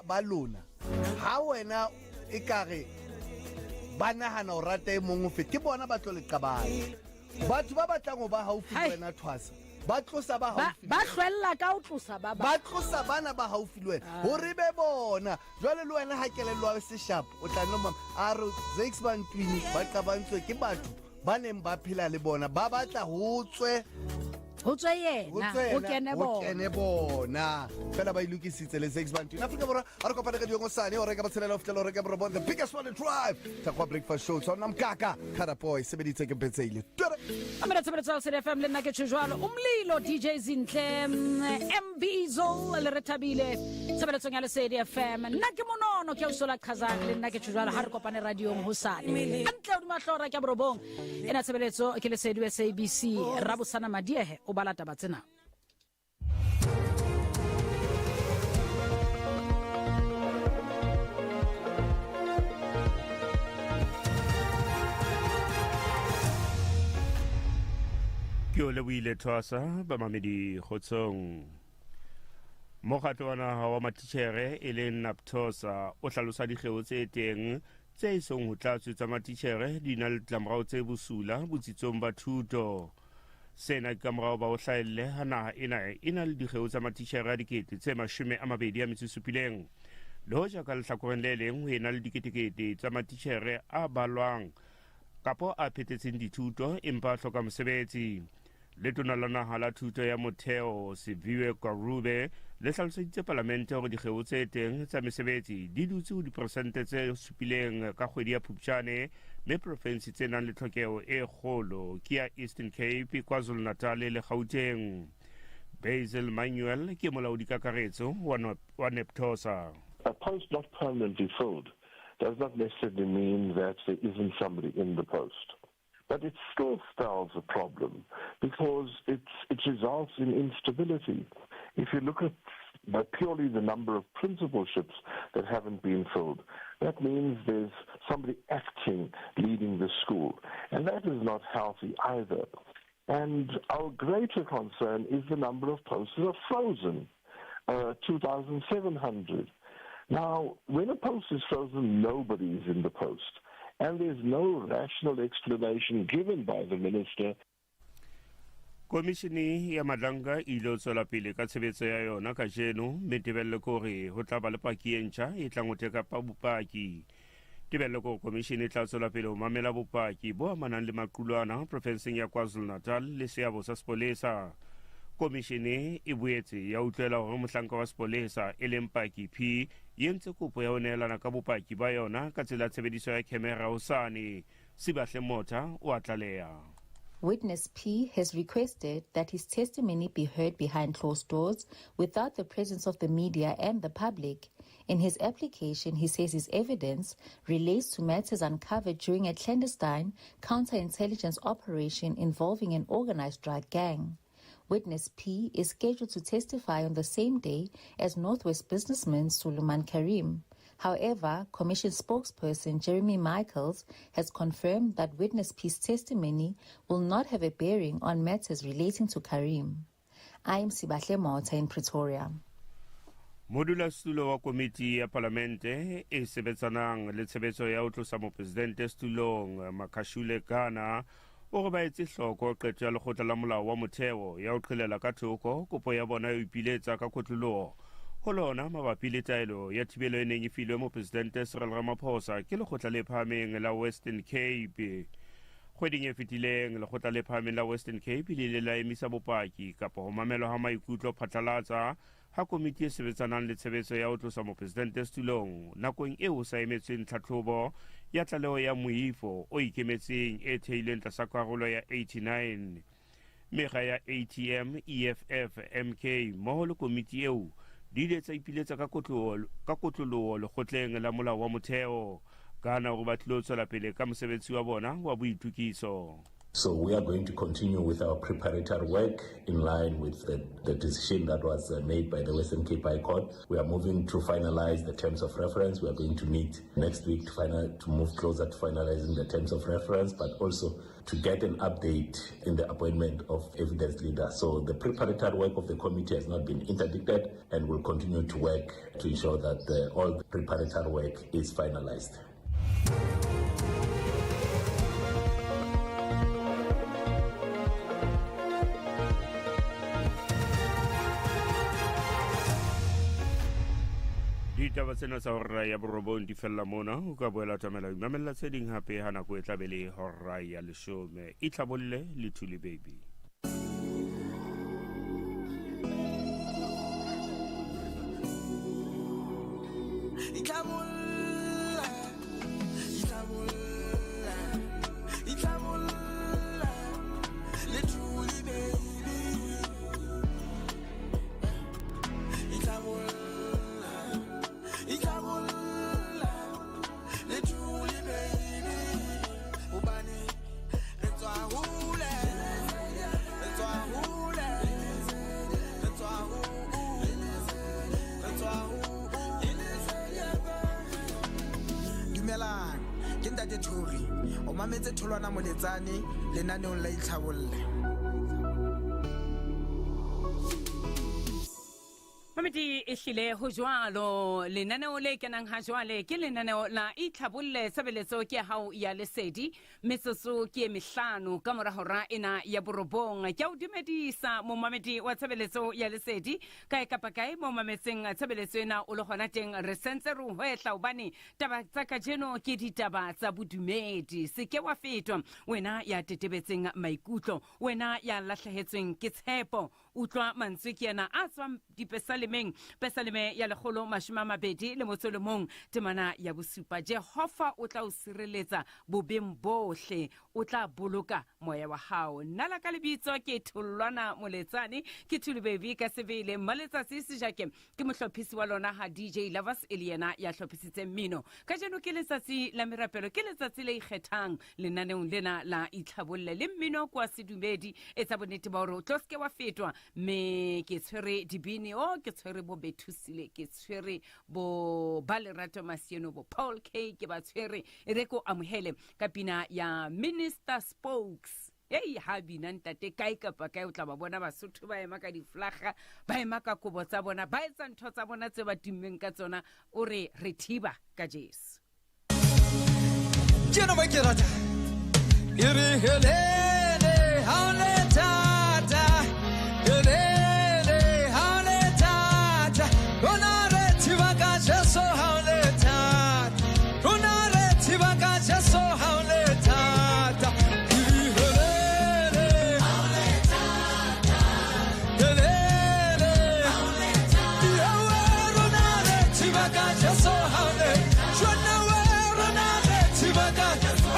ba lona ha wena e kare ba nahana o rata e mong o fete, ke bona ba tlo le qabanya. Batho ba batlang ho ba haufi le wena thwasa, ba tlosa ba haufi, ba hlwella ka ho tlosa ba ba tlosa bana ba haufi le wena ah. Hore be bona jwale le wena ha kelello ya seshapo o tla no mama a re Zakes Bantwini ba qabantswe ke batho ba neng ba phela le bona, ba batla ho tswe ho tswe yena, ho kene bona, kene bona fela ba ilokisitse le Zakes Bantwini. Afrika Borwa, a re kopane ka diongosane o reka botshelela ho fihlela o reka borobong, the biggest one drive Thakgoa Breakfast Show. Tshwana mkaka Khara Boy sebeditse ke Betseile. Twere. Amela tshebeletso ya Lesedi FM, le nna ke tjho jwalo. Umlilo DJ Zinhle, Mbizo le re thabile tshebeletsong ya Lesedi FM. Nna ke monono ke usola qhazang, le nna ke tjho jwalo. Ha re kopane radiong hosane. Hantle hodima hlora ke borobong. Ena tshebeletso ke Lesedi SABC. Rabosana Madiehe o bala taba tsena. Ke o lebohile thwasa bamamedi kgotsong. Mokgatlo wa naha wa matitjhere e leng NAPTOSA o hlalosa dikgeo tse teng tse isong ho tlatswe tsa matitjhere di na le ditlamorao tse bosula botsitsong ba thuto. Sena ke ka morao ba ho hlahelle ha naha ena e na le dikgeo tsa matitjhere a 27,000. Le hoja ka lehlakoreng le leng ho ena le diketekete tsa matitjhere a balwang kapo a phethetseng dithuto empa a hloka mosebetsi. Letona la naha la thuto ya motheo Siviwe Gwarube le hlaloseditse palamente hore dikgeo tse teng tsa mesebetsi di dutse ho diperesente tse 7 ka kgwedi ya Phupjane, mme profensi tse nang le tlhokeho e kgolo ke ya Eastern Cape, KwaZulu-Natal le Gauteng. Basil Manuel ke molaodi kakaretso wa NAPTOSA. A post not permanently filled does not necessarily mean that there isn't somebody in the post. But it still spells a problem because it results in instability. If you look at by purely the number of principalships that haven't been filled, that means there's somebody acting leading the school. And that is not healthy either. And our greater concern is the number of posts that are frozen, 2,700. Now, when a post is frozen, nobody is in the post. And there's no rational explanation given by the minister. Komishini ya Madlanga e ile tswela pele ka tshebetso ya yona kajeno, mme tebello ke hore ho tla ba le paki e ntjha e tlang ho teka bopaki. Tebello ke hore komishini e tla tswela pele ho mamela bopaki bo amanang le maqulwana profenseng ya KwaZulu-Natal le seabo sa sepolesa. Komishini e boetse ya utlwela hore mohlanka wa sepolesa e leng Paki P e entse kopo ya ho neelana ka bopaki ba yona ka tsela ya tshebediso ya khemera hosane. Sibahle Motha o a tlaleha. Witness P has requested that his testimony be heard behind closed doors without the presence of the media and the public. In his application, he says his evidence relates to matters uncovered during a clandestine counterintelligence operation involving an organized drug gang. Witness P is scheduled to testify on the same day as Northwest businessman Suleiman Karim. However, Commission spokesperson Jeremy Michaels has confirmed that Witness P's testimony will not have a bearing on matters relating to Karim. I am Sibahle Motha in Pretoria. Modulasetulo wa komiti ya palamente e sebetsanang le tshebetso ya ho tlosa mopresidente setulong Makashule Gana o re ba etse hloko qeto ya lekgotla la molao wa motheo ya ho qhelela ka thoko kopo ya bona ya ho ipiletsa ka kotloloho ho lona mabapi le taelo ya thibelo e neng e filwe mopresidente Cyril Ramaphosa ke lekgotla le phahameng la Western Cape. Kgweding e fetileng, lekgotla le phahameng la Western Cape le ile la emisa bopaki kapa ho mamelwa ha maikutlo phatlalatsa ha komiti e sebetsanang le tshebetso ya ho tlosa mopresidente setulong nakong eo ho sa emetsweng tlhatlhobo ya tlaleho ya moifo o ikemetseng e theilweng tlasa karolo ya 89. Mekga ya ATM, EFF, MK mmoho le komiti eo di ile tsa ipiletsa ka kotloloho lekgotleng la molao wa motheo ka na hore ba tlilo tswela pele ka mosebetsi wa bona wa boitokiso. So we are going to continue with our preparatory work in line with the, the decision that was uh, made by the Western Cape High Court. We are moving to finalize the terms of reference. We are going to meet next week to, final, to move closer to finalizing the terms of reference, but also to get an update in the appointment of evidence leader. So the preparatory work of the committee has not been interdicted and will continue to work to ensure that the, all the preparatory work is finalized. Ditaba tsena tsa hora ya borobong di fella mona. O ka boela tlamela ho imamella tse ding hape ha nako e tla be le hora ya leshome. Itlhabolle le Thuli Baby. Dumelang, ke ntate Thori. O mametse Tholwana Moletsane lenaneong la Itlhabolle. Mamedi e hlile ho jwalo lenaneo le kenang ha jwale ke lenaneo la Itlhabolle. Tshebeletso ke ya hao ya Lesedi. Metsotso ke e mehlano ka mora hora ena ya borobong. Ke a o dumedisa momamedi wa tshebeletso ya Lesedi kae kapa kae mo mametseng tshebeletso ena o le hona teng. Re sentse re o hwehla hobane taba tsa kajeno ke ditaba tsa bodumedi. Se ke wa fetwa wena ya tetebetseng maikutlo, wena ya lahlehetsweng ke tshepo. Utlwa mantswe ke ena a tswang dipesalemeng, pesaleme ya lekgolo mashome a mabedi le motso le mong temana ya bosupa. Jehova o tla o sireletsa bobeng bohle, o tla boloka moya wa hao. Nna la ka lebitso ke Tholwana Moletsane, ke Thuli Baby ka sebele. Mmaletsatsi Sejake ke mohlophisi wa lona, ha DJ Lovers e le yena ya hlophisitseng mmino. Kajeno ke letsatsi la merapelo, ke letsatsi le ikgethang lenaneong lena la Itlhabolle le mmino kwa sedumedi. Etsa bonnete ba hore o tlo seke wa fetwa. Mme ke tshwere dibini, o ke tshwere bo Bethusile, ke tshwere bo ba Lerato Masieno, bo Paul K, ke ba tshwere. E re ko amohele ka pina ya Minister Spokes. Ei, ha bina ntate kae kapa kae o tla ba bona Basotho ba ema ka diflaga, ba ema ka kobo tsa bona, ba etsa ntho tsa bona tse ba tummeng ka tsona. O re re thiba ka Jesu. Ke ena ba ke rata. E re helele ha o le thata, helele ha o le thata, rona re thiba ka Jesu ha o le thata, rona re thiba ka Jesu ha o le thata. E re helele ha o le thata, helele ha o le thata, rona re thiba ka Jesu ha o le, rona re thiba ka Jesu.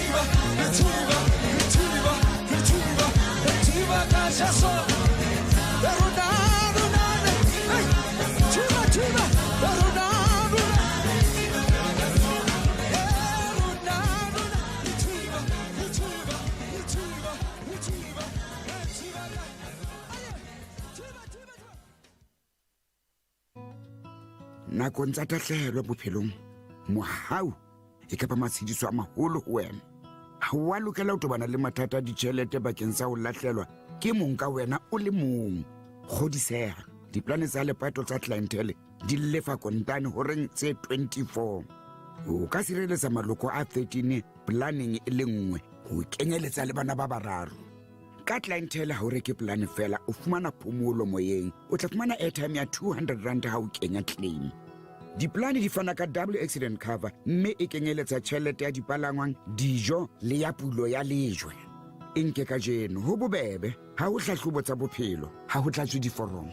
thiba re thiba re thiba re thiba re thiba ka jesu re rona rona hey thiba thiba re rona rona rona rona re thiba re thiba re thiba re thiba re thiba ka thiba thiba. Nakong tsa tahlehelo bophelong, mohau e ka ba matshediso a maholo ho wena. Ha o a lokela ho tobana le mathata a ditjhelete bakeng sa ho lahlelwa ke mong ka wena o le mong. Kgodiseha, diplane tsa lepato tsa Clientele di lefa kontane horeng tse 24. O ka sireletsa maloko a 13 planeng e le nngwe ho kenyeletsa le bana ba bararo. Ka Clientele ha o reke polane fela, o fumana phomolo moyeng. O tla fumana airtime ya 200 rand ha o kenya claim. Diplane di fana ka double accident cover mme e kenyeletsa tjhelete ya dipalangwang, dijo le ya pulo ya lejwe. E nke kajeno, ho bobebe, ha ho hlahlobo tsa bophelo, ha ho tlatswe diforomo.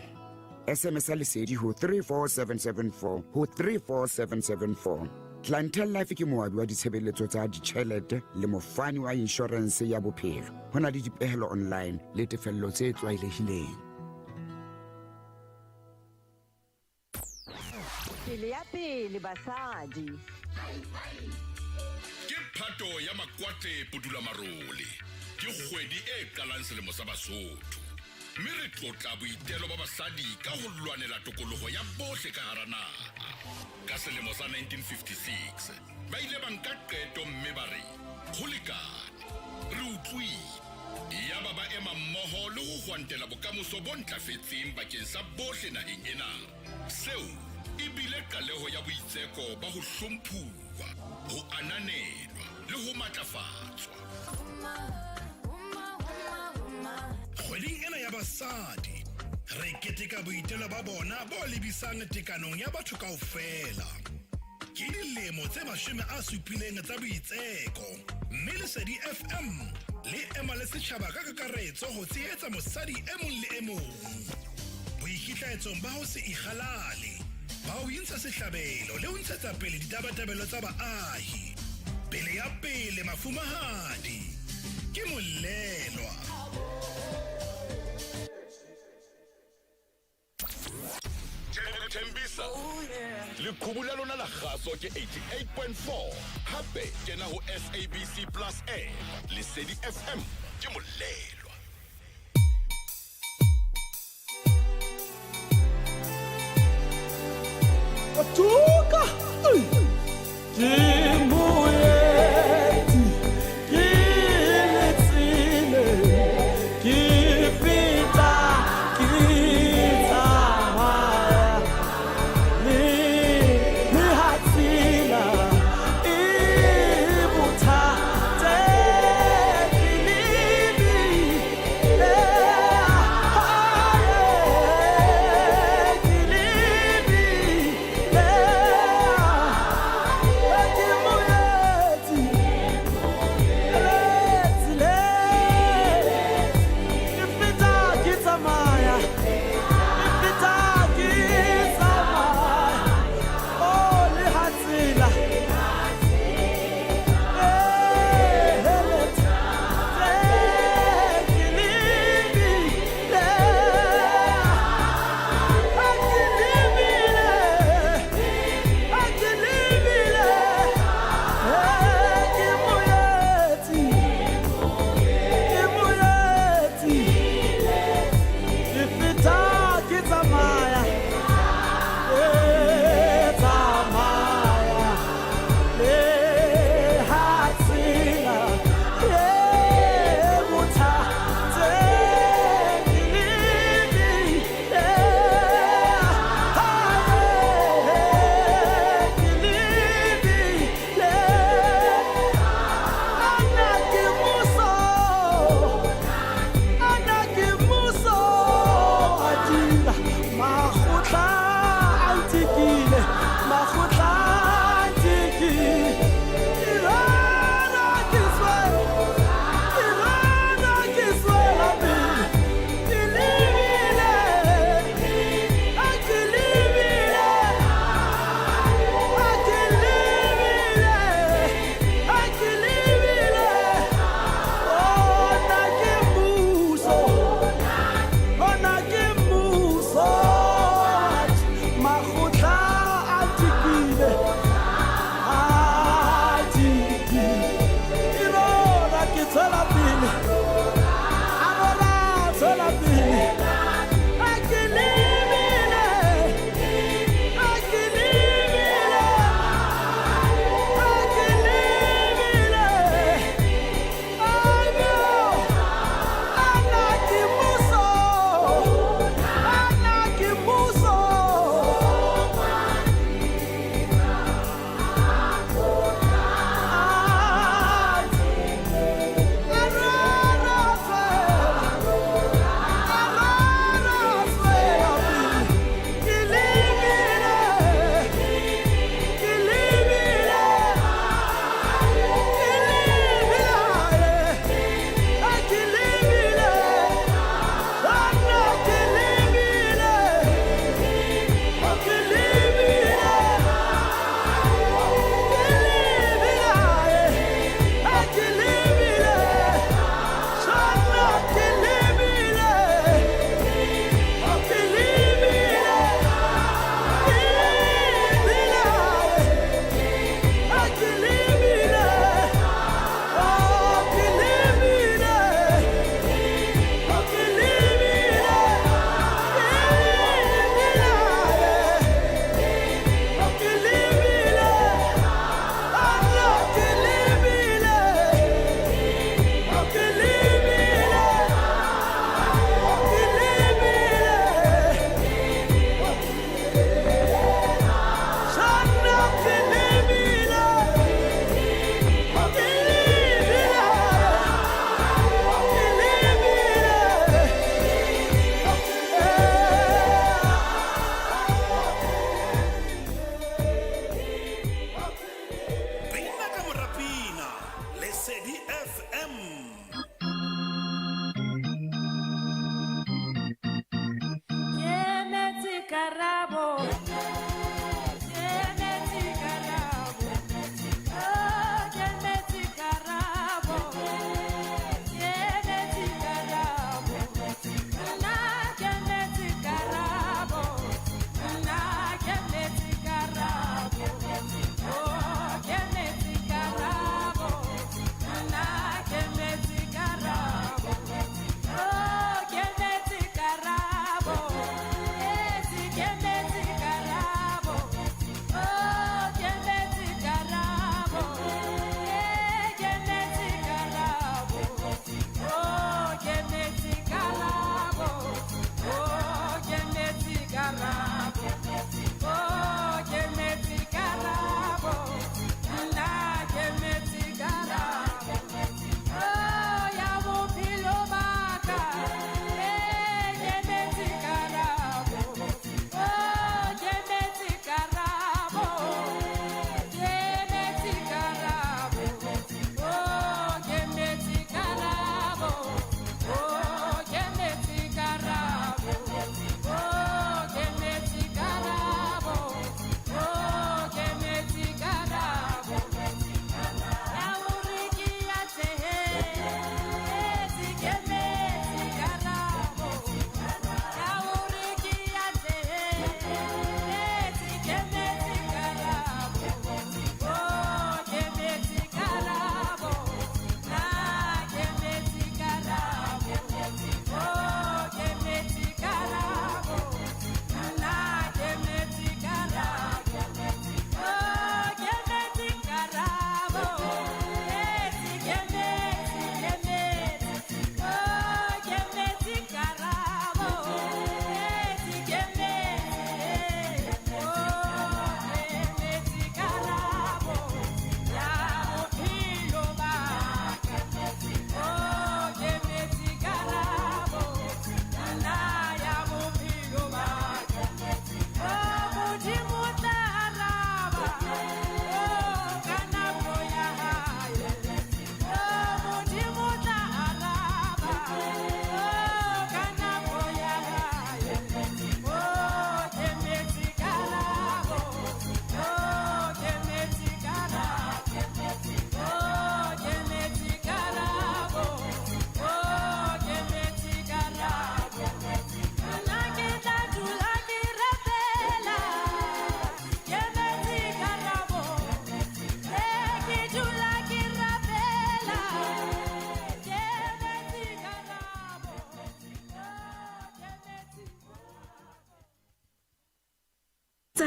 SMS ya Lesedi ho 34774 ho 34774. Clientele Life ke moabi wa ditshebeletso tsa ditjhelete le mofani wa inshorense ya bophelo. Ho na le dipehelo online le tefello tse tlwaelehileng. Pele ya pele basadi. Ke Phato ya Makwate Pudulamarole. Ke kgwedi e qalang selemo sa Basotho. Mme re tlotla boitelo ba basadi ka ho lwanela tokoloho ya bohle ka hara naha. Ka selemo sa 1956, ba ile ba nka qeto mme ba re, Ho lekane, re utlwile. Yaba ba ema mmoho le ho hwantela bokamoso bo ntlafetseng bakeng sa bohle naheng ena. Seo e bile qaleho ya boitseko ba ho hlomphuwa, ho ananelwa le ho matlafatswa. Kgweding ena ya basadi, re keteka boitelo ba bona bo lebisang tekanong ya batho kaofela. Ke dilemo tse 70 tsa boitseko, mme Lesedi FM le ema le setjhaba ka kakaretso ho tshehetsa mosadi e mong le e mong boikitlaetsong ba ho se ikgalale, ba ho intsha sehlabelo le ho ntshetsa pele ditabatabelo tsa baahi. Pele ya pele mafumahadi ke molelwa. Thembisa leqhubu la lona la kgaso ke 88.4 hape kena ho SABC Plus app. Lesedi FM ke molelwa. Tuka! Ke moeti, ke letsile, ke feta, ke tsamaya. Le le ha tsela e bothata, ke lebile hae, ke lebile.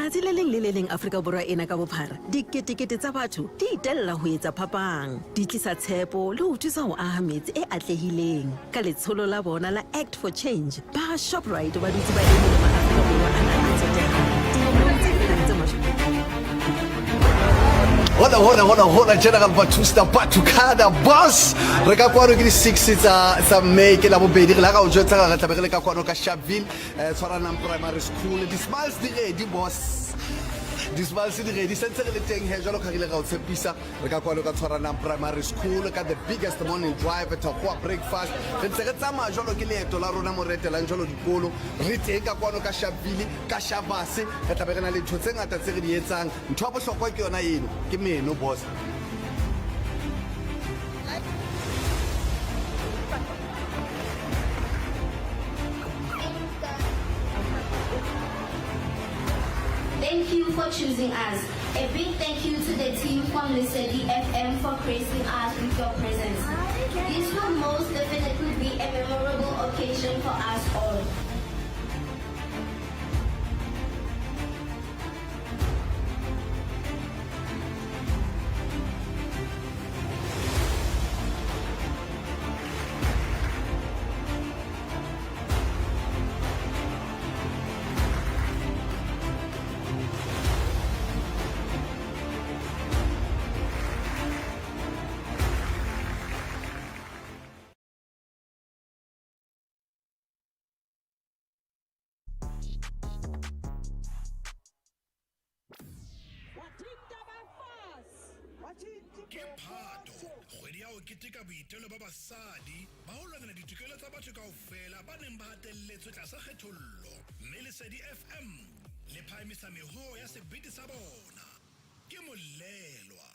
Letsatsi le leng le le leng Afrika Borwa ena ka bophara, diketekete tsa batho di itella ho etsa phapang, di tlisa tshepo le ho thusa ho aha metse e atlehileng. Ka letsholo la bona la Act for Change, ba Shoprite ba dutse ba eme le maAfrika Borwa ana a tsotehang dilemong tse fetang tse Hola, hola, hola, hola, General Batusta Batukada Boss. Re ka kwano ke di 6 tsa tsa May ke la bobedi re la ga o jwetsa re tla be re le ka kwano ka Sharpeville eh, tshwaranang primary school. Di smiles di ready boss. Di smiles di ready sentse re le teng he jwalo ka re ile ra o tshepisa re ka kwano ka tshwaranang primary school ka the biggest morning drive Thakgoa breakfast. Re ntse re tsamaya jwalo ke leeto la rona mo re etelang jwalo dikolo. Re teng ka kwano ka Sharpeville ka Shabase re tla be re na le ntho tse ngata tse re di etsang. Ntho ya bohlokwa ke yona eno, ke meno boss. Thank you for choosing us. A big thank you to the team from Lesedi FM for gracing us with your presence. This will most definitely be a memorable occasion for us all. Ke Phato, kgwedi ya ho keteka boitelo ba basadi ba ho lwanela ditokelo tsa batho kaofela ba neng ba hatelletswe tlasa kgethollo, mme Lesedi FM le phahamisa mehoo ya sebete sa bona. Ke Molelwa.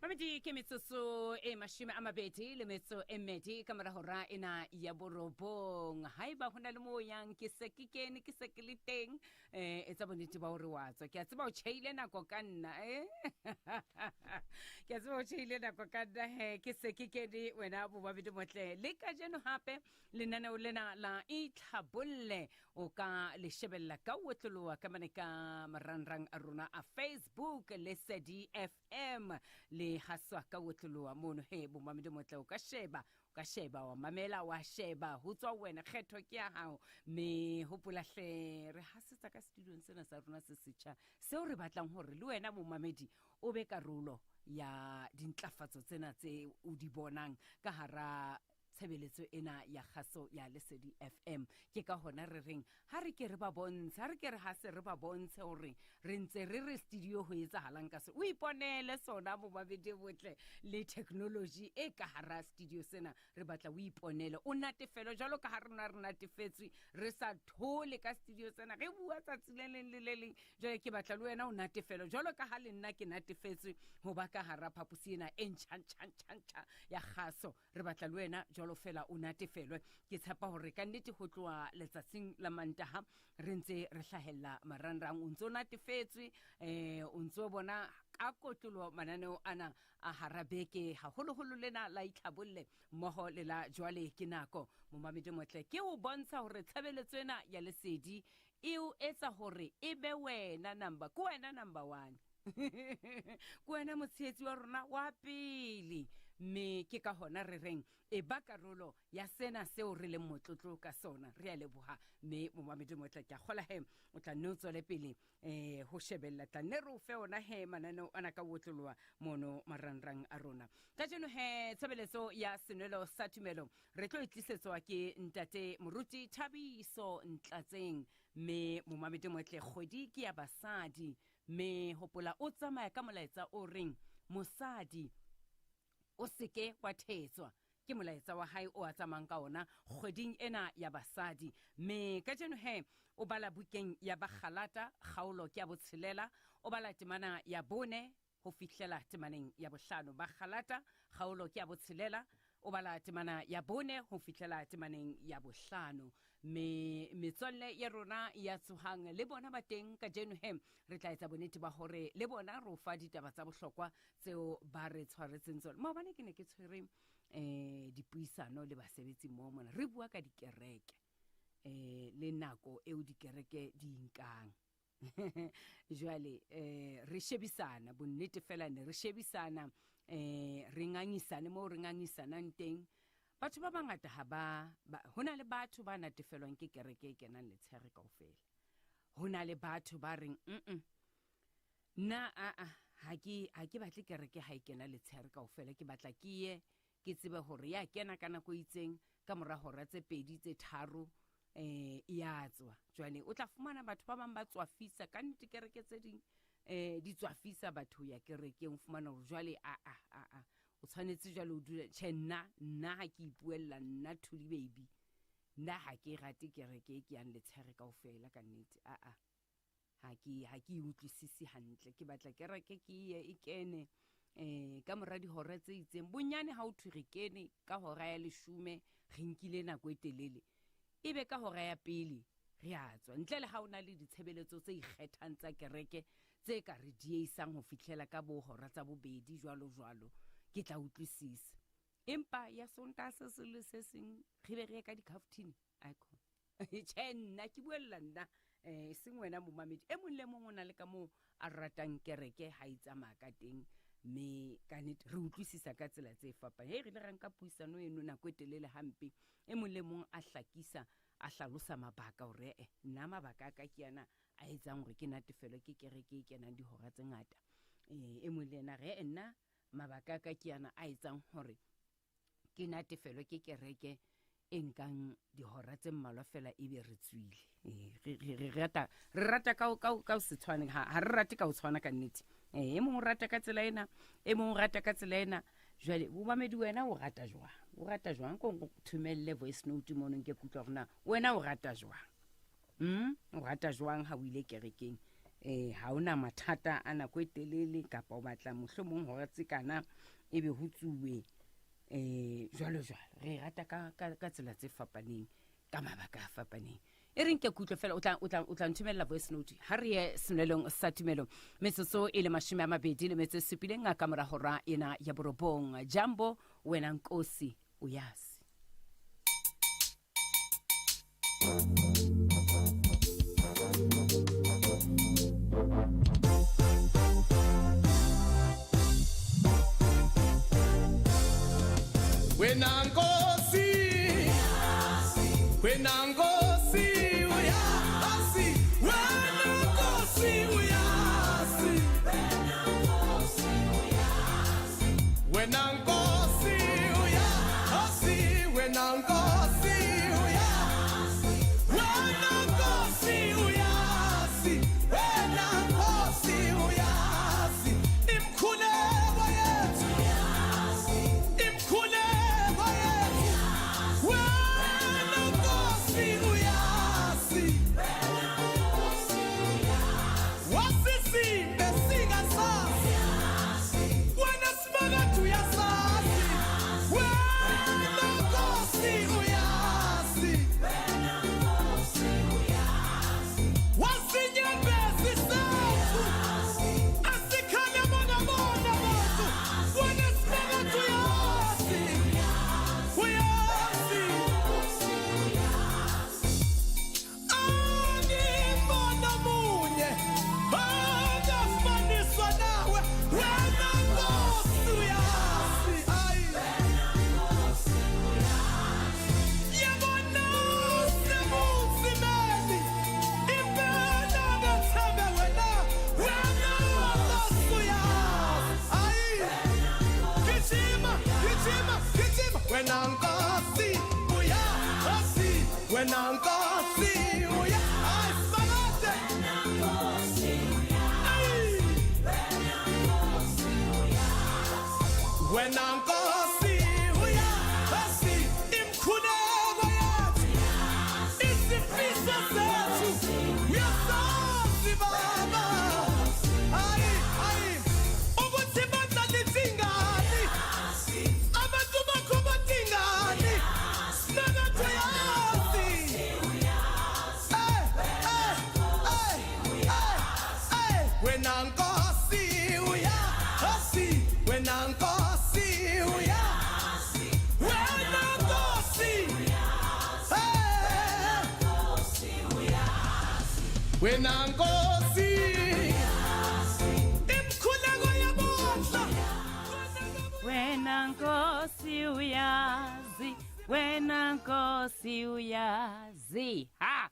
Mamedi ke metsotso e mashome a mabedi le metso e mmedi ka mora hora ena ya borobong. Haeba ho na le moo yang ke se ke kene ke se ke le teng eh etsa bonnete ba hore wa tswa. Ke a tseba o tjheile nako ka nna eh. Ke a tseba o tjheile nako ka nna he ke se ke kene wena bomamedi motle. Le kajeno hape lenaneo lena la itlhabolle o ka le shebella ka otloloha ka mane ka marangrang a rona a Facebook Lesedi FM le haswa ka otloloha mono he bomamedi motle o ka sheba o ka sheba wa mamela wa sheba ho tswa wena kgetho ke ya hao mme hopola hle re hasetsa ka studiong sena sa rona se setjha seo re batlang hore le wena momamedi o be karolo ya dintlafatso tsena tse o di bonang ka hara tshebeletso ena ya kgaso ya Lesedi FM. Ke ka hona re reng ha re ke re ba bontshe, ha re ke re hase re ba bontshe hore re ntse re re studio ho etsahalang ka se. O iponele sona bomabedi botle le technology e ka hara studio sena. Re batla o iponele, o natefelwe jwalo ka ha rona re natefetswe, re sa thole ka studio sena. Re bua tsatsi le leng le le leng. Jwale ke batla le wena o natefelwe jwalo ka ha le nna ke natefetswe ho ba ka hara phaposi ena e ntjha ntjha ntjha ntjha ya kgaso. Re batla le wena jwalo fela o natefelwe. Ke tshepa hore ka nnete ho tloha letsatsing la Mantaha re ntse re hlahella marangrang. O ntse o natefetswe, o ntse o bona ka kotlolo mananeo ana a hara beke, haholoholo lena la itlhabolle mmoho le la jwale ke nako. Momamedi motle, ke o bontsha hore tshebeletso ena ya Lesedi e o etsa hore e be wena number, ke wena number one. Ke wena motshehetsi wa rona wa pele, mme ke ka hona re reng e ba karolo ya sena seo re leng motlotlo ka sona. Re a leboha mme momamedi motle, ke a kgola he o tla nne o tswele pele ho shebella, tla nne re o fe ona he mananeo ana ka otloloha mono marangrang a rona. Kajeno he tshebeletso ya Senwelo sa Tumelo re tlo e tlisetswa ke ntate Moruti Thabiso Ntlatseng, mme momamedi motle, kgwedi ke ya basadi. Mme hopola o tsamaya ka molaetsa o reng mosadi o seke wa thetswa. Ke molaetsa wa hae o a tsamayang ka ona kgweding ena ya basadi. Mme kajeno he o bala bukeng ya Bagalata, kgaolo ke ya botshelela, o bala temana ya bone ho fihlela temaneng ya bohlano. Bagalata, kgaolo ke ya botshelela, o bala temana ya bone ho fihlela temaneng ya bohlano. Mme metswalle ya rona ya tsohang le bona ba teng kajeno he re tla etsa bonnete ba hore le bona re o fa ditaba tsa bohlokwa tseo ba re tshwaretseng tsona. Maobane ke ne ke tshwere dipuisano le basebetsi mmoho mona, re bua ka dikereke le nako eo dikereke di inkang. Jwale re shebisana bonnete fela, ne re shebisana re ngangisane moo re ngangisanang teng. Batho ba bangata ha ba ho na le batho ba natefelwang ke kereke e kenang letshehare kaofela. Ho na le batho ba reng nna a ha ke batle kereke ha e kena letshehare kaofela, ke batla ke ye ke tsebe hore ya kena ka nako e itseng, ka mora hora tse pedi tse tharo ya tswa. Jwale o tla fumana batho ba bang ba tswafisa ka nnete, kereke tse ding di tswafisa batho ya kerekeng, o fumana hore jwale a o tshwanetse jwale o dula. Tjhe, nna ha ke ipuella, nna Thuli baby, nna ha ke rate kereke e ke yang letshehare kaofela ka nnete. Ha ke e utlwisise hantle. Ke batla kereke ke ye e kene ka mora dihora tse itseng, bonyane ha o thwe re kene ka hora ya 10, re nkile nako e telele, ebe ka hora ya pele re a tswa. Ntle le ha o na le ditshebeletso tse ikgethang tsa kereke tse ka re dieisang ho fihlela ka bo hora tsa bobedi jwalo jwalo, ke tla utlwisisa. Empa ya Sontaha se seng le se seng re be re ye ka dikhaftine, aiko. Tjhe, nna ke buella nna, seng wena momamedi. E mong le mong o na le ka moo a ratang kereke ha e tsamaya ka teng, mme ka nnete re utlwisisa ka tsela tse fapaneng. Hei, re ile ra nka puisano eno nako e telele hampe, e mong le mong a hlakisa, a hlalosa mabaka hore nna mabaka a ka ke ana a etsang hore ke natefelwe ke kereke e kenang dihora tse ngata. E mong le yena re nna mabaka a ka ke ana a etsang hore ke natefelwe ke kereke e nkang dihora tse mmalwa fela ebe re tswile. Re rata ka ho se tshwane, ha re rate ka ho tshwana ka nnete. E mong o rata ka tsela ena, e mong o rata ka tsela ena. Jwale momamedi wena o rata jwang? O rata jwang? Ko thomelle voice note mono nke ke utlwa hore na wena o rata jwang? O rata jwang ha o ile kerekeng? Ha ona mathata a nako e telele, kapa o batla mohlomong hora tse kana ebe ho tsuwe, jwalo jwalo. Re rata ka tsela tse fapaneng, ka mabaka a fapaneng. E reng ke kutlwe fela, o tla nthomella voice note. Ha re ye senwelong sa tumelo, metsotso e le 27 ka mora hora ena ya 9. Jambo wena Nkosi uyazi. Wena Nkosi, wena Nkosi uyazi, wena Nkosi uyazi, wena Nkosi uyazi, wena Nkosi uyazi, wena Nkosi uyazi, wena Nkosi uyazi, imkhuleko yethu, imkhuleko yethu, wena Nkosi uyazi, wasisimbe singasazi, wena Simakade uyasazi, wena Nkosi uyazi, wasinyembezi sethu, asikhale bongabona bantu, wena Simakade uyazi, uyazi. Angibona munye angafaniswa nawe, wena Nkosi uyazi. Ayi, yabona sebunzimeni, impela ngethembe wena, wena Nkosi uyazi. Ayi, gijima, gijima, gijima, wena Nkosi uyazi, wena Nkosi uyazi. Ayi, Simakade. Ayi. Wena Nkosi uyazi, imkhuleko yethu, isifiso sethu, uyasazi Baba. Ayi, ayi, ukuthi bandla lidingani, abantu bakho badingani, Simakade uyazi. Eh, eh, eh, eh, eh. Wena Nkosi uyazi, wena Nkosi uyazi, wena Nkosi, eh, wena Nkosi. Wena Nkosi uyazi, wena Nkosi uyazi. Ha!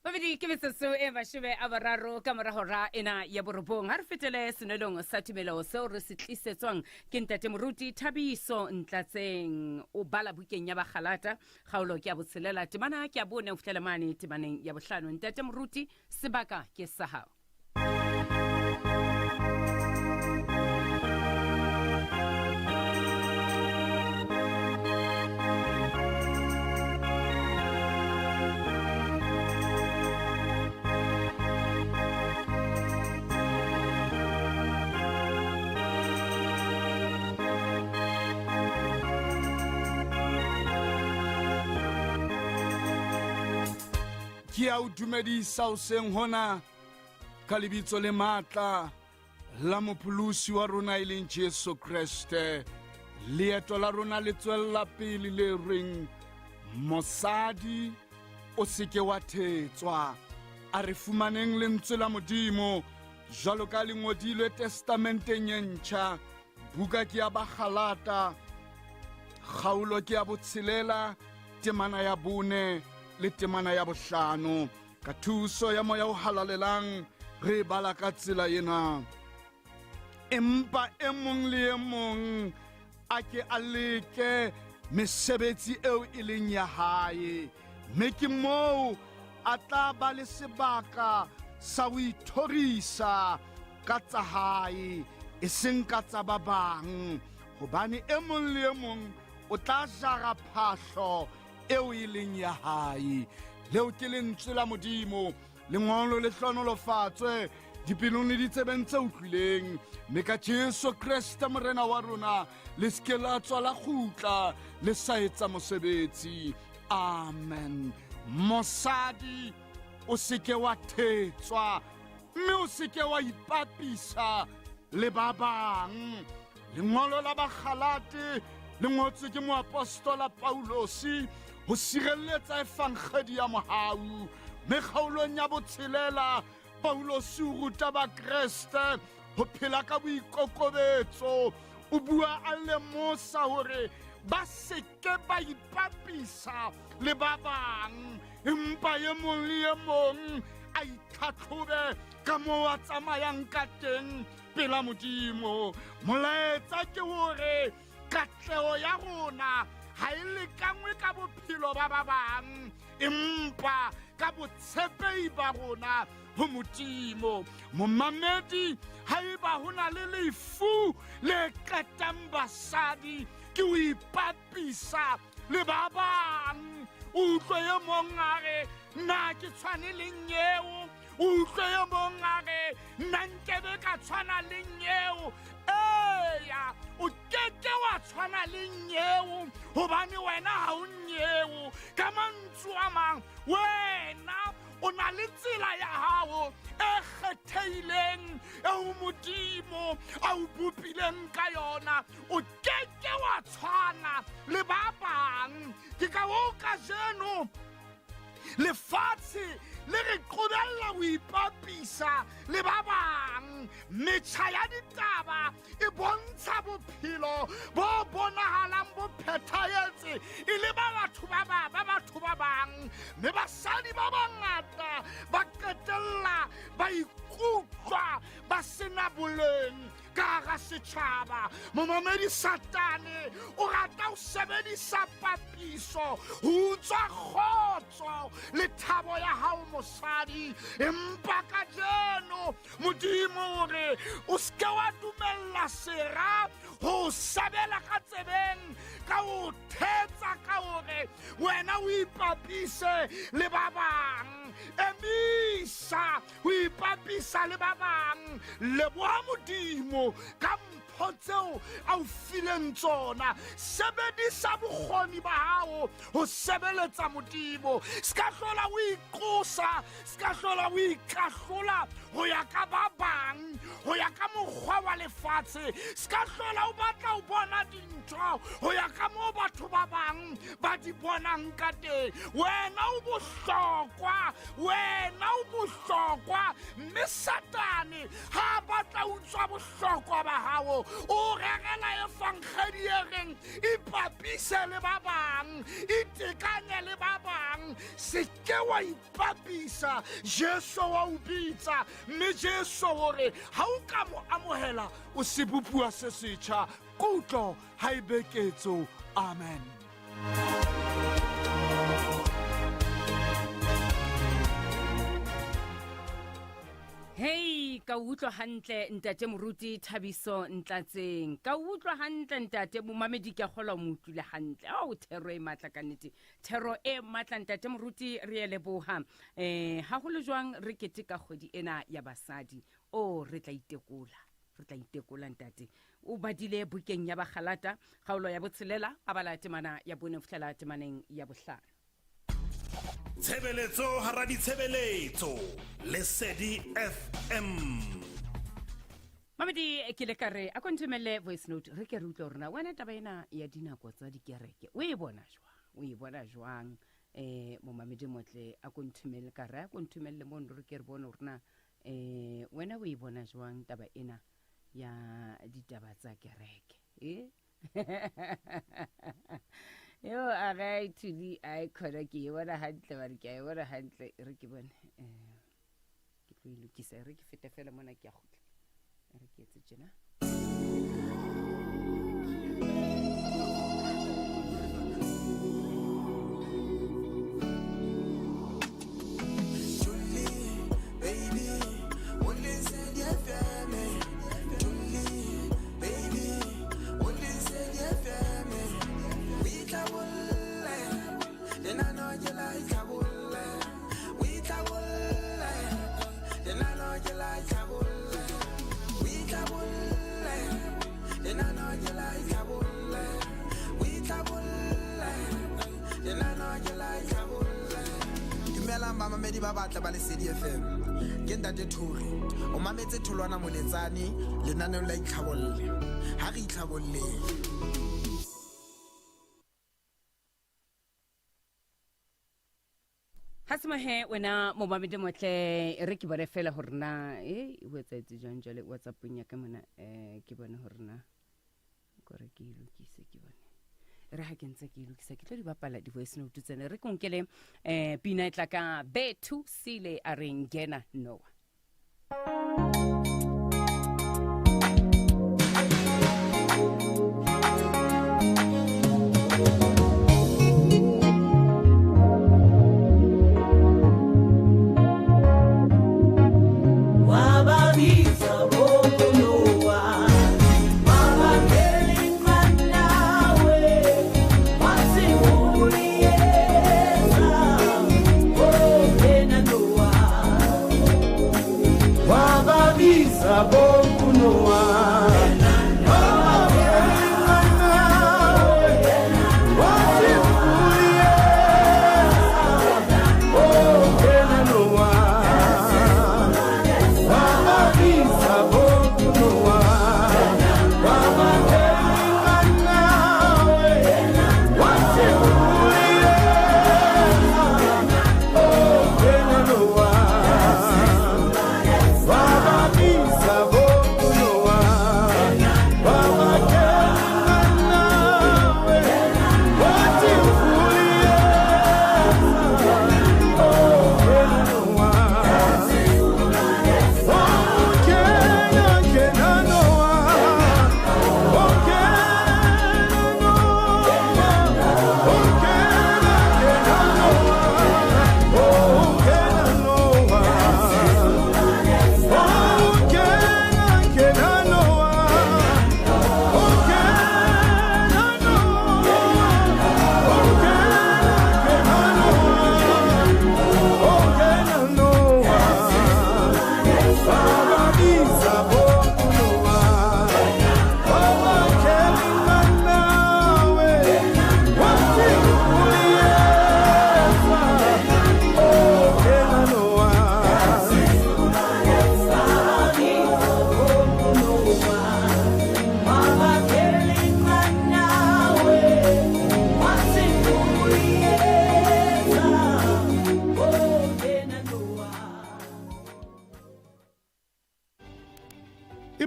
Babedi ke metsotso e mashome a bararo ka mora hora ena ya borobong. Ha re fetele senwelong sa tumelo seo re se tlisetswang ke ntate moruti Thabiso Ntlatseng. O bala bukeng ya Bagalata, kgaolo ke ya botshelela, temana ke ya bone ho fihlela mane temaneng ya bohlano. Ntate moruti, sebaka ke sa hao. Ke a o dumedisa hoseng hona ka lebitso le matla la mopholosi wa rona e leng Jesu Kreste. Leeto la rona le tswella pele le reng mosadi o seke wa thetswa. A re fumaneng lentswe la Modimo jwalo ka le ngodilwe Testamenteng e ntjha, buka ke ya Bagalata, kgaolo ke ya botshelela, temana ya bone le temana ya bohlano. Ka thuso ya moya o halalelang re bala ka tsela ena. Empa e mong le e mong a ke a leke mesebetsi eo e leng ya hae, mme ke moo a tla ba le sebaka sa ho ithorisa ka tsa hae, e seng ka tsa ba bang, hobane e mong le e mong o tla jara phahlo eo e leng ya hae. Leo ke lentswe la Modimo. Lengolo le hlohonolofatswe dipelong le ditsebeng tse utlwileng, mme ka Jesu Kreste Morena wa rona le se ke la tswa la kgutla le sa etsa mosebetsi. Amen. Mosadi o se ke wa thetswa, mme o se ke wa ipapisa le ba bang. Lengolo la Bagalate le ngotswe ke moapostola Paulosi ho sireletsa efankgedi ya mohau. Mme kgaolong ya botshelela Paulosi o ruta Bakreste ho phela ka boikokobetso. O bua a lemosa hore ba se ke ba ipapisa le ba bang, empa e mong le e mong a itlhatlhobe ka moo a tsamayang ka teng pela Modimo. Molaetsa ke hore katleho ya rona ha e lekangwe ka bophelo ba ba bang, empa ka botshepehi ba rona ho Modimo. Momamedi, haeba ho na le lefu le qetang basadi, ke ho ipapisa le ba bang. O utlwe e mong a re, nna ke tshwane le nyeo. O utlwe e mong a re, nna nkebe ka tshwana le nyeo. Eya, o keke wa tshwana le nyeo, hobane wena ha o nyeo. Ka mantswe a mang, wena o na le tsela ya hao e kgethehileng eo Modimo a o bopileng ka yona. O keke wa tshwana le ba bang. Ke ka hoo kajeno lefatshe le re qobella ho ipapisa le ba bang. Metjha ya ditaba e bontsha bophelo bo bonahalang bo phethahetse e le ba batho ba ba ba batho ba bang, mme basadi ba bangata ba qetella ba ikutlwa ba sena boleng ka hara setjhaba. Momamedi, Satane o rata ho sebedisa papiso ho utswa kgotso le thabo ya hao mosadi, empa kajeno Modimo o re o se ke wa dumella sera ho sabela ka tsebeng ka o thetsa ka hore wena o ipapise le ba bang. Emisa ho ipapisa le ba bang. Leboha Modimo ka mpho tseo a o fileng tsona. Sebedisa bokgoni ba hao ho sebeletsa Modimo. Se ka hlola o iqosa, se ka hlola o ikahlola ho ya ka ba bang, ho ya ka mokgwa wa lefatshe. Se ka hlola o batla ho bona dintho hao ho ya ka moo batho ba bang ba di bonang ka teng. Wena o bohlokwa, wena o bohlokwa, mme Satane ha a batla utswa bohlokwa ba hao, o rerela efankgedi e reng ipapise le ba bang, itekanye le ba bang. Se ke wa ipapisa, Jesu wa o bitsa, mme Jesu o re ha o ka mo amohela o sebopuwa se setjha. Kutlo ha e be ketso. Amen. Hei, ka utlwa hantle ntate moruti Thabiso Ntlatseng. Ka utlwa hantle ntate momamedi, ke a kgolwa o mo utlwile hantle. Ao, thero e matla ka nnete. Thero e matla ntate moruti, re e leboha. Haholo jwang re keteka kgwedi ena ya basadi. O, re tla itekola. Re tla itekola ntate. O badile bukeng ya Bagalata, kgaolo ya botshelela, a bala temana ya bone ho fihlela temaneng ya bohlano. Tshebeletso hara ditshebeletso, Lesedi FM. Mamedi, ke le ka re a ko nthomelle voice note, re ke re utlwe hore na wena taba ena ya dinako tsa dikereke o e bona jwang, o e bona jwang. Momamedi motle, a ko nthomelle, ka re a ko nthomelle mono re ke re bone hore na wena o e bona jwang taba ena ya ditaba tsa kereke. Yo, a ga e thuli, a e khona, ke e bona hantle, bare ke a e bona hantle, re ke bone. Ke tlo e lokisa, re ke fete fela mona, ke a kgutla, re ke etse tjena. Dumelang bamamedi ba batla ba Lesedi FM. Ke Ntate Thori. O mametse Tholwana Moletsane lenaneong la Itlhabolle. Ha re itlhabolleng. Ha se mohe wena momamedi motle, re ke bone fela hore na e o etsaetse jwang jwale WhatsAppong ya ka mona. Ke bone hore na kore ke e lokise, ke bone re ha ke ntse ke e lokisa ke tlo di bapala di-voice note tsene. Re konkele pina e tla ka Bethu Sile a reng Ngena Noah. Wow.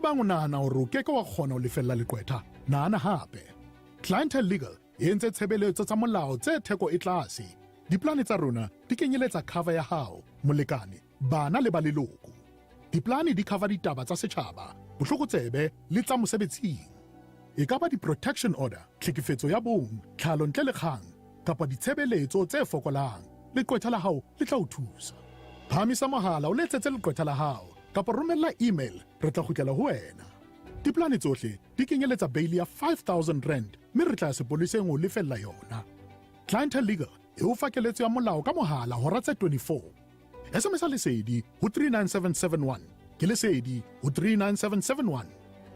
Ebang o nahana hore o keke wa kgona ho lefella leqwetha, nahana hape. Clientele Legal e entse tshebeletso tsa molao tse theko e tlase. Diplane tsa rona di kenyeletsa cover ya hao, molekane, bana le ba leloko. Diplane di cover ditaba tsa setjhaba, bohlokotsebe le tsa mosebetsing. E ka ba di-protection order, tlhekefetso ya bong, tlhalo ntle le kgang, kapa ditshebeletso tse fokolang, leqwetha la hao le tla o thusa. Phahamisa mohala o letsetse leqwetha la hao kapa romella email re tla kgutlela ho wena. Diplane tsohle di kenyeletsa beili ya 5000 rand mme re tla ya sepoleseng ho lefella yona. Clientele Legal e o fa keletso ya molao ka mohala hora tse 24. SMS Lesedi ho 39771. Ke Lesedi ho 39771.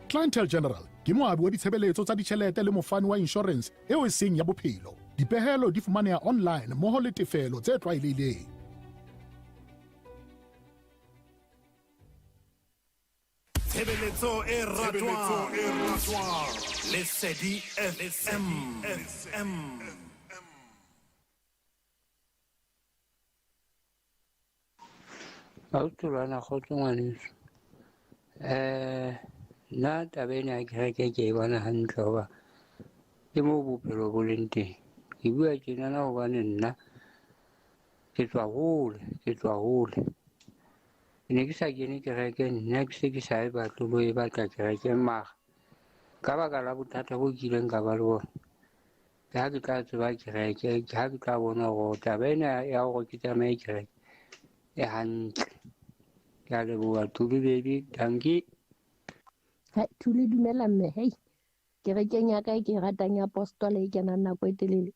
Clientele General ke moabi wa ditshebeletso tsa ditjhelete le mofani wa insurance eo e seng ya bophelo. Dipehelo di fumaneha online mmoho le tefelo tse tlwaelehileng. Tshebeletso e ratwang. Lesedi FM. Autlwana kgotso ngwaneso. Nna taba ena ya kereke ke e bona hantle hoba ke moo bophelo bo leng teng. Ke bua tjenana hobane nna ke tswa hole, ke tswa hole. Ke ne ke sa kene kereke nna ke se ke sa e batle lo e batla kereke mara ka baka la bothata bo kileng ka ba le bona ke ha ke tla tseba kereke ke ha ke tla bona hore taba ena ya hore ke tsamaye kereke e hantle. Ke a leboha Thuli baby, dankie. Hai, Thuli dumela mme. Hei, kerekeng ya ka e ke e ratang ya apostole e kenang nako e telele.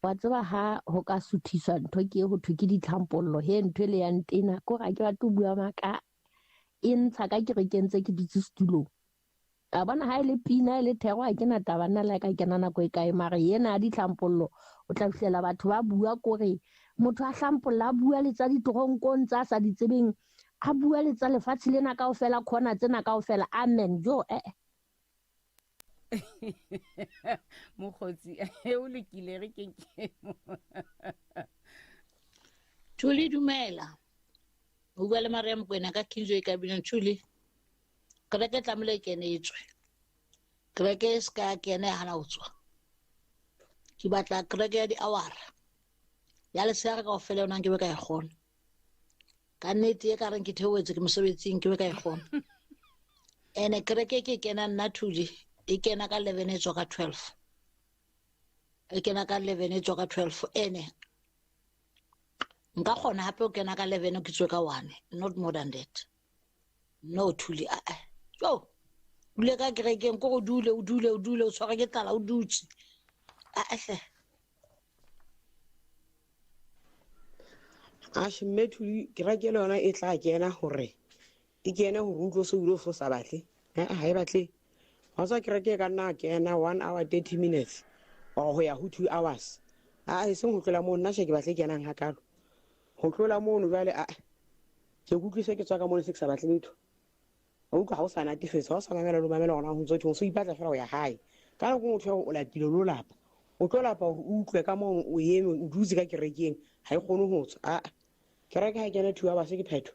Wa tseba ha ho ka suthiswa ntho ke ho thwe ke ditlhampollo he ntho e le ya ntena ko ga ke batle ho bua maka e ntsha ka kerekeng tse ke dutse setulong. A bona ha e le pina e le thero ha ke na taba nna le ka kena nako e kae mare yena ya ditlhampollo o tla fihlela batho ba bua kore motho a hlampolla a bua le tsa ditoronkong tsa sa di tsebeng a bua le tsa lefatshe lena kaofela khona tsena kaofela amen jo eh mokgotsi o lokile re ke ke Thuli dumela o bua le Maria Mokoena ka Kingsway ka binang Thuli kereke tlamehile e kene e tswe kereke e se ka kena ya hana ho tswa ke batla kereke ya di-hour-a ya lesehare kaofela yona nke be ka e kgona ka nnete e ka reng ke theoetse ke mosebetsing ke be ka e kgona ene kereke ke kena nna thuli e kena ka 11 e tswa ka 12 e kena ka 11 e tswa ka 12 ene nka kgona hape o kena ka 11 ke tswe ka 1 not more than that no thuli a a yo dule ka kerekeng ko go dule o dule o dule o tshware ke tlala o dutse a a hle Ashe mme Thuli kereke le yona e tla kena hore e kene hore utlwe se o so sa batle ee ha e batle wa tswa kereke e ka nna kena 1 hour 30 minutes or ho ya ho 2 hours a e seng ho tlola moo nna she ke batle kenang hakalo ho tlola mono jwale a ke kutlwise ke tswa ka mono se ke sa batle letho o utlwa ha o sa natefetse ha o sa mamela le mamela gona ho ntse o so ipatla fela go ya gae ka nako motho ya o lapile lo lapa o tlo lapa gore o utlwe ka moo o eme o dutse ka kerekeng ga e kgone go tswa aa kereke ga e kena two hours ke phetho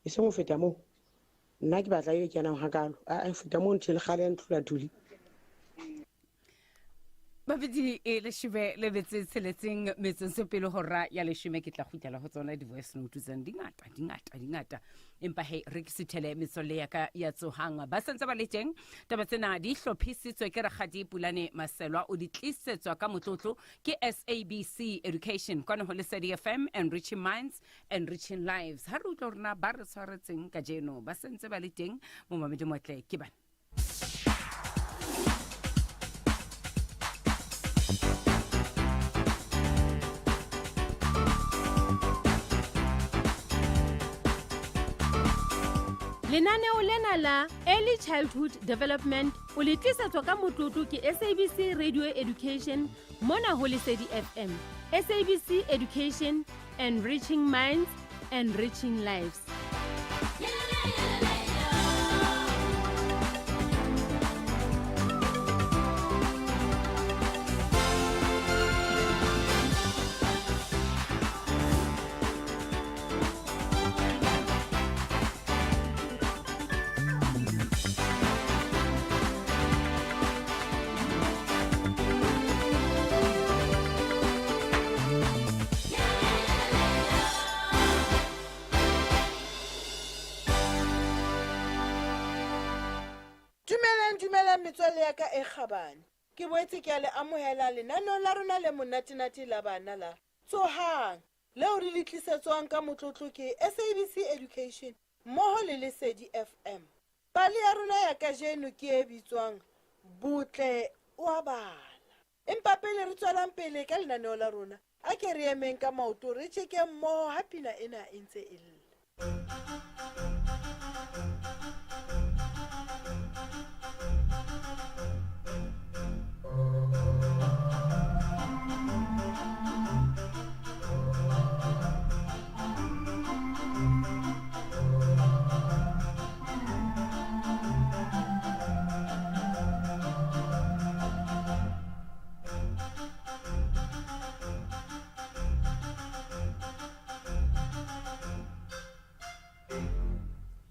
e seng go feta moo nna ke batla e kenang ga kalo aa feta moo ntho e le gale ya ntlhola thuli babedi e leshome le metse tsheletseng metsotso pele hora ya leshome ke tla kgutlela ho tsona di-voice note tsena di ngata di ngata di ngata empa he re ke suthele metswalle ya ka ya tsohang ba sentse ba le teng taba tsena di hlophisitswe ke rakgadi pulane maselwa o di tlisetswa ka motlotlo ke sabc education kwano ho lesedi fm enriching minds enriching lives ha re utlwa rona ba re tshwaretseng kajeno ba sentse ba le teng momamedi motle ke bana Lenaneo lena la Early Childhood Development o le tlisetswa ka motlotlo ke SABC Radio Education mona ho Lesedi FM. SABC Education, enriching minds, enriching lives. ya ka e kgabane. Ke boetse ke a le amohela lenaneong la rona le monatenate la bana la Tsohang, leo re le tlisetswang ka motlotlo ke SABC Education mmoho le Lesedi FM. Pale ya rona ya kajeno ke e bitswang Botle o a bala. Empa pele re tswelang pele ka lenaneo la rona, a ke re emeng ka maoto re tjeke mmoho ha pina ena e ntse e lla.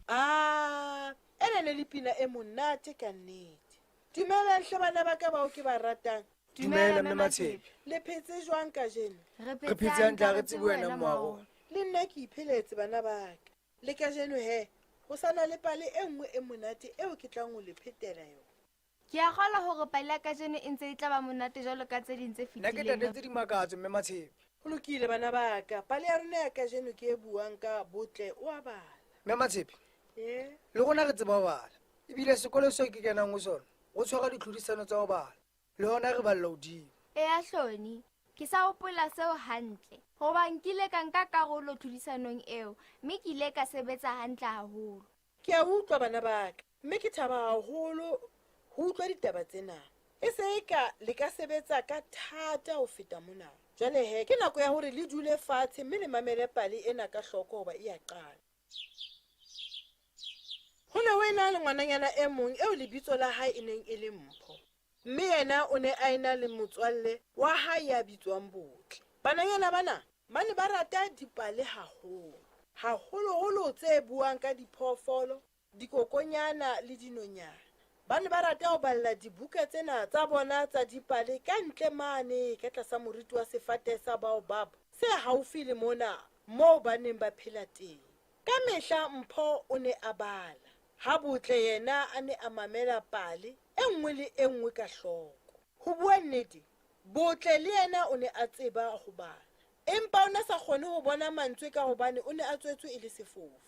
Ah, ena ne le pina e monate ka nnete. Dumelang hle bana ba ka bao ke ba ratang. Dumela, Mme Matshepe. Le phetse jwang kajeno? Re phetse hantle, ha re tsebe wena mma wa rona. Le nna ke ipheletse bana ba ka. Le kajeno he, ho sa na le pale e nngwe e monate eo ke tlang ho le phetela yona. Ke a kgolwa hore pale ya kajeno e ntse e tla ba monate jwalo ka tse ding tse Nna ke fetileng. tatetse dimakatso, Mme Matshepe. Ho lokile bana ba ka, pale ya rona ya kajeno ke e buang ka Botle o a bala. Mme Matshepe, Eh? le rona re tseba ho bala. Ebile sekolo seo ke kenang ho sona, ho tshwara ditlhodisano tsa ho bala. Le hona re balla hodimo. Eya Hloni, ke sa hopola seo hantle. Hoba nkile ka nka karolo tlhodisanong eo, mme ke ile ka sebetsa hantle haholo. Ke a utlwa bana ba ka, mme ke thaba haholo ho utlwa ditaba tsena. E se e ka le ka sebetsa ka thata ho feta mona. Jwale he, ke nako ya hore le dule fatshe mme le mamele pale ena ka hloko hoba e a qala. Ho ne ho ena le ngwananyana e mong eo lebitso la hae e neng e le Mpho. Mme yena o ne a ena le motswalle wa hae ya bitswang Botle. Bananyana bana ba ne ba rata dipale haholo, haholoholo tse buang ka diphoofolo, dikokonyana le dinonyana. Ba ne ba rata ho balla dibuka tsena tsa bona tsa dipale ka ntle mane ka tlasa moriti wa sefate sa baobab se haufi le mona moo ba neng ba phela teng. Ka mehla Mpho o ne a bala, ha Botle yena a ne a mamela pale e nngwe le e nngwe ka hloko. Ho bua nnete, Botle le yena o ne a tseba ho bala, empa o ne a sa kgone ho bona mantswe ka hobane o ne a tswetswe e le sefofu.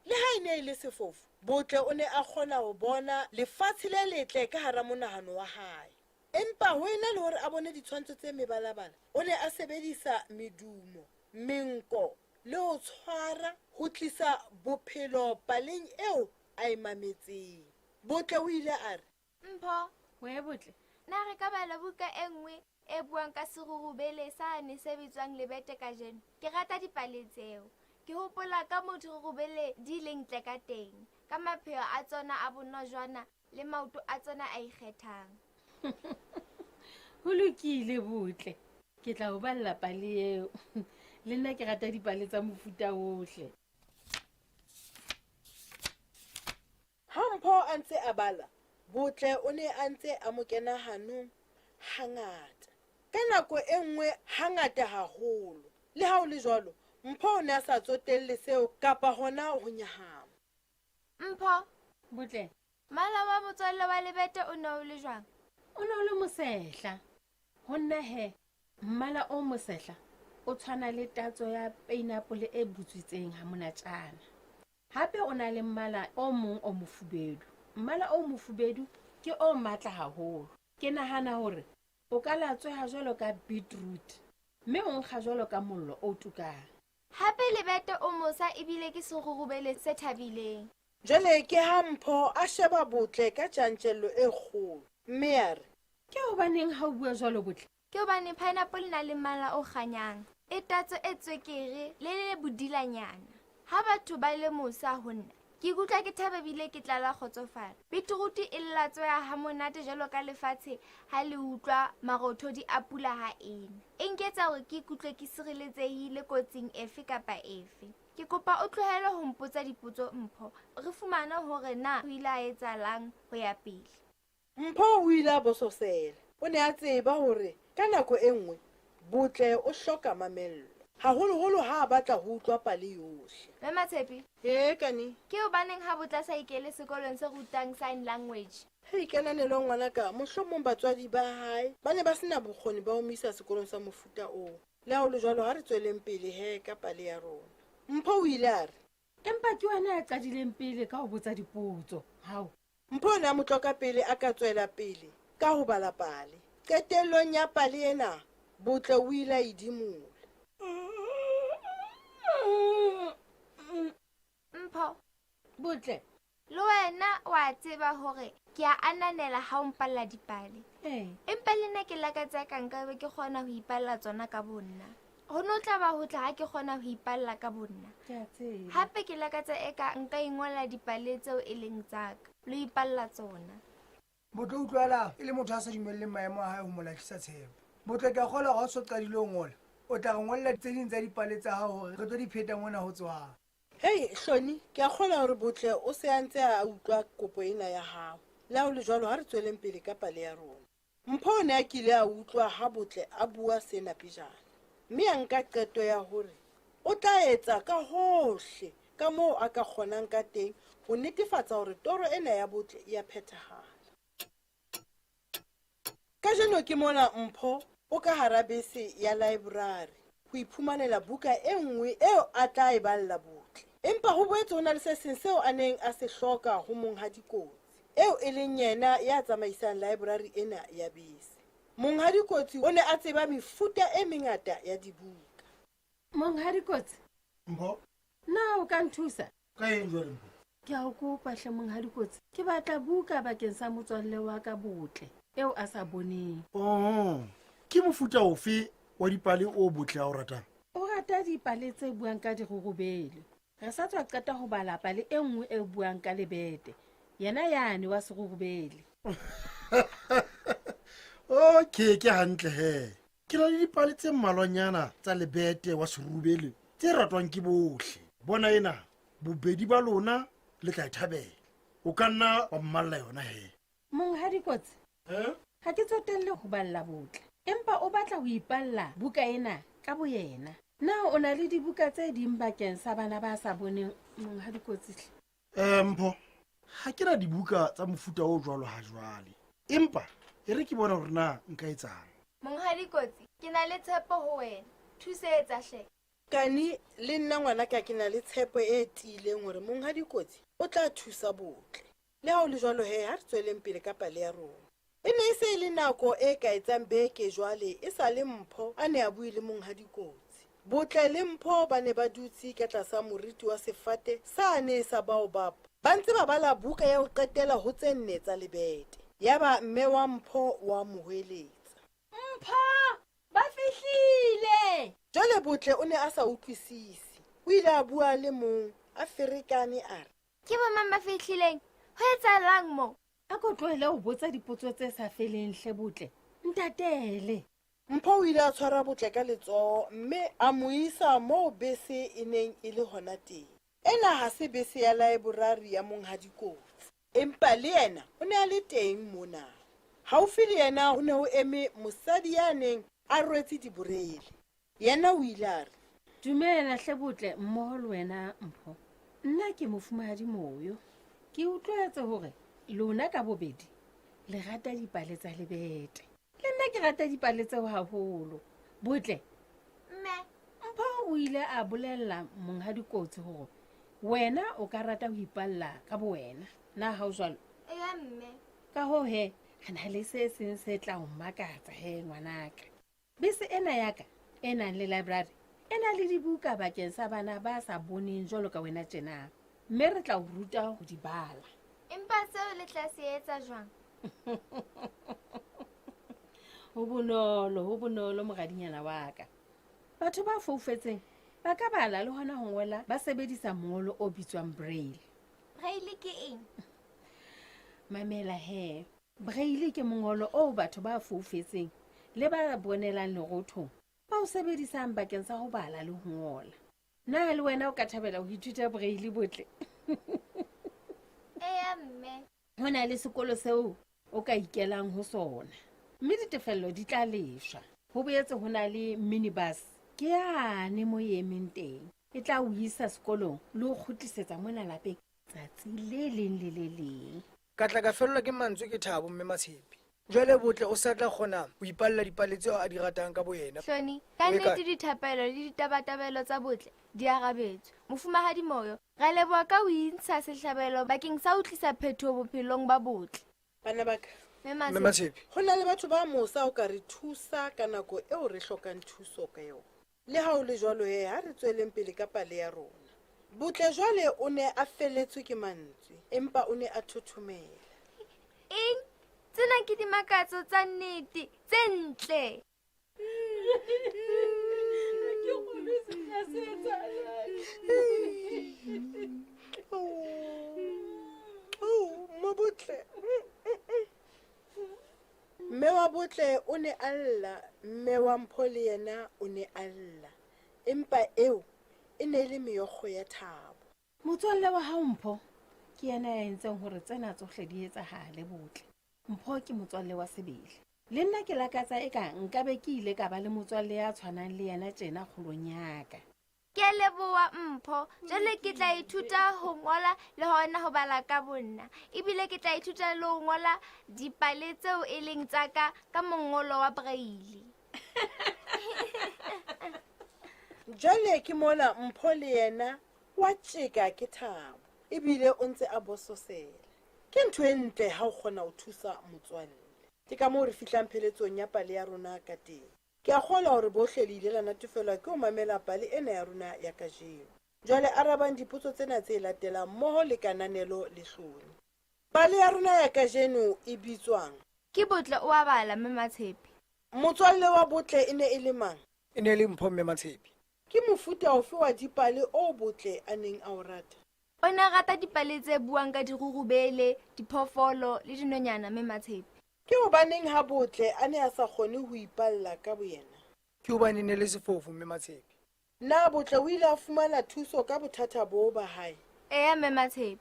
Le ha e ne e le sefofu, Botle o ne a kgona ho bona lefatshe le letle ka hara monahano wa hae. Empa ho ena le hore a bone ditshwantsho tse mebalabala, o ne a sebedisa medumo, menko le ho tshwara ho tlisa bophelo paleng eo a e mametseng. Botle o ile a re, Mpho, We Botle. na re ka bala buka e nngwe e buang ka serurubele sane se bitswang lebete kajeno? Ke rata dipale tseo. Ke hopola ka moo dirurubele di leng ntle ka teng, ka mapheo a tsona a bonojwana le maoto a tsona a ikgethang. Ho lokile Botle. Ke tla o balla pale eo. Le nna ke rata dipale tsa mofuta ohle. Ha Mpho a ntse a bala, Botle o ne a ntse a mo kena hanong hangata. Ka nako e nngwe hangata haholo. Le ha ho le jwalo, Mpho o ne a sa tsotelle seo kapa hona ho nyahama. Mpho, Botle. mmala wa motswalle wa lebete o ne o le jwang? O ne o le mosehla. Ho nna he, mmala o mosehla o tshwana le tatso ya peinapole e butswitseng ha monatjana. Hape o na le mmala o mong o mofubedu. Mmala o mofubedu ke o matla haholo. Ke nahana hore o ka latsweha jwalo ka beetroot, mme o nkga jwalo ka mollo o tukang. Hape lebete o mosa ebile ke serurubele se thabileng. Jwale ke ha Mpho a sheba Botle ka tjantjello e kgolo, mme a re, Ke hobaneng ha o bua jwalo Botle? Ke hobane pineapple e na le mmala o kganyang, e tatso e tswekere le le bodilanyana. Ha batho ba le mosa ho nna, ke ikutlwa ke thaba ebile ke tlala kgotsofalo. Beetroot e latsweha ha monate jwalo ka lefatshe ha le utlwa marothodi a pula ha ena. E nketsa hore ke ikutlwe ke sireletsehile kotsing efe kapa efe. Ke kopa o tlohele ho mpotsa dipotso Mpho, re fumane hore na ho ile ha etsahalang ho ya pele. Mpho o ile a bososela. O ne a tseba hore ka nako e nngwe Botle o hloka mamello, haholoholo ha a batla ho utlwa pale yohle. Mme Matshepe. Ee, Kani. Ke hobaneng ha Botle a sa ikele sekolong se rutang sign language? Hei, Kananelo ngwanaka, mohlomong batswadi ba hae ba ne ba sena bokgoni ba ho mo isa sekolong sa mofuta oo. Le ha ho le jwalo, ha re tsweleng pele he ka pale ya rona. Mpho o ile a re. Empa ke wena ya qadileng pele ka ho botsa dipotso. Hao. Mpho o ne a mo tloka pele a ka tswela pele ka ho bala pale. Qetellong ya pale ena, Botle o ile a idimola. Mpho. Botle. Le wena wa tseba hore ke a ananela ha o mpalla dipale. Empa le nna ke lakatsa ka nkabe ke kgona ho ipalla tsona ka bonna. Ho no tla ba ho tla ha ke kgona ho ipalla ka bonna. Ke a tseba. Hape ke lakatsa eka nka ingolla dipale tseo e leng tsa ka, le ho ipalla tsona. Botle o utlwahala e le motho a sa dumelleng maemo a hae ho mo lahlisa tshepo. Botle, ke a kgolwa hore ha o so qadile ho ngola, o tla re ngolla tse ding tsa dipale tsa hao hore re tlo di pheta mona ho Tsohang. Hei, Hloni, ke a kgolwa hore Botle o se a ntse a utlwa kopo ena ya hao. Le ha ho le jwalo, ha re tsweleng pele ka pale ya rona. Mpho o ne a kile a utlwa ha Botle a bua sena pejana, mme a nka qeto ya hore o tla etsa ka hohle ka moo a ka kgonang ka teng ho netefatsa hore toro ena ya Botle e a phethahala. Kajeno ke mona Mpho o ka hara bese ya laeborari ho iphumanela buka e nngwe eo a tla e balla Botle. Empa ho boetse ho na le se seng seo a neng a se hloka ho Monghadi Kotsi, eo e leng yena ya tsamaisang laeborari ena ya bese. Monghadi Kotsi o ne a tseba mefuta e mengata ya dibuka. Monghadi Kotsi. Mpho. Na o ka nthusa? Ka eng jwale Mpho? Ke a o kopa hle Monghadi Kotsi, ke batla buka bakeng sa motswalle wa ka Botle eo a sa boneng. Oh, ke mofuta ofe wa dipale o Botle a o ratang? O rata dipale tse buang ka dirurubele. Re sa tswa qeta ho bala pale e nngwe e buang ka lebete, yena yane wa serurubele. Okay, ke hantle he. Ke na le dipale tse mmalwanyana tsa lebete wa serurubele tse ratwang ke bohle. Bona ena, bobedi ba lona le tla e thabela. O ka nna wa mmalla yona he. Monghadi Kotsi, ha ke tsotelle ho balla Botle, empa o batla ho ipalla buka ena ka boyena. Na o na le dibuka tse ding bakeng sa bana ba sa boneng, Monghadi Kotsi hle? Mpho, ha ke na dibuka tsa mofuta o jwalo ha jwale, empa e re ke bone hore na nka etsang. Monghadi Kotsi, ke na le tshepo ho wena. Thusetsa hle. Kani, le nna ngwanaka ke na le tshepo e tiileng hore Monghadi Kotsi o tla thusa Botle. Le ha ho le jwalo he, ha re tsweleng pele ka pale ya rona. E ne e se e le nako e ka etsang beke jwale e sa le Mpho a ne a bue le Monghadi Kotsi. Botle le Mpho ba ne ba dutse ka tlasa moriti wa sefate sane sa baobab ba ntse ba bala buka ya ho qetela ho tse nne tsa lebete. Yaba mme wa Mpho wa mo hweletsa. Mpho! Ba fihlile! Jwale Botle o ne a sa utlwisise. O ile a bua a le mong, a ferekane a re. Ke bomang ba fihlileng? Ho etsahalang mo? A ko tlohele ho botsa dipotso tse sa feleng hle Botle. Ntatele. Mpho o ile a tshwara Botle ka letsoho mme a mo isa moo bese e neng e le hona teng. Ena ha se bese ya laeborari ya Monghadi Kotsi, empa le yena o ne a le teng mona. Haufi le yena ho ne ho eme mosadi ya neng a rwetse diborele. Yena o ile a re. Dumela hle Botle mmoho le wena Mpho. Nna ke Mofumahadi Moyo. Ke utlwetse hore lona ka bobedi le rata dipale tsa lebete. Le nna ke rata dipale tseo haholo. Botle. Mme. Mpho o ile a bolella Monghadi Kotsi hore wena o ka rata ho ipalla ka bowena. Na ha o jwalo? Eya mme. Ka hoo he, re na le se seng se tla o makatsa he ngwanaka. Bese ena ya ka e nang le library e na le dibuka bakeng sa bana ba sa boneng jwalo ka wena tjena, mme re tla o ruta ho di bala. Empa seo le tla se etsa jwang? Ho bonolo, ho bonolo moradinyana wa ka. Batho ba foufetseng ba ka bala le hona ho ngola ba sebedisa mongolo o bitswang Braille. Braille ke eng? Mamela he. Braille ke mongolo oo batho ba foufetseng le ba bonelang lerothong ba o sebedisang bakeng sa ho bala le ho ngola. Na le wena o ka thabela ho ithuta Braille Botle? Eya mme. Ho na le sekolo seo o ka ikelang ho sona, mme ditefello di tla lefshwa. Ho boetse ho na le minibus, ke yane mo e emeng teng, e tla o isa sekolong le ho kgutlisetsa mona lapeng tsatsi le leng le le leng. Ka tla ka fellwa ke mantswe ke thabo mme Matshepe. Jwale Botle o sa tla kgona ho ipalla dipale tseo a di ratang ka boyena. Hloni, ka O e kae? nnete dithapelo le ditabatabelo tsa Botle di arabetswe. Mofumahadi Moyo, re a leboha ka ho intsha sehlabelo bakeng sa ho tlisa phetoho bophelong ba Botle. Bana ba ka. Mme Mme Matshepe. Ho na le batho ba mosa ho ka re thusa ka nako eo re hlokang thuso ka yona. Le ha ho le jwalo he, ha re tsweleng pele ka pale ya rona. Botle jwale o ne a feletswe ke mantswe, empa o ne a thothomela. Eng? Tsena ke dimakatso tsa nnete, tse ntle. Mmabotle. Mme wa Botle o ne a lla, mme wa Mpho le yena o ne a lla. Empa eo e ne e le meokgo ya thabo. Motswalle wa hao Mpho ke yena ya entseng hore tsena tsohle di etsahale Botle. Mpho ke motswalle wa sebele. Le nna ke lakatsa eka nkabe ke ile ka ba le motswalle ya tshwanang le yena tjena kgolong ya ka. Ke a leboha Mpho. Jwale ke tla ithuta ho ngola le hona ho bala ka bonna. Ebile ke tla ithuta le ho ngola dipale tseo e leng tsa ka ka mongolo wa Braille. Jwale ke mona Mpho le yena wa tjeka ke thabo ebile o ntse a bososela. Ke ntho e ntle ha o kgona ho thusa motswalle. Ke ka moo re fihlang pheletsong ya pale ya rona ka teng. Ke a kgolwa hore bohle le ile la natefelwa ke ho mamela pale ena ya rona ya kajeno. Jwale arabang dipotso tsena tse latelang mmoho le kananelo le hloni. Pale ya rona ya kajeno e bitswang? Ke Botle o a bala, Mme Matshepe. Motswalle wa Botle e ne e le mang? E ne e le Mpho, Mme Matshepe. Ke mofuta ofe wa dipale oo Botle a neng a o rata? O ne a rata dipale tse buang ka dirurubele, diphoofolo le dinonyana, Mme Matshepe. Ke hobaneng ha Botle a ne a sa kgone ho ipalla ka boyena? Ke hobane e ne e le sefofu, Mme Matshepe. Na Botle o ile a fumana thuso ka bothata boo ba hae? Eya, Mme Matshepe.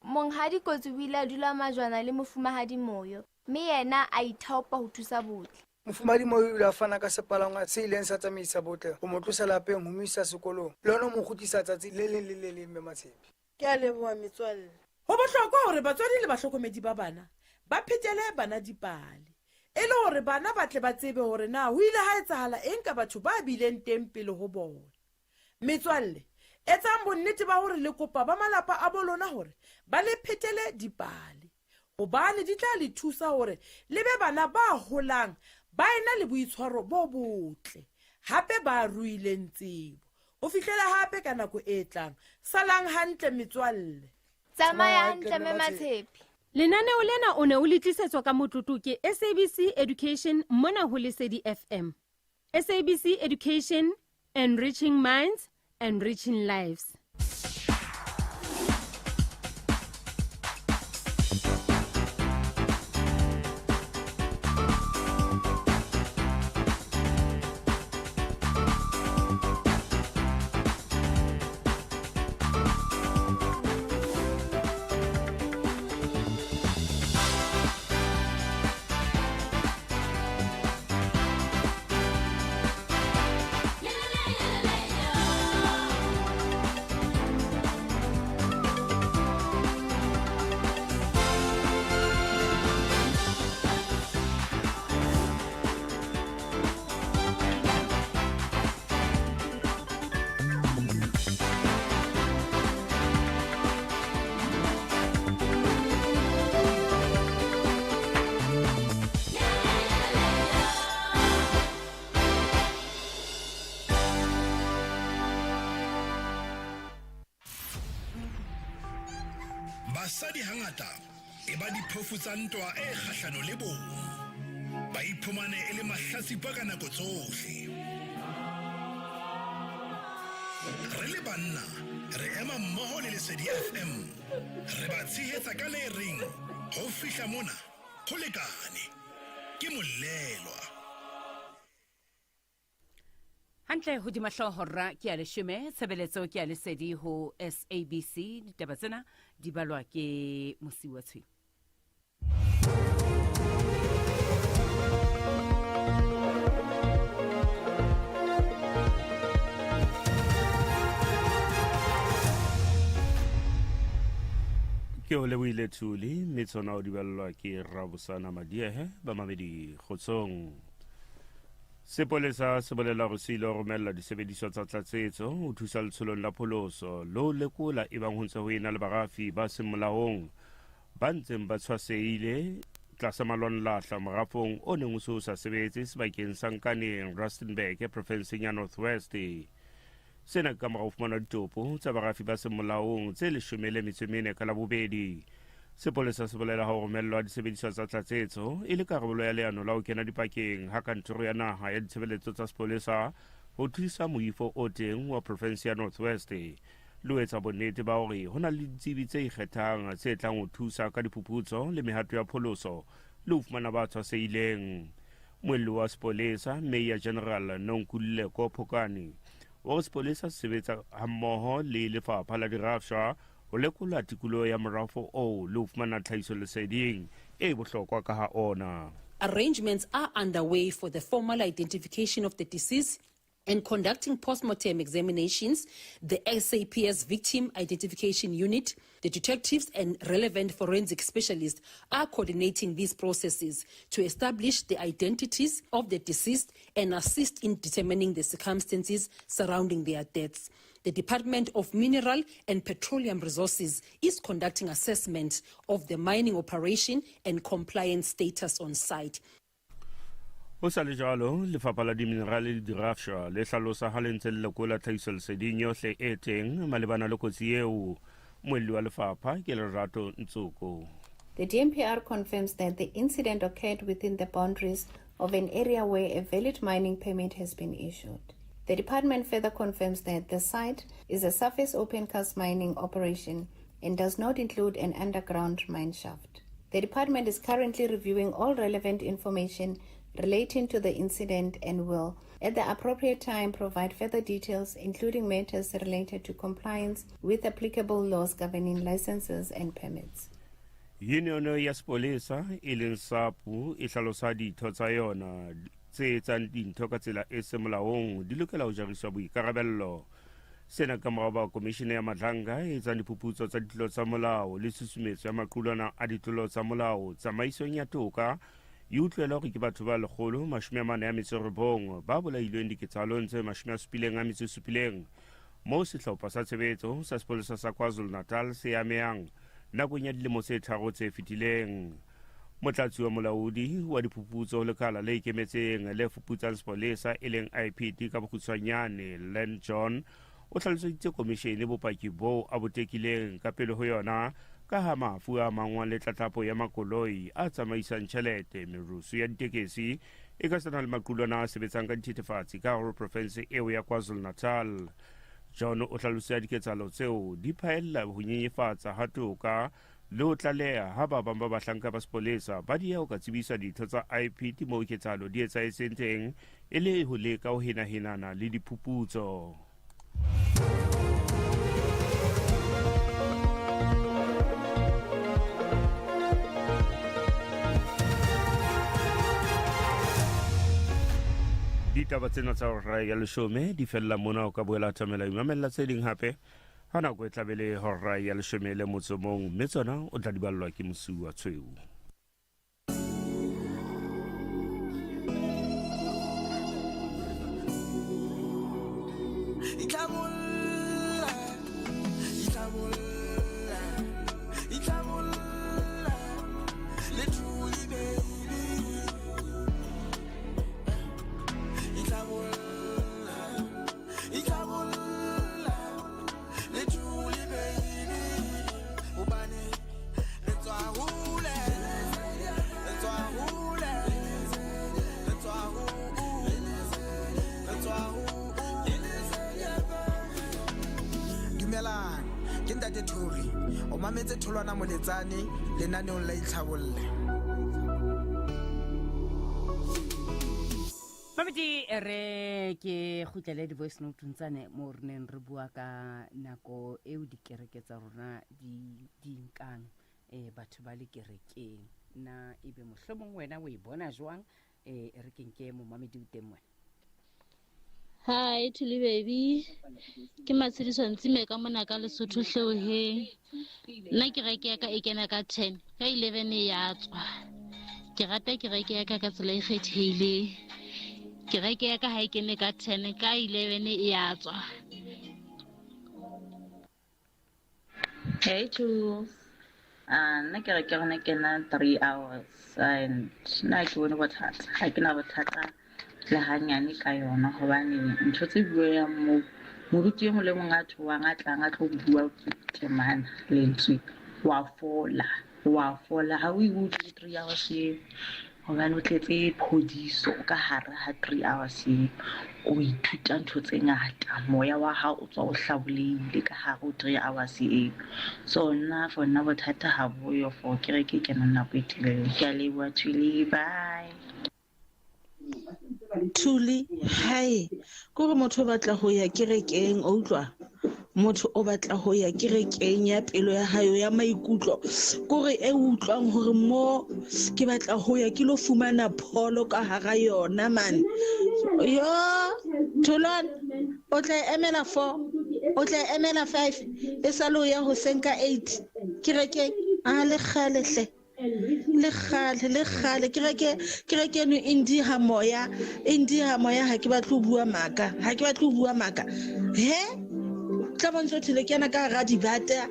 Monghadi Kotsi o ile a dula majwana le Mofumahadi Moyo, mme yena a ithaopa ho thusa Botle. Mofumahadi Moyo o ile a fana ka sepalangwa se ileng sa tsamaisa Botle ho mo tlosa lapeng ho mo isa sekolong le hona ho mo kgutlisa tsatsi le leng le le leng, Mme Matshepe. Ke a leboha metswalle. Ho bohlokwa hore batswadi le bahlokomedi ba bana ba phetele bana dipale e le hore bana ba tle ba tsebe hore na ho ile ha etsahala eng ka batho ba bileng teng pele ho bona. Metswalle, etsang bonnete ba hore le kopa ba malapa a bo lona hore ba le phetele dipale hobane di tla le thusa hore le be bana ba holang ba ena le boitshwaro bo botle hape ba ruileng tsebo. Ho fihlela hape ka nako e tlang, salang hantle metswalle. Tsamaya hantle Mme Matshepe. Lenaneo lena o ne o le tlisetswa ka motlotlo ke SABC Education mona ho Lesedi FM. SABC Education, enriching minds, enriching lives. Basadi hangata e ba diphofu tsa ntwa e kgahlano le bong. Ba iphumane e le mahlatsipa ka nako tsohle. Re le banna, re ema mmoho le Lesedi FM. Re ba tshehetsa ka le reng ho fihla mona ho lekane. Ke molelwa. Hantle hodima hlooho rra ke ya leshome, tshebeletso ke ya lesedi ho SABC. Ditaba tsena di balwa ke Mosiuwa Tshweu. Ke o lebohile Thuli, mme tsona o di ballwa ke Rabosana Madiehe. Bamamedi kgotsong. Sepolesa se bolela hore se ile romella disebediswa tsa tlatsetso ho thusa letsholong la pholoso le ho lekola ebang ho ntse ho ena le barafi ba seng molaong ba ntseng ba tshwasehile tlasa malwanlahla morafong o neng o se o sa sebetse sebakeng sa Nkaneng, Rustenburg, profenseng ya North West. Sena ke ka mora ho fumana ditopo tsa barafi ba seng molaong tse 14 ka Labobedi. Sepolesa se bolela ha ho romellwa disebediswa tsa tlatsetso e le karolo ya leano la ho kena dipakeng ha kantoro ya naha ya ditshebeletso tsa sepolesa ho thusa moifo o teng wa profense ya North West le ho etsa bonnete ba hore ho na le ditsebi tse ikgethang tse tlang ho thusa ka diphuputso le mehato ya pholoso le ho fumana ba tshwasehileng. Moelli wa sepolesa Mayor General Nonkululeko Phokane o re sepolesa se sebetsa hammoho le lefapha la dirafshwa ho lekola tikoloho ya morafo oo le ho fumana tlhahisoleseding e bohlokwa ka ha ona. Arrangements are underway for the formal identification of the deceased and conducting postmortem examinations. The SAPS Victim Identification Unit, the detectives and relevant forensic specialists are coordinating these processes to establish the identities of the deceased and assist in determining the circumstances surrounding their deaths. The Department of Mineral and Petroleum Resources is conducting assessment of the mining operation and compliance status on site. Ho sa le jwalo, Lefapha la Diminerale le Dirafshwa le hlalosa ha le ntse le lekola tlhahisoleseding yohle e teng malebana le kotsi eo. Moelli wa lefapha ke Lerato Ntsuku. The DMPR confirms that the incident occurred within the boundaries of an area where a valid mining permit has been issued. The department further confirms that the site is a surface open cast mining operation and does not include an underground mine shaft. The department is currently reviewing all relevant information relating to the incident and will, at the appropriate time, provide further details, including matters related to compliance with applicable laws governing licenses and permits. Union ya sepolesa e leng SAPU e hlalosa ditho tsa yona tse etsang dintho ka tsela e seng molaong di lokela ho jariswa boikarabello. Sena ka morao ba komishene ya Madlanga e etsang diphuputso tsa ditlolo tsa molao le tshusumetso ya maqulwana a ditlolo tsa molao tsamaisong ya toka e utlwela hore ke batho ba 149 ba bolailweng diketsahalong tse 77 moo sehlopha sa tshebetso sa sepolesa sa KwaZulu-Natal se amehang nakong ya dilemo tse 3 tse fetileng. Motlatsi wa molaodi wa diphuputso ho lekala le ikemetseng le fuputsang sepolesa e leng IPD ka bokgutshwanyane Len John o hlaloseditse komishene bopaki boo a bo tekileng ka pele ho yona ka ha mafu a mangwang le tlatlapo ya makoloi a tsamaisang tjhelete, merusu ya ditekesi e ka sana le maqulwana a sebetsang ka dithethefatsi ka hare ho profense eo ya KwaZulu-Natal. John o hlalositse diketsahalo tseo di phaella ho nyenyefatsa ha toka le ho tlaleha ha ba bang ba bahlanka ba sepolesa ba dieha ho ka tsebisa ditho tsa IPD moo ketsahalo di etsahetseng teng e le ho leka ho henahenana le diphuputso. Ditaba tsena tsa hora ya 10 di fella mona. O ka boela thamela imamella tse ding hape ha nako e tlabe le hora ya 11, mme tsona o tla di ballwa ke Mosuwa Tshweu. Itlhabolle, itlhabolle, itlhabolle, le Thuli baby. Itlhabolle, itlhabolle, le Thuli baby. Hobane re tswa hole, re tswa hole, re tswa hole, re tswa hole. Dumelang, ke Ntate Thori. O mametse Tholwana Moletsane lenaneong la Itlhabolle. Mamedi, re ke kgutlele di-voice note tsane moo re neng re bua ka nako eo dikereke tsa rona di nkang batho ba le kerekeng. Na ebe mohlomong wena o e bona jwang? Re ke nke momamedi o teng wena. Hi Thuli baby. Ke Matshediso Ntsime ka mona ka Lesotho hleoheng. Nna kereke ya ka e kena ka 10, ka 11 e ya tswa. Ke rata kereke ya ka ka tsela e kgethehileng. Kereke ya ka ha e kene ka 10, ka 11 e ya tswa. Hey Jules. Ah, nna ke re ke rona kena 3 hours and nna ke bone bothata. Ha ke na bothata le hanyane ka yona hobane ntho tse bueang moo moruti e mong le mong a theohang a tlang a tlo bua temana lentswe wa fola wa fola ha o e utlwe 3 hours eo hobane o tletse phodiso ka hare ha 3 hours eo o ithuta ntho tse ngata moya wa hao o tswa o hlabolehile ka hare ho 3 hours eo so nna for nna bothata ha boyo for kereke e kenang nako e telele ke a leboha Thuli bye. Thuli, hae, kore motho o batla ho ya kerekeng, o utlwa? Motho o batla ho ya kerekeng ya pelo ya hae ya maikutlo, kore e utlwang hore mo ke batla ho ya ke lo fumana pholo ka hara yona man. Yo, Tholwana, o tla e emela 4, o tla e emela 5, e sale o ya hoseng ka 8 kerekeng. A le kgale hle. Le kgale, le kgale kereke, kereke eno e ndiha moya, e ndiha moya. Ha ke batle ho bua maka, ha ke batle ho bua maka. He, tla bontsha thele ke yana ka hara dibata,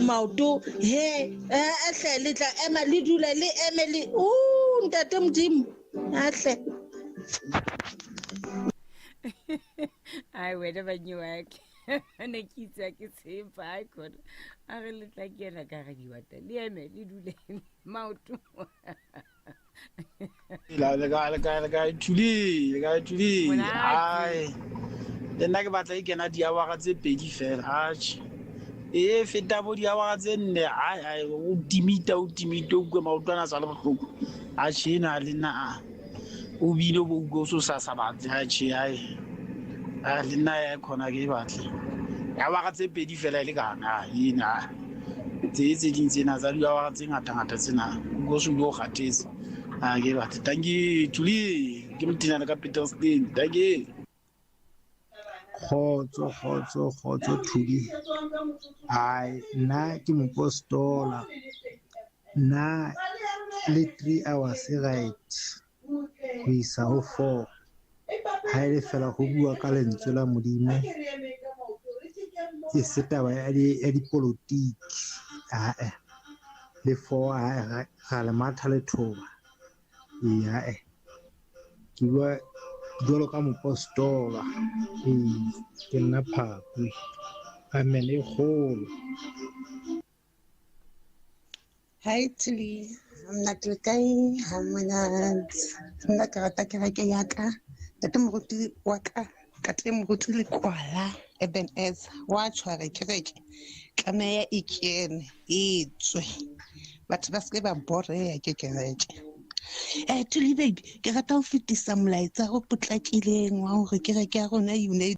maoto. He, hle le tla ema le dule le eme le, u ntate Modimo, ahle. Ai wena banyiwake. Ne ke itse ke tshepa ai khona a re le tla kena ka re diwata le eme le dule maoto. La le kae le kae le kae Thuli le kae Thuli ai le nna ke batla e kena diawara tse pedi fela atjhe e feta bo diawara tse nne ai ai o timita o timita o utlwe maoto ana a sa le bohloko atjhe ena le nna a o bile o bo utlwe o so sa sa batle atjhe ai a le nna ya khona ke e batle diawara tse pedi fela e le kana ena tse tse ding tsena tsa diawara tse ngata ngata tsena o so o kgathetse a ke batle. Dankie Thuli ke motinana ka Peterstein. Dankie. Kgotso kgotso kgotso Thuli. Ai nna ke mopostola. Nna le 3 hours right ho isa ho 4. Ha e le fela ho bua ka lentswe la Modimo e se taba ya dipolotiki. Ae le 4 ae ra le matha lethoba. Ee ae ke bua jwalo ka mopostola. Ee ke nna Phakwe. Amen e kgolo. Hi Thuli, monate le kae? Ha monate. Nna ke rata kereke ya ka. Ntate moruti wa ka, ntate moruti Lekwala Ebenezer wa tshwara kereke. Tlameha e kene, e tswe. Batho ba seke ba boreha ke kereke. Thuli baby, ke rata ho fetisa molaetsa o potlakileng wa hore kereke ya rona United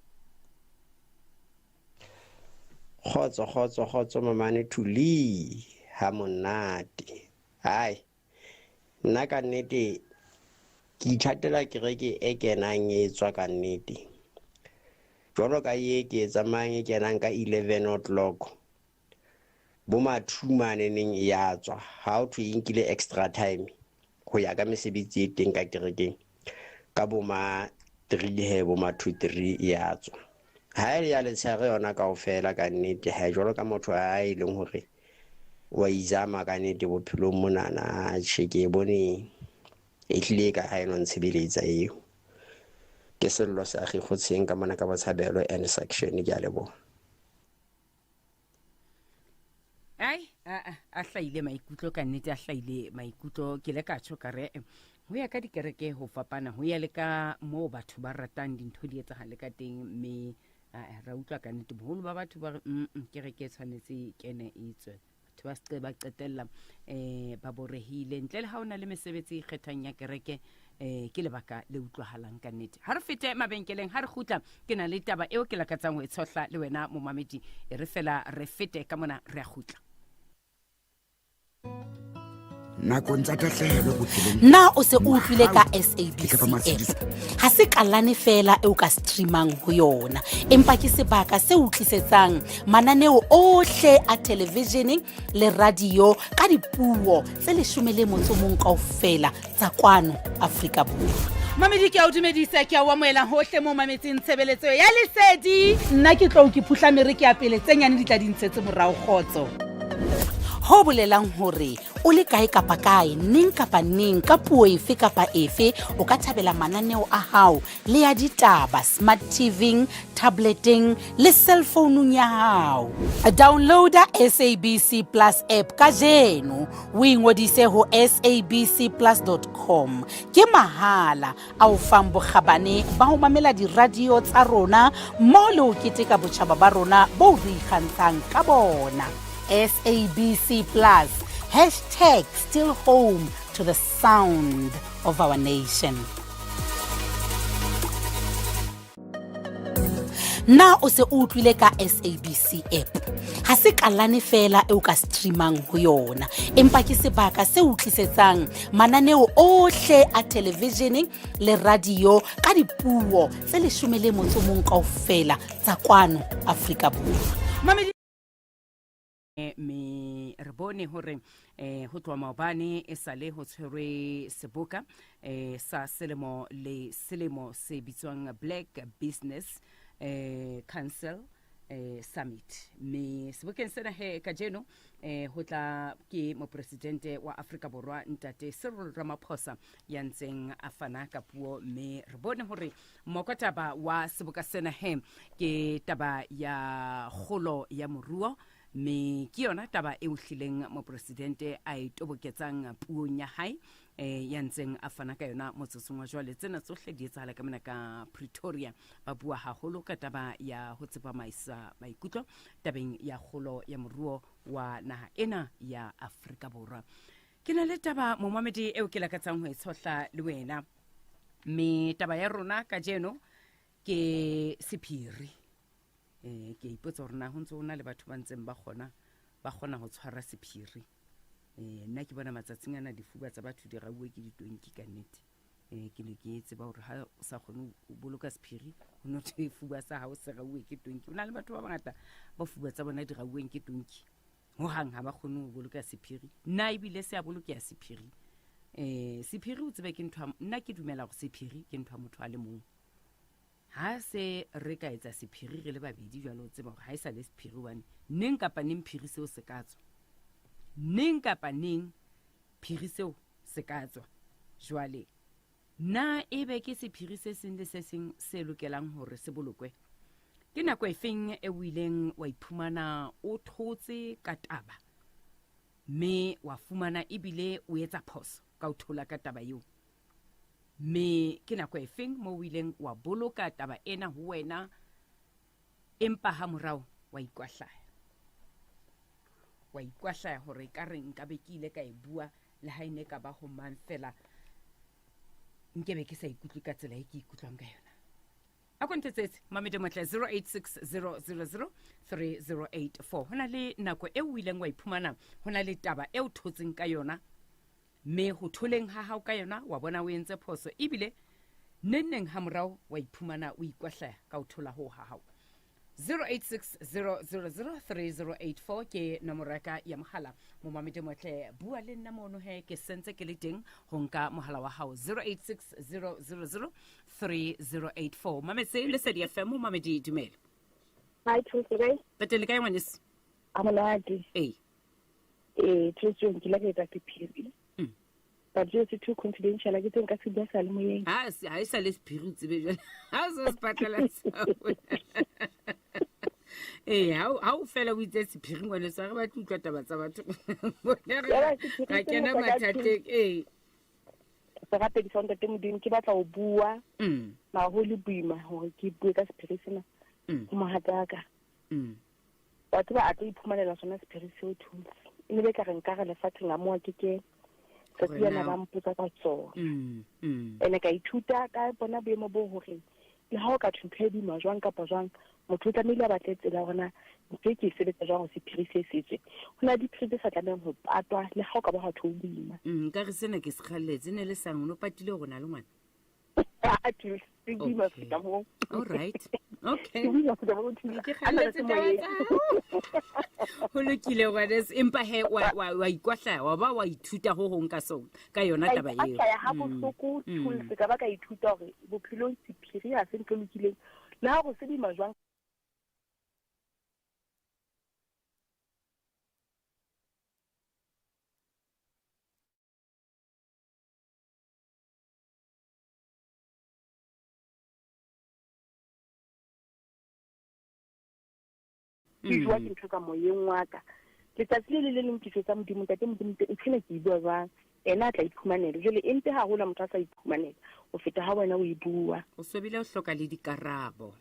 Kgotso kgotso kgotso mamane Thuli ha monate. Hai nna ka nnete ke ithatela kereke e kenang e tswa ka nnete. Jwalo ka ye ke e tsamayang e kenang ka 11 o'clock. Bo ma 2 mane neng e ya tswa. Ha o thwe e nkile extra time ho ya ka mesebetsi e teng ka kerekeng. Ka bo ma 3 he bo ma 2 3 e ya tswa. Ha e le ya letshehare yona kaofela ka nnete ha jwalo ka motho a e leng hore wa izama ka nnete bophelong monana tjhe ke e bone e hlile ka ha e no ntshebeletsa eo. Ke sello sa Kgotsheng ka mona ka Botshabelo N section ke a leboha. Ai a hlahile maikutlo ka nnete, a hlahile maikutlo ke le ka tjho ka re ho ya ka dikereke ho fapana, ho ya le ka moo batho ba ratang dintho di etsahale ka teng, mme ra utlwa ka nnete boholo ba batho ba re kereke e tshwanetse e kene e tswe. Batho ba se ba qetella ba borehile ntle le ha o na le mesebetsi e ikgethang ya kereke ke lebaka le utlwahalang ka nnete. Ha re fete mabenkeleng, ha re kgutla ke na le taba eo ke lakatsang ho e tshohla le wena momamedi. E re fela re fete ka mona re a kgutla. Nakong tsa tahlehelo bophelong Na o se o utlwile ka Ke SABC ka ba app? matshediso. Ha se kalane feela eo ka streamang ho yona, empa ke sebaka se o tlisetsang mananeo ohle a televishene le radio ka dipuo tse 11 kaofela tsa kwano Afrika Borwa. Mamedi, ke a o dumedisa, ke a o amohela hohle mo mametseng tshebeletso ya Lesedi. Nna ke tlou ke phuhla mere ke ya pele, tse nyane di tla di ntshetse morao. Kgotso. Ho bolelang hore o le kae kapa kae, neng kapa neng, ka puo efe kapa efe, o ka thabela mananeo a hao le ya ditaba smart TV-ing, tableteng le cellfounung ya hao. Downloada SABC Plus app kajeno, o ingodise ho sabcplus.com. Ke mahala a o fang bokgabane ba ho mamela diradio tsa rona mmoho le ho keteka botjhaba ba rona bo re ikgantshang ka bona. SABC Plus, hashtag still home to the sound of our nation. Na o se o utlwile ka SABC app? Ha se kalane feela eo ka streamang ho yona, empa ke sebaka se o tlisetsang mananeo ohle a televishene le radio ka dipuo tse 11 kaofela tsa kwano Afrika Borwa. Mamedi Me re bone hore ho tloha maobane e sale ho tshwerwe seboka sa selemo le selemo se bitswang Black Business Council Summit. Me sebokeng sena he kajeno ho tla ke mopresidente wa Afrika Borwa ntate Cyril Ramaphosa ya ntseng a fana ka puo. Mme re bone hore mokotaba wa seboka sena he ke taba ya kgolo ya moruo, mme ke yona taba e hlileng mopresidente a e toboketsang puong ya hae ya ntseng a fana ka yona motsotsong wa jwale. Tsena tsohle di etsahala ka mona ka Pretoria. Ba bua haholo ka taba ya ho tsepamaisa maikutlo tabeng ya kgolo ya moruo wa naha ena ya Afrika Borwa. Ke na le taba momamedi eo ke lakatsang ho e tshohla le wena, mme taba ya rona kajeno ke sephiri. Ke ipotsa hore na ho ntse ho na le batho ba ntseng ba kgona ho tshwara sephiri. Nna ke bona matsatsing ana difuba tsa batho di rauwe ke ditonki ka nnete. Ke ne ke tseba hore ha o sa kgone ho boloka sephiri, ho no thwe fuba sa hao se rauwe ke tonki. Ho na le batho ba bangata ba fuba tsa bona di rauweng ke tonki, hohang ha ba kgone ho boloka sephiri. Nna ebile se a bolokeha sephiri. Sephiri o tsebe ke ntho ya, nna ke dumela hore sephiri ke ntho ya motho a le mong. Ha se re ka etsa sephiri re le babedi jwalo, o tseba hore ha e sa le sephiri, hobane neng kapa neng phiri seo se ka tswa. Neng kapa neng phiri seo se ka tswa. Jwale na ebe ke sephiri se seng le se seng se lokelang hore se bolokwe? Ke nako e feng e o ileng wa iphumana o thotse ka taba, mme wa fumana ebile o etsa phoso ka ho thola ka taba eo? Mme ke nako e feng moo o ileng wa boloka taba ena ho wena, empa ha morao wa ikwahlaya? Wa ikwahlaya hore ekare nka be ke ile ka e bua le ha e ne ka ba ho mang fela, nke be ke sa ikutlwe ka tsela e ke ikutlwang ka yona. A ko ntetsetse Mamedi Motle 0860003084. Ho na le nako eo o ileng wa iphumana ho na le taba e o thotseng ka yona, mme ho tholeng ha hao ka yona wa bona o entse phoso, ebile neng neng ha morao wa iphumana o ikwahlaya ka ho thola ho ha hao. 0860003084 ke nomoro ya ka ya mohala. Momamedi Motle, bua le nna mono he, ke sentse ke le teng ho nka mohala wa hao 0860003084. Mametse Lesedi FM, Momamedi dumela. Hi, Thuso, kae? Pete le kae ngwaneso? A monate. Ee. Ee, Thuso, ke ile ka etsa sephiri. But just too confidential, ke tse nka se bua sa le moyeng. Ha se, ha e sa le sephiri, o tsebe jwale. Ha o se sepatala sa Ee, ha o fela o itse sephiri ngwaneso, ha re batle utlwa taba tsa batho. Bona Yaba ra sephiri kena sena sa ka mathateng, ee. Serapedi sa Ntate Modimo, ke batla ho bua. Mara ho le boima hore ke bue ka sephiri sena. Ho mohatsaka. Wa tseba a tlo iphumanela sona sephiri seo, Thuso. E ne be ka re nka re lefatsheng a moa ke ke tsatsi Hore lena na ba mpotsa ka tsona. Ene ka ithuta ka bona boemo bo hore Le ha o ka thwe ntho e boima jwang kapa jwang, motho o tlamehile a batle tsela ya hore na ntho e ke e sebetsa jwang hore sephiri se se tswe. Ho na le diphiri tse sa tlamehang ho patwa le ha o ka ba hwa thwe ho boima. Nkare sena ke se kgalletse, ne le sang, o no patile hore o na le ngwana? Se boima ho feta moo. All right. Okay. Se boima ho feta moo, Thuli. Ke kgalletse taba tsa hao. Ho lokile ngwaneso, empa he wa ikwahlaya, wa ba wa ithuta ho hong ka sona, ka yona Ka taba eo. ikwahlaya ha bohloko, Thuli, se ka ba ka ithuta hore bophelong sephiri ha se ntho e lokileng. Le ha ho se boima jwang. Ke jowa ke ntho ka moyeng wa ka. Letsatsi le le le leng ke jwetsa Modimo, Ntate Modimo, ntho ena ke e bua jwang? Ena a tla iphumanela. Jwale e mpe haholo ha motho a sa iphumanela ho feta ha wena o e bua. O swabile o hloka le dikarabo.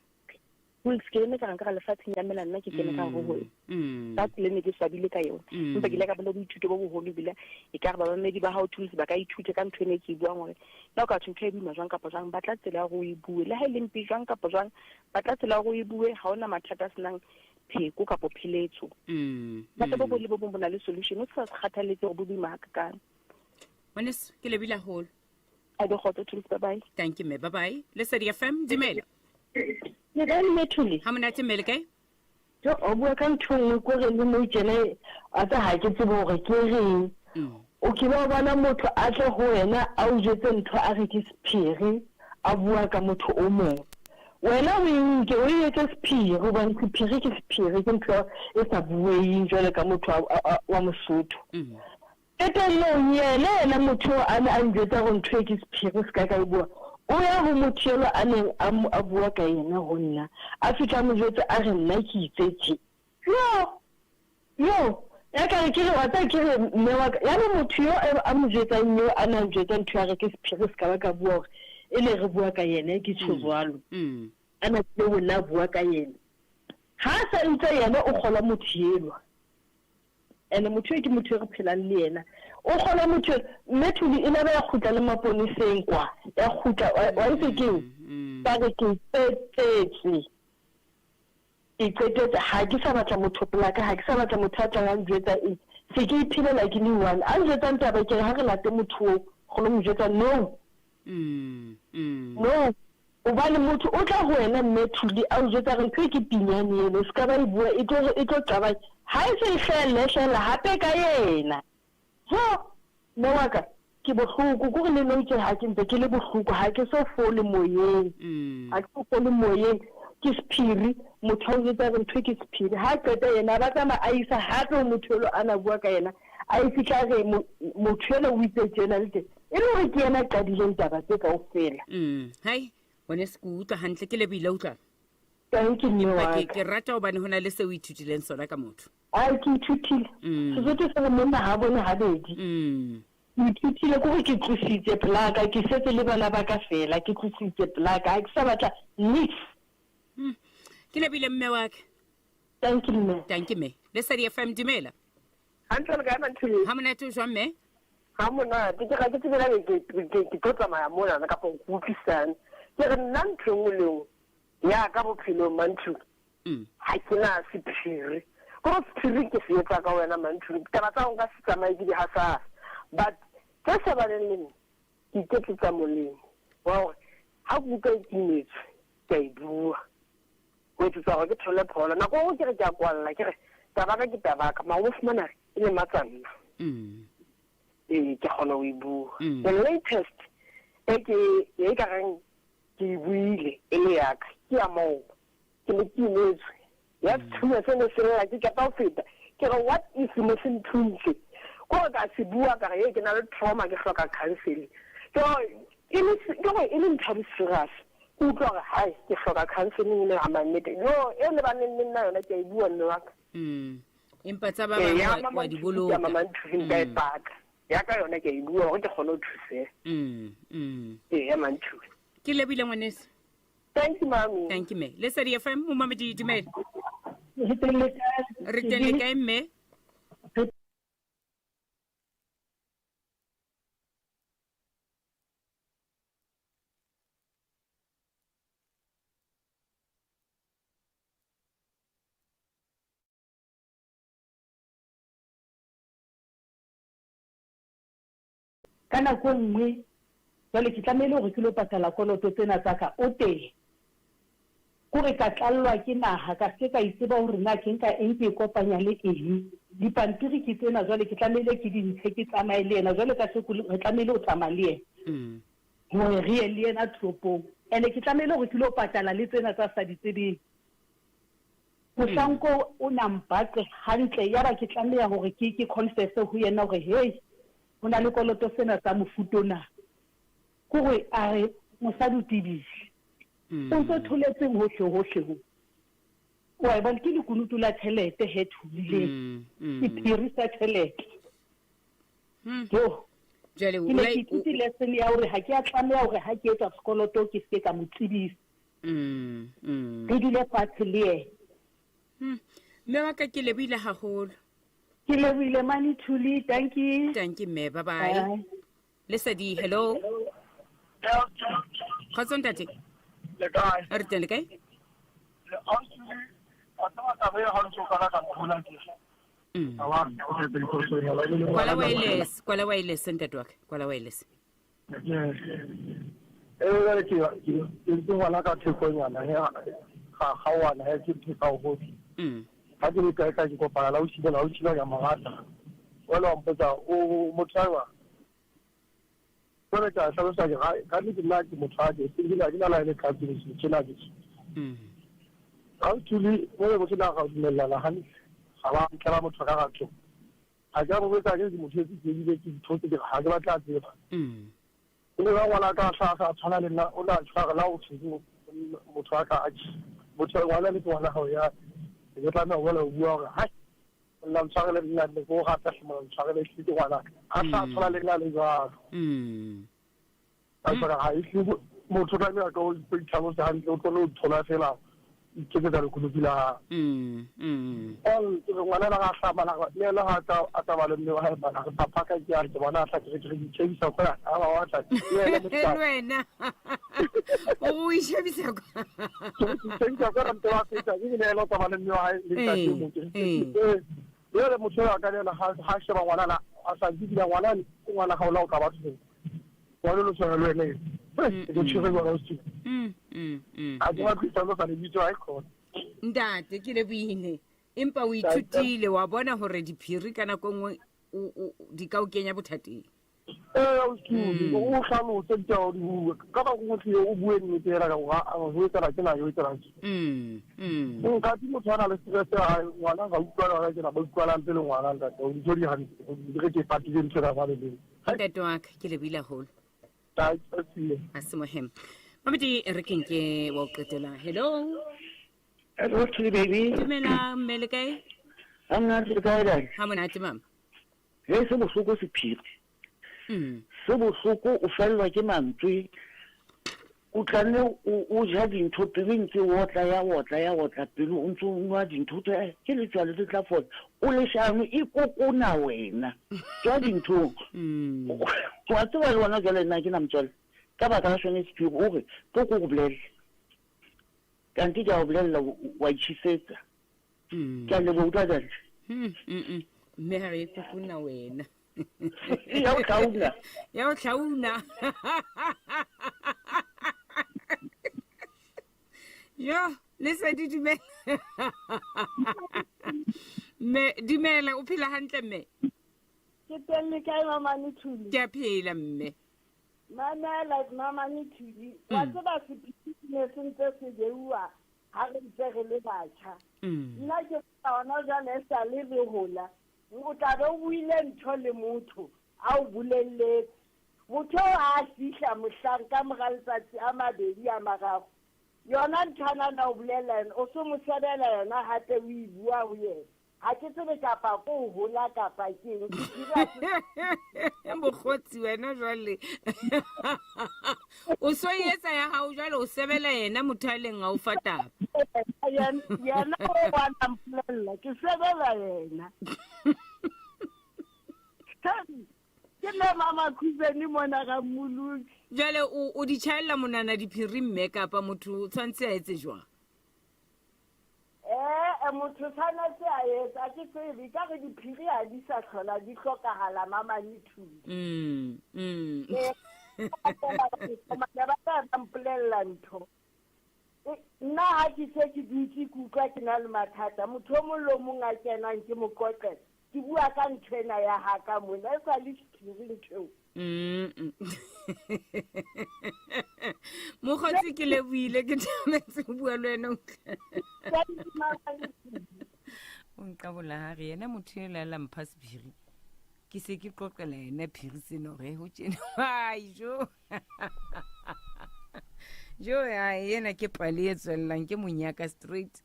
Wolves ke eme ka re lefatsheng ya mela nna ke kene ka hare ho yona. Ka tsela e ne ke swabile ka yona. Empa ke ile ka ba le boithuto bo boholo ebile e ka re bamamedi ba hao Tools ba ka ithuta ka ntho ena e ke e buang hore na o ka thwe ntho e boima jwang kapa jwang, batla tsela ya hore o e bue. Le ha e le mpe jwang kapa jwang, batla tsela ya hore o e bue. Ha ona mathata a senang pheko kapo pheletso. Bothata bo bong le bo bong bo na le solution, o sa kgathaletse hore bo boima hakakang. Ngwaneso, ke lebile haholo. A be kgotso Tools, bye bye. Thank you, mme. Bye bye. Lesedi FM, dumela. Le kae mme Thuli? Ha monate mme, le kae? Jo, o bua ka ntho e nngwe kore le nou tjena a tsa ha ke tsebe hore ke reng. O kile wa bona motho a tle ho wena a o jwetse ntho a re ke sephiri, a bua ka motho o mong. Wena o e nke o e etse sephiri hobane sephiri ke sephiri, ke ntho e sa bueheng jwalo ka motho wa Mosotho. Qetellong, yena, yena motho eo a ne a njwetsa hore ntho e ke sephiri, se ka ka e bua, o ya ho motho elwa a neng a, a bua ka yena ho nna, a fihla a mo jwetsa a re nna ke itse tje. Yo! Yo! Ya ka re ke re, wa tseba ke re mme wa ka, yaba motho yo a mo jwetsang eo a ne a njwetsa ntho ya re ke sephiri, se ka ba ka bua hore e ne re bua ka yena, ke tjho jwalo. A na tlile ho nna a bua ka yena. Ha a sa utlwa yena o kgolwa motho elwa. Ene motho eo ke motho e re phelang le yena. O kgolwa motho eo, mme Thuli e laba ya kgutla le maponeseng kwa, ya kgutla, wa itse keng? Ka re ke qetetse. Ke qetetse, ha ke sa batla motho polaka, ha ke sa batla motho a tlang a njwetsa eng. Se ke iphelela ke le one. A njwetsang taba ke re ha re late motho oo, re lo mo jwetsa no. No. Hobane motho o tla ho wena mme Thuli a o jwetsa re ntho e ke pinyane eno, o se ka ba e bua e tlo e tlo qabanya. Ha e se e hlahella e hlahella hape ka yena. Jo! Mme wa ka, ke bohloko kore le nou tje ha ke ntse ke le bohloko ha ke so fole moyeng. Ha ke so fole moyeng ke sephiri, motho a o jwetsa re ntho e ke sephiri. Ha qeta yena a ba tsamaya a isa hape ho motho elo a na bua ka yena, a e fihla a re motho elo o itse tjena le tje. E le hore ke yena a qadileng taba tse kaofela. Hai, ngwaneso ke utlwa hantle, ke lebohile utlwa. Thank you, mme wa Ke, ka. ke rata hobane ho na le seo o ithutileng sona ka motho. Ai, ke ithutile. Sesotho se re monna ha bone habedi. Ke ithutile ke gore ke tlositse plaka, ke setse le bana ba ka fela, ke tlositse plaka, ha ke sa batla nix. Ke lebohile mme wa ka. Thank you, mme. Thank you, mme. Lesedi FM, dumela. Hantle le kae, Manthuli? Ha monate o jwang, mme? Ha monate. Ke ga ke tsebe na ke tlo tsamaya monana kapa go utlwisisane. Ke re nna ntho e nngwe le nngwe ya ka bophelong, Manthuli, ha ke na sephiri. Kore sephiri ke se etsa ka wena, Manthuli. Taba tsa go nka se tsamaye ke di hasasa. But tse shebaneng le nna, ke iketsetsa molemo wa gore ha ke utlwa e timetswe, ke a e bua. Ho etsetsa gore ke thole pholo. Nako e nngwe ke re ke a kwalla, ke re taba ka ke taba ka, mara o fumana e lematsa nna. Ee, ke kgona ho e bua. The latest e ke e ka reng ke e buile e le yaka, ke ya moo ke ne ke imetswe. Ya sethunya se ne se lla, ke qeta ho feta. Ke re what if ne se nthuntse? Ke hore ka se bua ka re hey, ke na le trauma, ke hloka counseling. Ke hore e le ke hore e le ntho ya serious. Ke utlwa hore hai, ke hloka counseling ena ya mannete. Yo, e lebaneng le nna yona ke a e bua mme wa ka. Empa tsa ba Ee, bang ya wa di Mama Nthusi, boloka. ya Mama Nthusi nka e paka. Ya ka yona ke a e bua hore ke kgone ho thuseha. Ee, ya Manthusi. Ke lebohile ngwaneso. Thank you, mami. Thank you, mme. Lesedi FM, momamedi, dumela. Re teng le kae? Re teng le kae, mme? Ka nako e nngwe jwale ke tlamehile hore ke lo patala koloto tsena tsa ka, o teng. Kore ka tlallwa ke naha, ka se ke ka itseba hore na ke nka eng ke e kopanya le eng. Dipampiri ke tsena jwale ke tlamehile ke di ntshe ke tsamaye le yena. Jwale kasheko re tlamehile ho tsamaya le yena hore re ye le yena toropong. Ene ke tlamehile hore ke lo patala le tsena tsa sa di tsebeng. Mohlang koo o na mpaqe hantle yaba ke tlameha hore ke ke confess-e ho yena hore hei ho na le koloto sena sa mofuta ona. Kore a re mosadi o tebile. O ntso tholetseng hohle hohle ho. Wa e bona ke lekunutu la tjhelete he thulileng. Sephiri sa tjhelete. Jo. Jwale Ke ne ke ithute lesson ya hore ha ke a tlameha hore ha ke etsa sekoloto ke se ke ka mo tsebisa. Re dule fatshe le yena. Mme wa ka ke lebohile haholo. Ke lebohile mane Thuli, dankie. Dankie mme, bye bye. Lesedi, hello. Kgotso ntate. Le kae? Re teng le kae? Le ausi, wa tseba taba e ha o ntso qala ka mphola ke. Kwala wireless, kwala wireless ntate wa ka, kwala wireless. Ee, jwale ke ke ntse ngwana ka thekonyana he ga gaoana he ke theka gotlhe. Ga ke le kae kae ke kopana la ausi bona, ausi ba ke a mo rata. Jwale wa mpotsa o motho a jwang? Jwale ke a hlalosa ke ga ka nnete nna ke motho a ke ebile ha ke na la ele tlhatse tjena ke. Ga o thule mo le botho na ga o dumellana hantle ga ba ntlela motho ka ga tlong. Ga ke a mo botsa ke motho e ke ebile ke dithotse ke ga ke batla a tseba. O ne ba ngwana ka sa sa tshwana le nna o na tshwara la o tshwere motho a ka a motho ngwana le ngwana gago ya ke tlameha go boela o bua gore hai nna ntshwarele nna ne ko rata hle mona ntshwarele ehlile ke ngwana a sa tshwana le nna le jwalo. Ka tshwara ga ehlile motho tlameha ka o itlhalose hantle o tlole o thola fela iketsetsa lekunutu la gago. All ke re ngwana la ga hlama la le ena ga a tsamaya le mme wa hae bana re papa ka ke a re ke bona a tla ke re ke re ke itshebisa kwa a ba wa tla ke ena le wena o itshebisa kwa ke itshebisa kwa re ntse ba feta ke le ena o tsamaya le mme wa hae le ntate mo ke le motho ya ka le ena ha sheba ngwana la a sa nkile ngwana ke ngwana ga o la o ka ba tshwere wa lo tshwana le wena e ke tshwere ngwana o se a ke ba tlisa lo sa lebitso a khona ntate ke lebohile empa o ithutile wa bona hore diphiri ka nako nngwe di ka o kenya bothateng. Ee, o hlalose ditaba o di bue ka nako nngwe tlile o bue nnete fela ka gore o etsela ke na yo etsela ke. Nka ke motho a na le stress ya hae ngwana ga utlwana gona ke na ba utlwanang pele ngwana ntate o ntho di hantle di re ke patile ntho ka fa le le. Ntate wa ka ke lebohile haholo. A se mohem. Mamedi re keng ke wa o qetela. Hello. Hello, Thuli baby. Dumela mme le kae? Ha monate le kae dad? Ha monate mama. He se bohloko sephiri. Se bohloko o fellwa ke mantswe. O tla nne o ja dintho pelo e ntse otla ya otla ya otla pelo o ntse o nwa dintho tse ke letswalo le tla fola. O leshano e kokona wena. Tswa dinthong. Wa tseba le wena jwale nna ke na motswalle. Ka baka la sone sephiri o re tlo ko go bolelle. Kante ke a o bolella wa itjhisetsa. Ke a leboha utlwa jwale. Mme ha re e kokona wena. Ya o tlhauna. Ya o tlhauna. Yo, le se di dumela. Mme dumela o phela hantle mme. Ke teng le kae mamane Thuli? Ke a phela mme. Mamela mamane Thuli. Wa tseba sephiri se ne se ntse se beuwa ha re ntse re le batjha. Nna ke bona hona jwale e sa le re hola. O tla be o buile ntho le motho a o bolelletse. Motho eo ha a fihla mohlang ka mora letsatsi a mabedi a mararo, yona ntho a nang a o bolella yona, o so mo shebela yona hape o e bua ho yena. Ha ke tsebe kapa ko o hola kapa ke eng. Ke dira se- Mokgotsi wena jwale. O so e etsa ya hao jwale o sebela yena motho a leng a o fa taba. Yena o wa na mpolella, ke sebela yena. Ke nna Mama Khuzeni mona ga Mmoloki. Jwale o di tjhaella monana diphiri mme kapa motho o tshwanetse a etse jwang? Ae motho tshwanetse a etsa a ke tsebe ka re diphiri ha di sa tlhola di hlokahala mamane Thuli. Ee, ba tla ba mpolella ntho. Nna ha ke se ke dutse ke utlwa ke na le mathata, motho o mong le o mong a kenang ke mo qoqela, ke bua ka ntho ena ya ha ka mona, e sa le sephiri ntho eo. Mokgotsi ke lebohile ke thabetse go bua le wena o nqabola ga re yena motho ela la mpha sephiri ke se ke qoqela yena phiri seno ge go tjena ai jo jo ai ena ke pale e tswelelang ke monyaka straight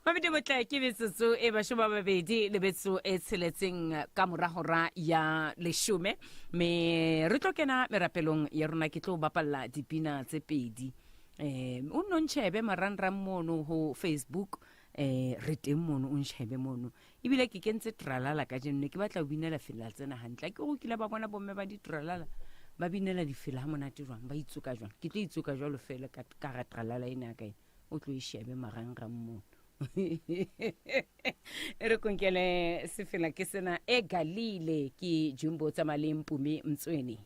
mabedi motla ke metsotso e basho ba babedi le betso e tsheletseng ka moragora ya leshome me re tlo kena merapelong ya rona ke tlo bapalla dipina tse pedi um o nno ntšhebe marangrang mono ho facebook um re teng mono o ntšhebe mono ebile ke kentse tralala ka jeno ne ke batla go binela fela tsena gantle ke go kile ba bona bomme ba ditralala ba binela difela ga monate jwang ba itsoka jwang ke tlo itsoka jalo fela ka ga tralala ena ya ka ena o tlo e shebe marangrang mono e re konkele sefela ke sena e galile ke jumbo tsamaleng mpumi mtsweni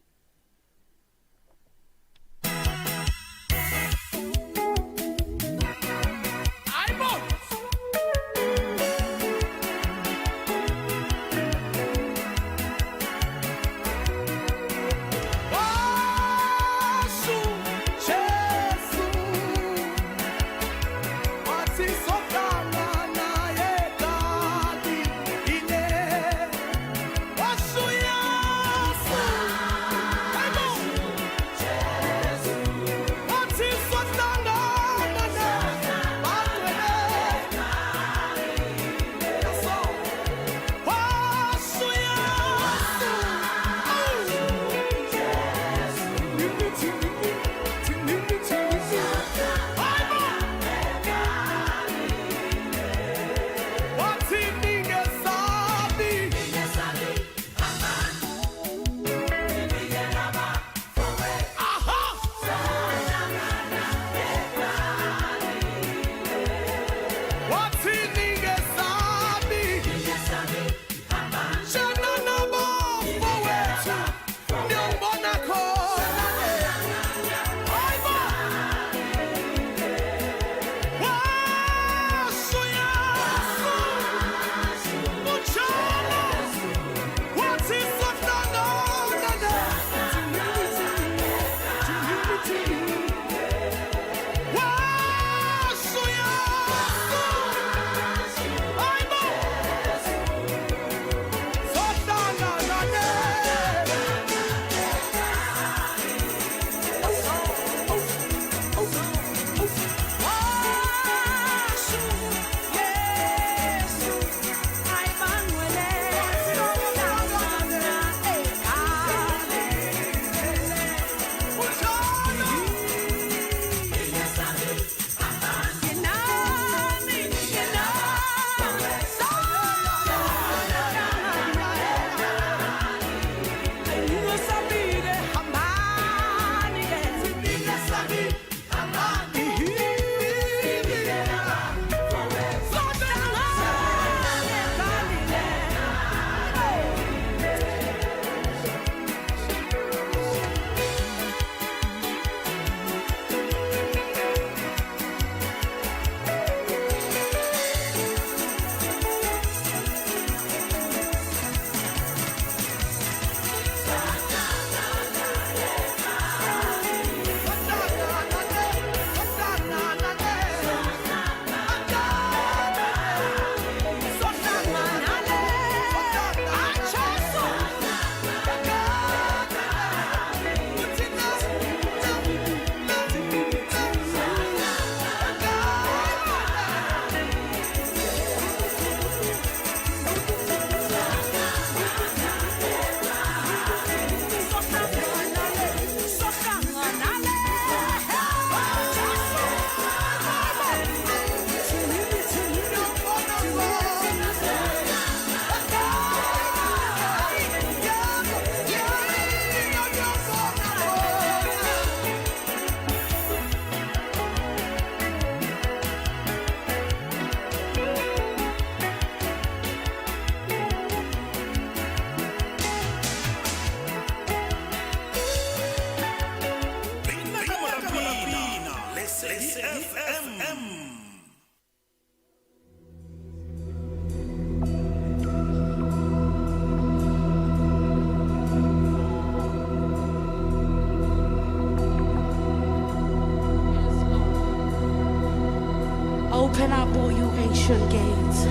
Open up, all you ancient gates,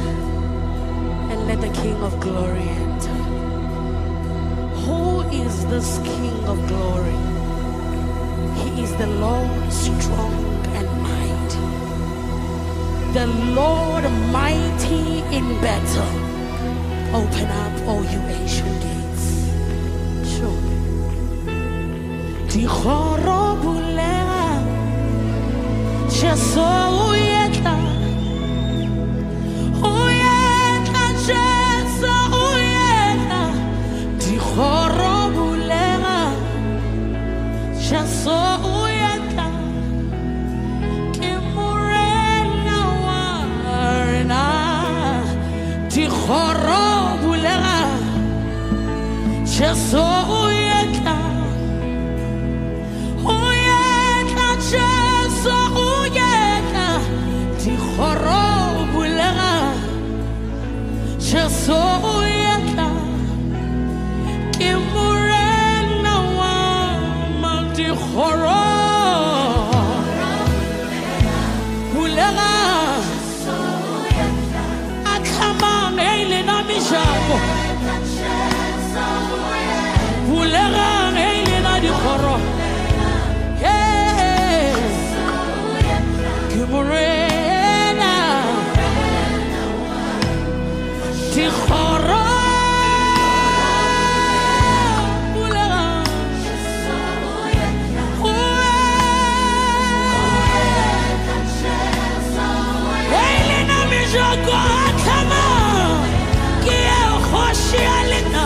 and let the King of glory enter. Who is this King of glory? He is the Lord strong and mighty. The Lord mighty in battle. Open up, all you ancient gates. Sure. Dikgoro bulega, Jesu o etla. O etla, Jesu o etla. Dikgoro bulega, Jesu o etla. Ke Morena wa rena. Dikgoro bulega, Jesu o etla. O etla, Jesu o etla. Dikgoro bulega, Jesu o etla. Ke Morena wa dikgoro bulega. Atlhamang e le na mejako. Bulegang e le na dikgoro. Hey, ke Morena. Dikgoro bulegang. E le na mejako atlhamang. Ke e kgoši ya lena.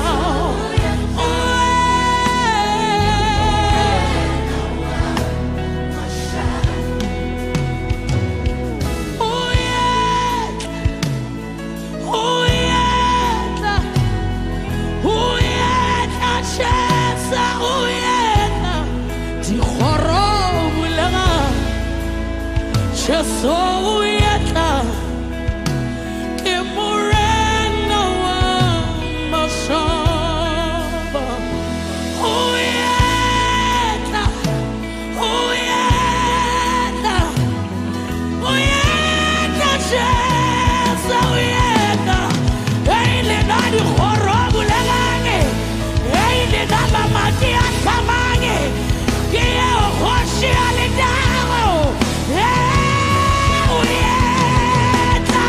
Jesu o etla. Ke Morena wa mašaba. O etla, o etla, o etla, Jesu o etla. Ei lena dikgoro bulegang, ei lena mamati a hlamang. Ke eo kgoši ya letago. O etla,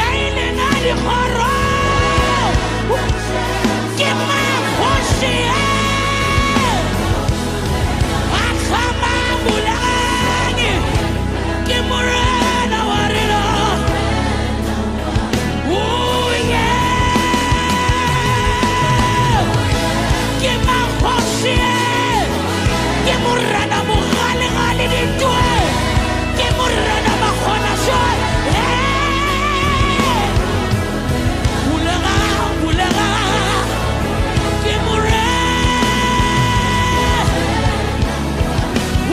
Ei lena dikgoro. Ke makgoši a hlamang bulegang. Ke Morena wa rena. Oh yeah. Ke makgoši, ke Morena mogale-gale dintweng. Ke Morena makgona-tsohle. Bulegang, bulegang. Ke Morena.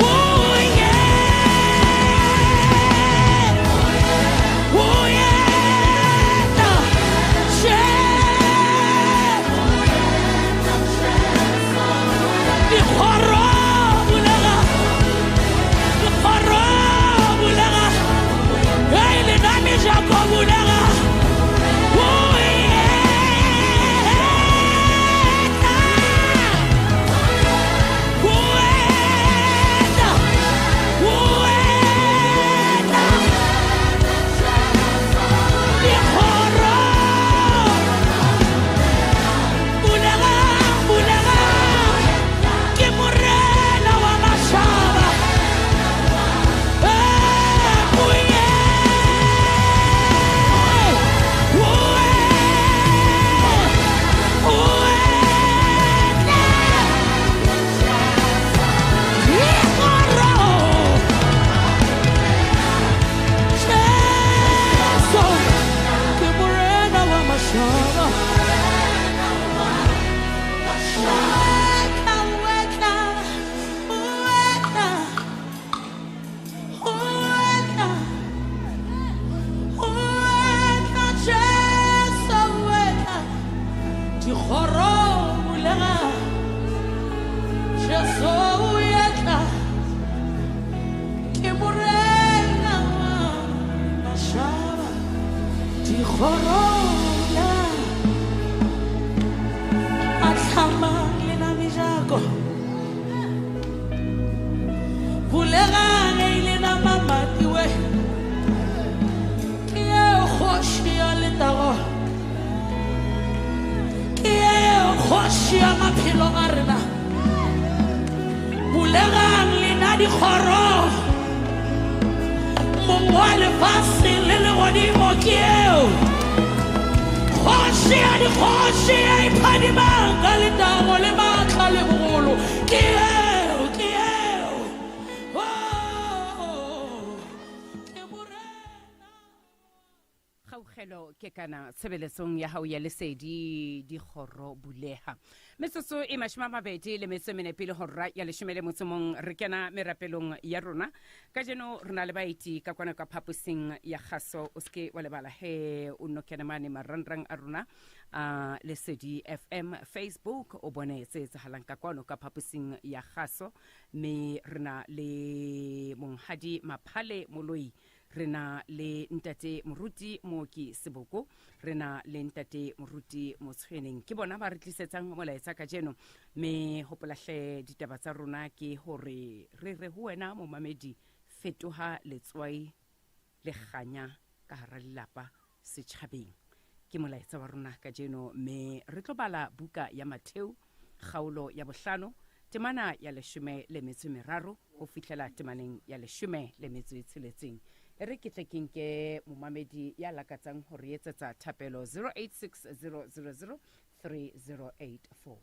Oh yeah. Oh yeah. Dikgoro bulega, dikgoro bulega. Ei lena mejako bulega. Oh etla, oh etla, oh etla. Dikgoro bulega, bulega. Ke Morena wa mašaba. Oh yeah. Oh oh etla. Dikgoro. Jesu, ke Morena wa mašaba. Etla, o etla, o etla, o etla, o etla, Jesu o etla. Dikgoro bulega, Jesu o etla. Dikgoro la atlhamang le na mejako. Bulegang e ile na mamati we. Ke eo kgoši ya letago. Ke eo kgoši ya maphelo a rena. Bulegang le na dikgoro. Mong wa lefase le legodimo ke eo. Kgoši ya dikgoši e iphadimang ka letago le maatla le bogolo. Ke eo, ke eo. Oh, ke Morena. Kgaugelo ke kana tshebeletsong ya hao ya lesedi dikgoro buleha. Metsotso e 24 pele hora ya 11 re kena merapelong ya rona. Kajeno re na le baeti ka kwana ka phaposing ya kgaso. O seke wa lebala he o nno kena mane marangrang a rona a Lesedi FM Facebook o bone tse etsahalang ka kwano ka phaposing ya kgaso. Mme re na le monghadi Maphale Moloi, re na le ntate Moruti Mooki Seboko, re na le ntate Moruti Motshweneng. Ke bona ba re tlisetsang molaetsa kajeno. Mme hopola hle ditaba tsa rona ke hore re re ho wena momamedi, fetoha letswai le kganya ka hara lelapa setjhabeng. Ke molaetsa wa rona kajeno, mme re tlo bala buka ya Matheu kgaolo ya 5 temana ya 13 ho fihlela temaneng ya 16. E re ke tle ke nke momamedi ya lakatsang ho re etsetsa thapelo 086 000 3084.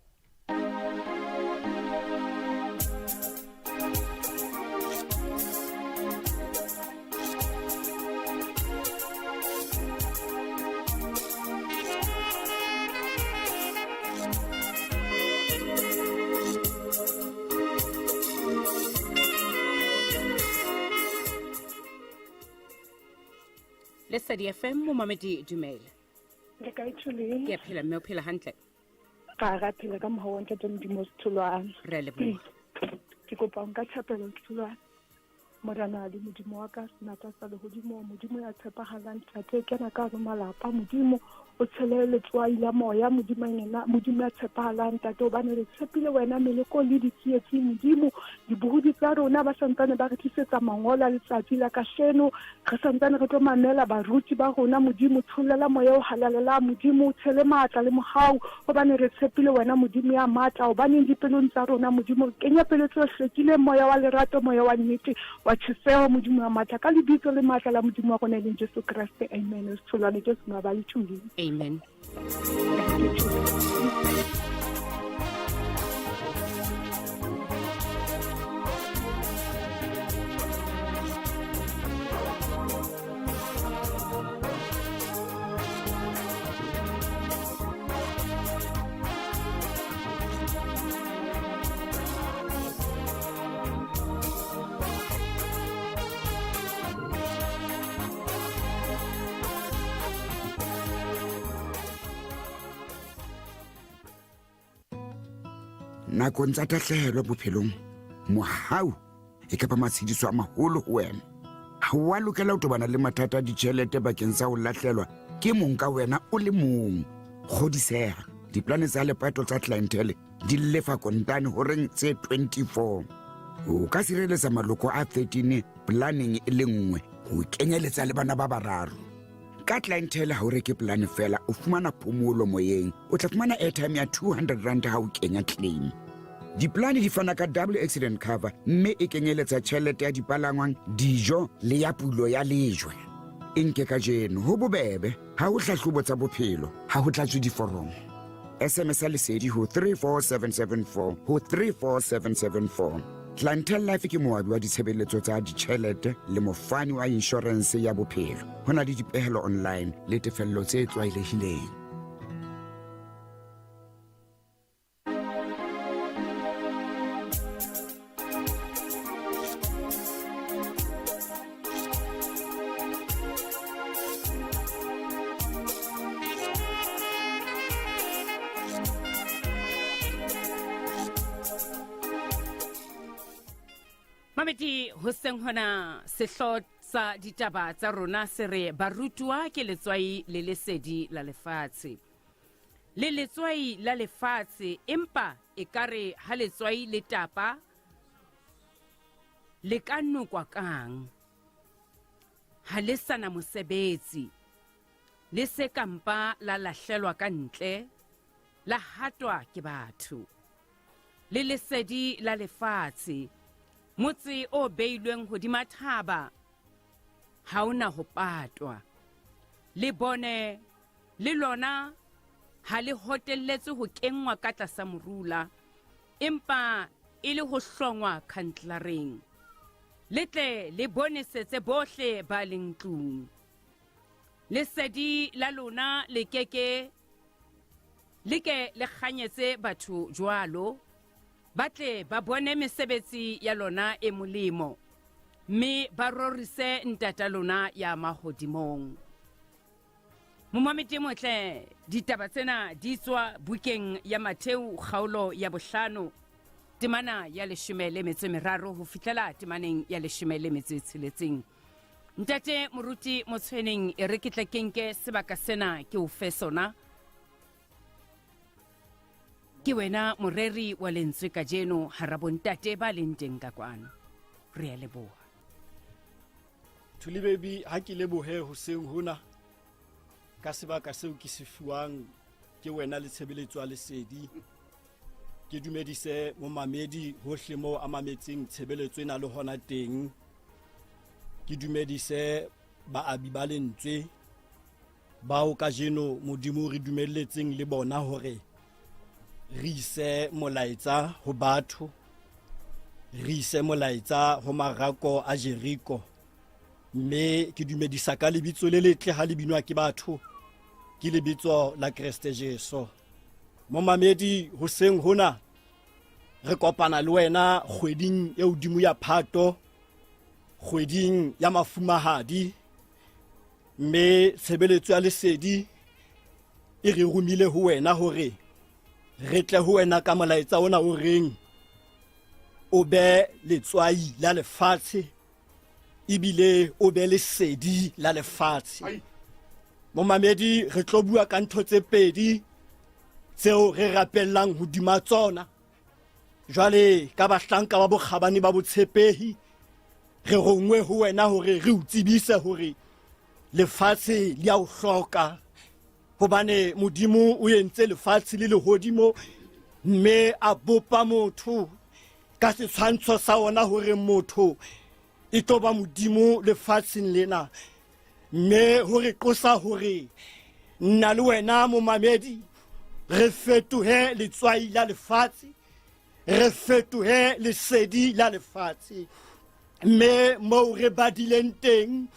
Lesedi FM, momamedi dumela. Le kae Thuli? Ke a phela mme o phela hantle. Ka ra phela ka mohau wa Ntate Modimo Setholwana. Re a leboha. Ke kopa nka thapelo Setholwana. Morena le Modimo wa ka senatla sa lehodimo, Modimo ya tshepahalang Ntate, kena ka hare malapa Modimo, o tshele letswai la moya Modimo yena, Modimo ya tshepahalang Ntate, hobane re tshepile wena meleko le ditsietsi Modimo. Dibohodi tsa rona ba santsane ba re tlisetsa mangolo a letsatsi la kasheno, re santsane re tlo mamela baruti ba rona Modimo. Tshollela moya o halalelang Modimo, o tshele matla le mohau, hobane re tshepile wena Modimo ya matla. Hobaneng dipelong tsa rona Modimo, re kenya pelo tse hlwekileng, moya wa lerato, moya wa nnete, wa tjheseho Modimo ya matla, ka lebitso le matla la Modimo wa rona e leng Jesu Kreste. Amen. Setholwane Jesu Mabale Thuli. Amen. Nakong tsa tahlehelo bophelong, mohau e ka ba matshediso a maholo ho wena. Ha o a lokela ho tobana le mathata a ditjhelete bakeng sa ho lahlelwa ke mong ka wena o le mong. Kgodiseha, diplane tsa lepato tsa clientele di lefa kontane horeng tse 24. O ka sireletsa maloko a 13 planeng e le nngwe, ho kenyeletsa le bana ba bararo. Ka clientele ha o reke plane fela, o fumana phomolo moyeng. O tla fumana airtime ya 200 rand ha o kenya claim. Diplane di fana ka double accident cover, mme e kenyeletsa tjhelete ya dipalangwang, dijo le ya pulo ya lejwe. E nke kajeno, ho bobebe, ha ho hlahlobo tsa bophelo, ha ho tlatswe diforomo. SMS ya lesedi ho 34774 ho 34774. Clientele Life ke moabi wa ditshebeletso tsa ditjhelete le mofani wa inshorense ya bophelo. Ho na le dipehelo online le tefello tse tlwaelehileng. Mamedi, hoseng hona sehlo sa ditaba tsa rona se re barutuwa ke letswai le lesedi la lefatshe. Le letswai la lefatshe empa ekare ha letswai le tapa le ka nokwa kang? Ha le sa na mosebetsi. Le se ka mpa la lahlelwa ka ntle, la hatwa ke batho. Le lesedi la lefatshe, motse o beilweng hodima thaba ha o na ho patwa. Le bone le lona ha le hotelletswe ho kenngwa ka tlasa morula, empa e le ho hlongwa kantlareng. Le tle le bonesetse bohle ba leng tlung. Lesedi la lona le ke ke le ke le kganyetse batho jwalo, ba tle ba bone mesebetsi ya lona e molemo, mme ba rorise Ntata lona ya mahodimong. Momamedi motle, ditaba tsena di tswa bukeng ya Matheu kgaolo ya bohlano temana ya leshome le metso e meraro ho fihlela temaneng ya leshome le metso e tsheletseng. Ntate Moruti Motshweneng, e re ke tle ke nke sebaka sena ke o fe sona. Ke wena moreri wa lentswe kajeno hara bontate ba leng teng ka kwano. Re a leboha. Thuli baby, ha ke lebohe hoseng hona ka sebaka seo ke se fuwang ke wena le tshebeletso ya lesedi. Ke dumedise momamedi hohle moo a mametseng tshebeletso ena le hona teng. Ke dumedise baabi ba lentswe bao kajeno Modimo re dumelletseng le bona hore re ise molaetsa ho batho, re ise molaetsa ho marako a Jeriko. Mme ke dumedisa ka lebitso le letle ha le binwa ke batho, ke lebitso la Kreste Jesu. Momamedi, hoseng hona re kopana le wena kgweding e hodimo ya Phato, kgweding ya mafumahadi, mme tshebeletso ya lesedi e re romile ho wena hore re tle ho wena ka molaetsa ona o reng o be letswai la lefatshe ebile o be lesedi la lefatshe. Momamedi, re tlo bua ka ntho tse pedi tseo re rapellang hodima tsona. Jwale ka bahlanka ba bokgabane ba botshepehi, re rongwe ho wena hore re o tsebise hore lefatshe le a o hloka, hobane Modimo o entse lefatshe le lehodimo mme a bopa motho ka setshwantsho sa ona hore motho e tlo ba Modimo lefatsheng lena. Mme ho re qosa hore nna le wena momamedi re fetohe letswai la lefatshe, re fetohe lesedi la lefatshe. Mme moo re badileng teng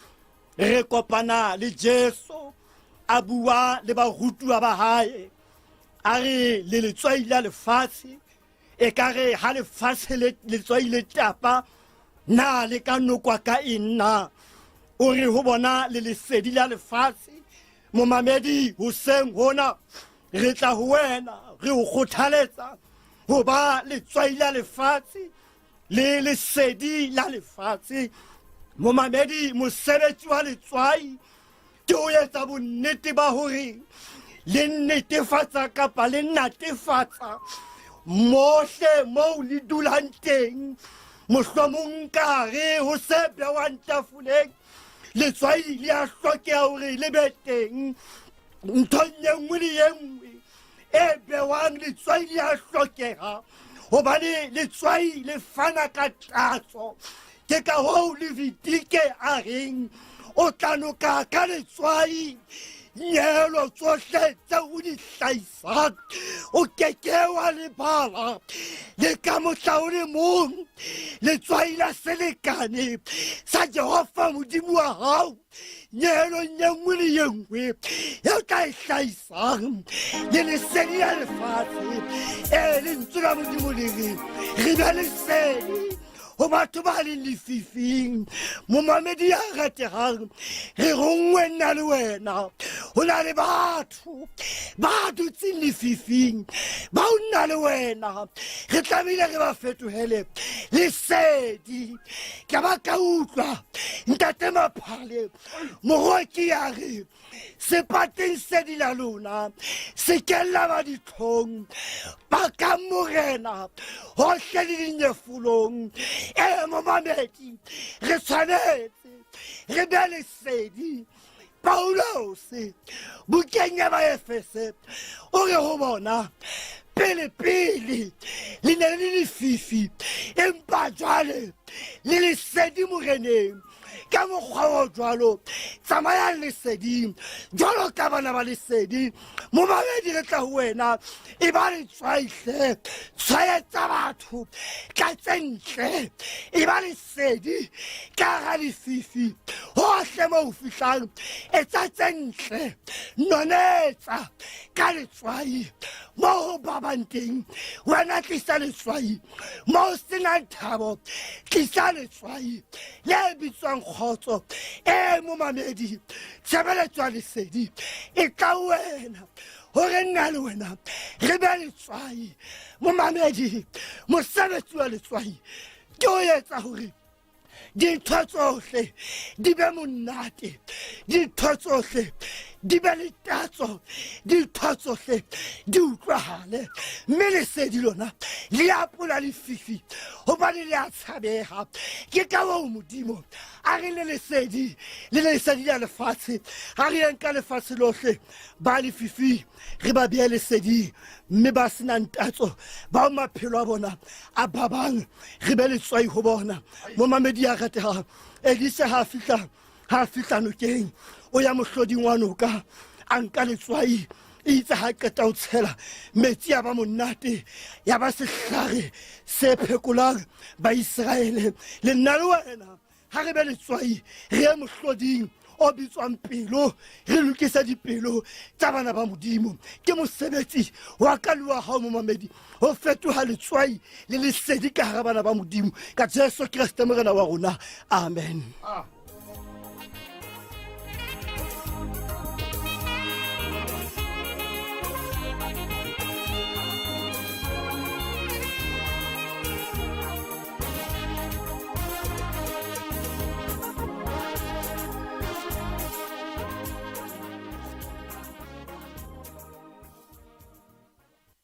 re kopana le Jesu a bua le barutuwa ba hae a re le letswai la lefatshe, e ka re ha lefatshe le letswai le tapa na le ka nokwa ka eng na? O re ho bona le lesedi la lefatshe. Momamedi, hoseng hona re tla ho wena re o kgothaletsa ho ba letswai la lefatshe le lesedi la lefatshe. Momamedi, mosebetsi wa letswai ke ho etsa bonnete ba hore le netefatsa kapa le natefatsa mohle moo le dulang teng, mohlomong ka hare ho se bewang tafoleng letswai le a hlokeha hore le be teng. Nthong e nngwe le e nngwe e bewang letswai le a hlokeha, hobane letswai le fana ka tatso. Ke ka hoo Levitike a reng o tla noka ka letswai nyehelo tsohle tseo o di hlahisang, o ke ke wa lebala le ka mohla o le mong letswai la selekane sa Jehova Modimo wa hao nyehelong ye nngwe le ye nngwe e o tla e hlahisang. Le lesedi la lefatshe, ee, lentswe la Modimo le re re be lesedi ho batho ba leng lefifing. Momamedi ya rategang, re rongwe nna le wena ho na le batho ba dutseng lefifing, ba o nna le wena re tlamehile re ba fetohele Lesedi ka ba ka utlwa ntate Maphale moroki ya re sepateng sedi la lona se ke la ba ditlhong ba ka morena gohle le dinyefolong. Ee momamedi, re tshwanetse re be lesedi. Paulose bukeng ya Baefese o re ho bona, pele pele le ne le le lefifi, empa jwale le lesedi moreneng. Ka mokgwa o jwalo tsamayang leseding jwalo ka bana ba lesedi. Momamedi, re tla ho wena, e ba letswaihle, tshwaetsa batho ka tse ntle, e ba lesedi ka hara lefifi hohle mo o fihlang, etsa tse ntle, nonetsa ka letswai mo ho babang teng. Wena tlisa letswai mo ho senang thabo, tlisa letswai le bitswang kgotso. E momamedi, tshebeletso ya lesedi e tla wena hore nna le wena re be letswai. Momamedi, mosebetsi wa letswai ke o etsa hore dintho tsohle di be monate, dintho tsohle di be le tatso, dintho tsohle di utlwahale, mme lesedi lona le apola lefifi hobane le a tshabeha. Ke ka oo Modimo a re le lesedi le lesedi la lefatshe. Ha re yeng ka lefatshe lohle, ba lefifing re ba bee leseding, mme ba senang tatso, bao maphelo a bona a babang, re be letswai ho bona. Momamedi ya rategang, Elisa ha fihla nokeng, o ya mohloding wa noka, a nka letswai, itse ha qeta ho tshela metsi ya ba monate, ya ba sehlare se phekolang Baiseraele. Le nna le wena ha re be letswai, re ye mohloding o bitswang pelo, re lokise dipelo tsa bana ba Modimo. Ke mosebetsi wa ka le wa hao momamedi ho fetoha letswai le lesedi ka hara bana ba Modimo, ka Jesu Kreste Morena wa rona. Amen.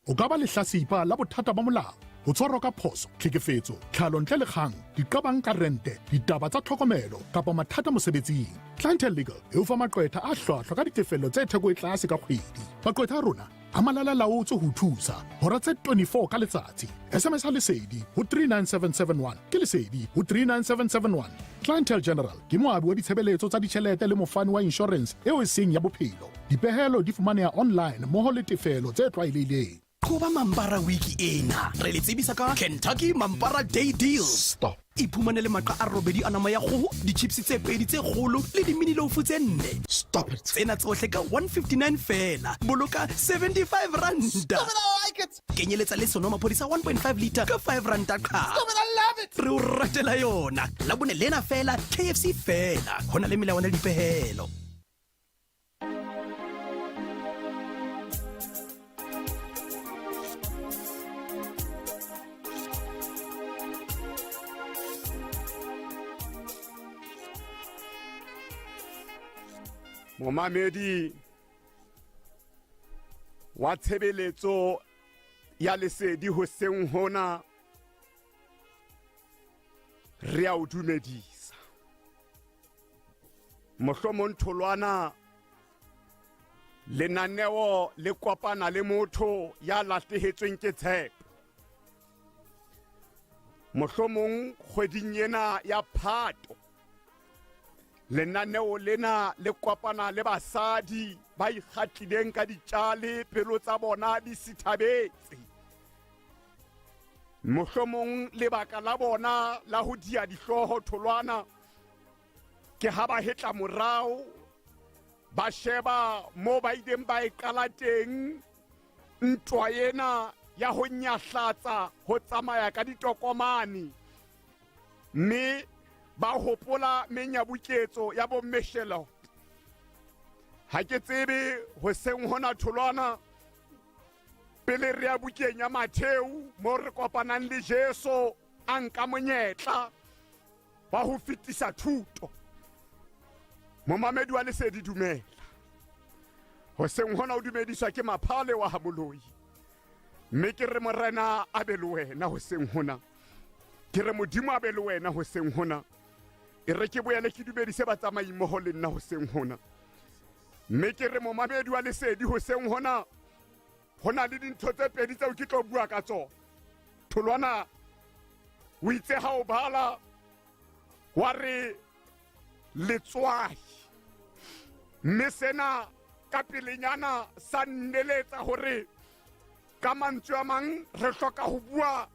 O ka ba lehlasipa la bothata ba molao, ho tshwarwa ka phoso, tlhekefetso, tlhalo ntle le kgang, diqabang ka rente, ditaba tsa tlhokomelo kapa mathata mosebetsing. Clientele Legal e o fa maqwetha a hlwahlwa ka ditefello tse theko e tlase ka kgwedi. Maqwetha a rona a malala laotswe ho thusa hora tse 24 ka letsatsi. SMS ha Lesedi ho 39771 ke Lesedi ho 39771. Clientele General ke moabi wa ditshebeletso tsa ditjhelete le mofani wa inshorense eo e seng ya bophelo. Dipehelo di fumaneha online mmoho le tefelo tse tlwaelehileng. Qoba Mampara wiki ena. Re le tsebisa ka Kentucky Mampara Day Deals. Stop. Iphumanele maqa a robedi a nama ya kgoho, di-chips tse pedi tse kgolo le di-mini loaf tse nne. Stop it. Tsena tsohle ka 159 feela. Boloka 75 ranta. Stop it, I like it. Kenyeletsa le senomaphodi sa 1.5 liter ka 5 ranta qha. Stop it, I love it. Re o ratela yona. Labone lena feela, KFC feela. Ho na le melawana le dipehelo. Momamedi wa tshebeletso ya lesedi hoseng hona, re a o dumedisa. Mohlomong tholwana lenaneo le kopana le motho ya lahlehetsweng ke tshepo. Mohlomong kgweding ena ya Phato lenaneo lena le kopana le basadi ba ikgatlileng ka ditjale, pelo tsa bona di sithabetse. Mohlomong lebaka la bona la ho dia dihlooho tholwana ke ha ba hetla morao, ba sheba mo ba ileng ba e qala teng ntwa ena ya ho nyahlatsa ho tsamaya ka ditokomane, mme ba hopola menyabuketso ya bomme Charlotte. Ha ke tsebe hoseng hona tholwana, pele re ya bukeng ya Matheu mo re kopanang le Jesu. a nka monyetla wa ho fetisa thuto. Momamedi wa Lesedi dumela. Hoseng hona o dumediswa ke Maphale wa Hamoloi. Mme ke re Morena a be le wena hoseng hona. Ke re Modimo a be le wena hoseng hona. E re ke boele ke dumedise batsamai mmoho le nna hoseng hona. Mme ke re momamedi wa Lesedi hoseng hona ho na le dintho tse pedi tseo ke tlo bua ka tsona. Tholwana o itse ha o bala wa re letswai mme sena ka pelenyana sa nneletsa hore ka mantswe a mang re hloka ho bua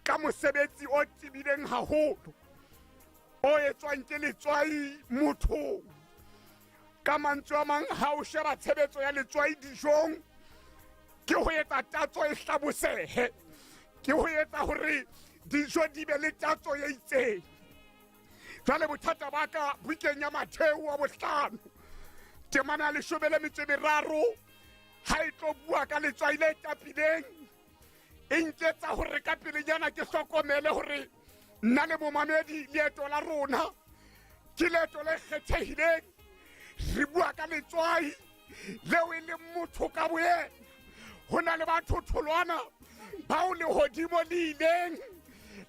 ka mosebetsi o tebileng haholo o etswang ke letswai mothong. Ka mantswe a mang, ha o sheba tshebetso ya letswai dijong, ke ho etsa tatso e hlabosehe, ke ho etsa hore dijo di be le tatso e itseng. Jwale bothata ba ka bukeng ya Matheu wa bohlano temana ya leshome le metso e meraro ha e tlo bua ka letswai le tapileng, e nketsa hore ka pelenyana ke hlokomele hore nna le momamedi leeto la rona ke leeto le kgethehileng. Re bua ka letswai leo e leng motho ka boyena. Ho na le batho tholwana bao lehodimo le ileng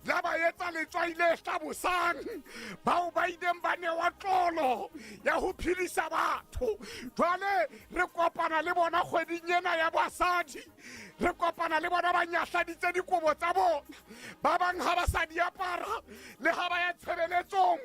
la ba etsa letswai le hlabosang, bao ba ileng ba newa tlolo ya ho phedisa batho. Jwale re kopana le bona kgweding ena ya basadi, re kopana le bona ba nyahladitse dikobo tsa bona, ba bang ha ba sa di apara le ha ba ya tshebeletsong,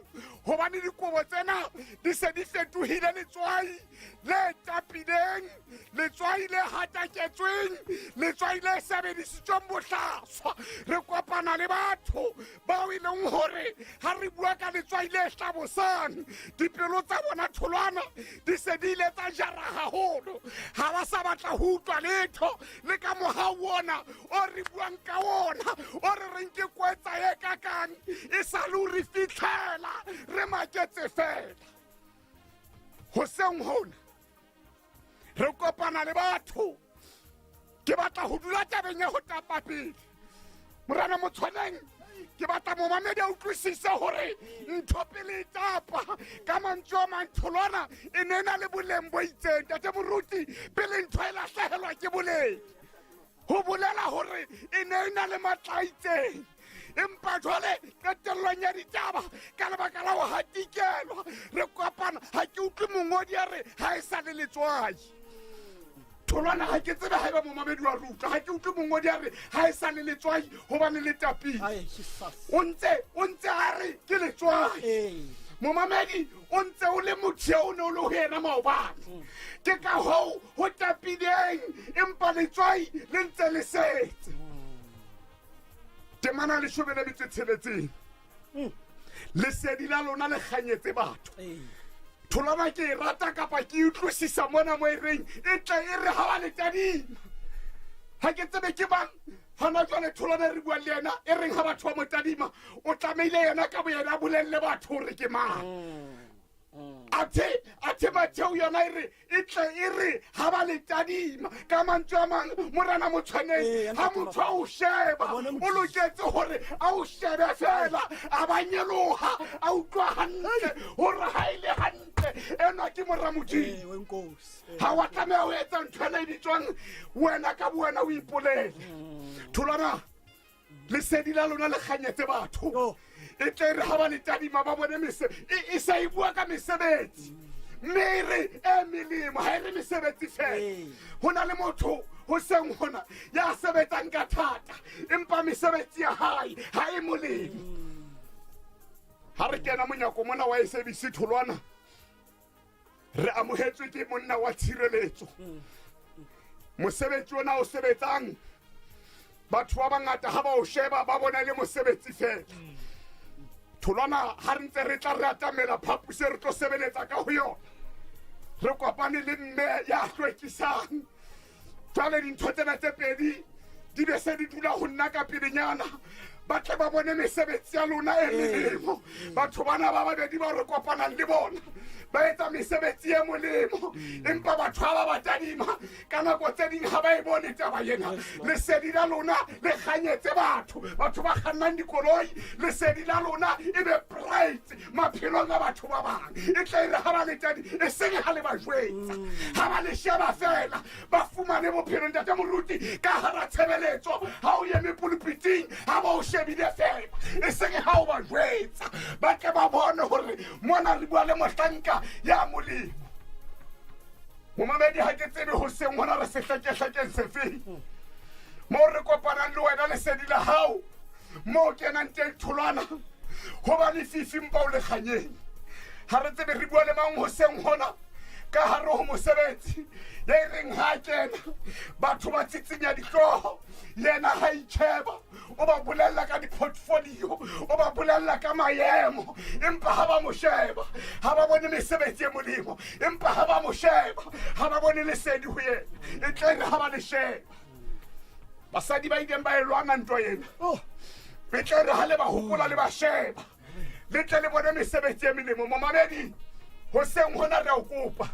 hobane dikobo tsena di se di fetohile letswai le tapileng, letswai le hataketsweng, letswai le sebedisitsweng bohlaswa. Re kopana le batho bao e leng hore ha re bua ka letswai le hlabosang, dipelo tsa bona tholwana di se di ile tsa jara haholo, ha ba sa batla ho utlwa letho le ka mohau ona o re buang ka ona, o re reng ke kwetsa e kakang e sa le o re fitlhela re maketse fela. Hoseng hona re kopana le batho. Ke batla ho dula tabeng ya ho tapa pele, Morena Motshwaneng. Ke batla momamedi a utlwisise hore ntho pele e tapa, ka mantswe a mang tholwana e ne e na le boleng bo itseng. Ntate Moruti, pele ntho e lahlehelwa ke boleng, ho bolela hore e ne e na le matla a itseng, empa jwale qetellong ya ditaba ka lebaka la ho hatikelwa re kopana. Ha ke utlwe mongodi a re ha e sa le letswai tholwana. Ha ke tsebe haeba momamedi wa re utlwa. Ha ke utlwe mongodi a re ha e sa le letswai hobane le tapile. O ntse a re ke letswai. Momamedi, o ntse o le motho eo o ne o le ho yena maobane, ke ka hoo ho tapileng, empa letswai le ntse le setse. Temana leshome le metso e tsheletseng, lesedi la lona le kganyetse batho. Tholwana ke e rata kapa ke utlwisisa mona mo e reng e tle e re ha ba le tadima. Ha ke tsebe ke mang hona jwale tholwana re buang le yena e reng ha batho ba mo tadima, o tlamehile yena ka boyena a bolelle batho hore ke mang. Athe Matheu yona e re e tle e re ha ba le tadima. Ka mantswe a mang, Morena Motshwaneng, ha motho a o sheba, o loketse hore a o shebe fela a ba nyoloha, a utlwa hantle hore ha e le hantle enwa ke mora Modimo. Ha wa tlameha ho etsa ntho ena e bitswang wena ka bowena o ipolele. Tholwana, lesedi la lona le kganyetse batho, e tle re ha ba le tadima ba bone mese e sa e bua ka mesebetsi, mme e re e melemo, ha e re mesebetsi fela. Ho na le motho ho seng hona ya sebetsang ka thata, empa mesebetsi ya hae ha e molemo. Ha re kena monyako mona wa SABC tholwana, re amohetswe ke monna wa tshireletso. Mosebetsi ona o sebetsang, batho ba bangata ha ba o sheba ba bona e le mosebetsi fela. Tholwana, ha re ntse re tla re atamela phapuse re tlo sebeletsa ka ho yona, re kopane le mme ya hlwekisang. Jwale dintho tsena tse pedi di be se di dula ho nna ka pelenyana. Ba tle ba bone mesebetsi ya lona e melemo. Batho bana ba babedi ba re kopanang le bona ba etsa mesebetsi e molemo, empa batho ha ba ba tadima ka nako tse ding ha ba e bone taba ena. Lesedi la lona le kganyetse batho, batho ba kgannang dikoloi, lesedi la lona e be bright maphelong a batho ba bang. E tla e re ha ba le tadi, e seng ha le ba jwetsa, ha ba le sheba fela ba fumane bophelo. Ntate moruti, ka hara tshebeletso ha o eme pulpiting, ha ba o shebile fela, e seng ha o ba jwetsa, ba tle ba bone hore mona re bua le mohlanka ya molemo. Momamedi, ha ke tsebe hoseng hona re sehlekehlekeng sefeng moo re kopanang le wena. Lesedi la hao moo kenang teng tholwana ho ba lefifi mpa o le kganyeng. Ha re tsebe re bua le mang hoseng hona ka hare ho mosebetsi ya e reng ha kena batho ba tsitsinya dihlooho, yena ha itjheba o ba bolella ka di-portfolio, o ba bolella ka maemo, empa ha ba mo sheba ha ba bone mesebetsi e molemo, empa ha ba mo sheba ha ba bone lesedi ho yena. E tle re ha ba le sheba basadi ba ileng ba e lwana ntwa ena, e tle re ha le ba hopola le ba sheba, le tle le bone mesebetsi e melemo. Momamedi, hoseng hona re a o kopa,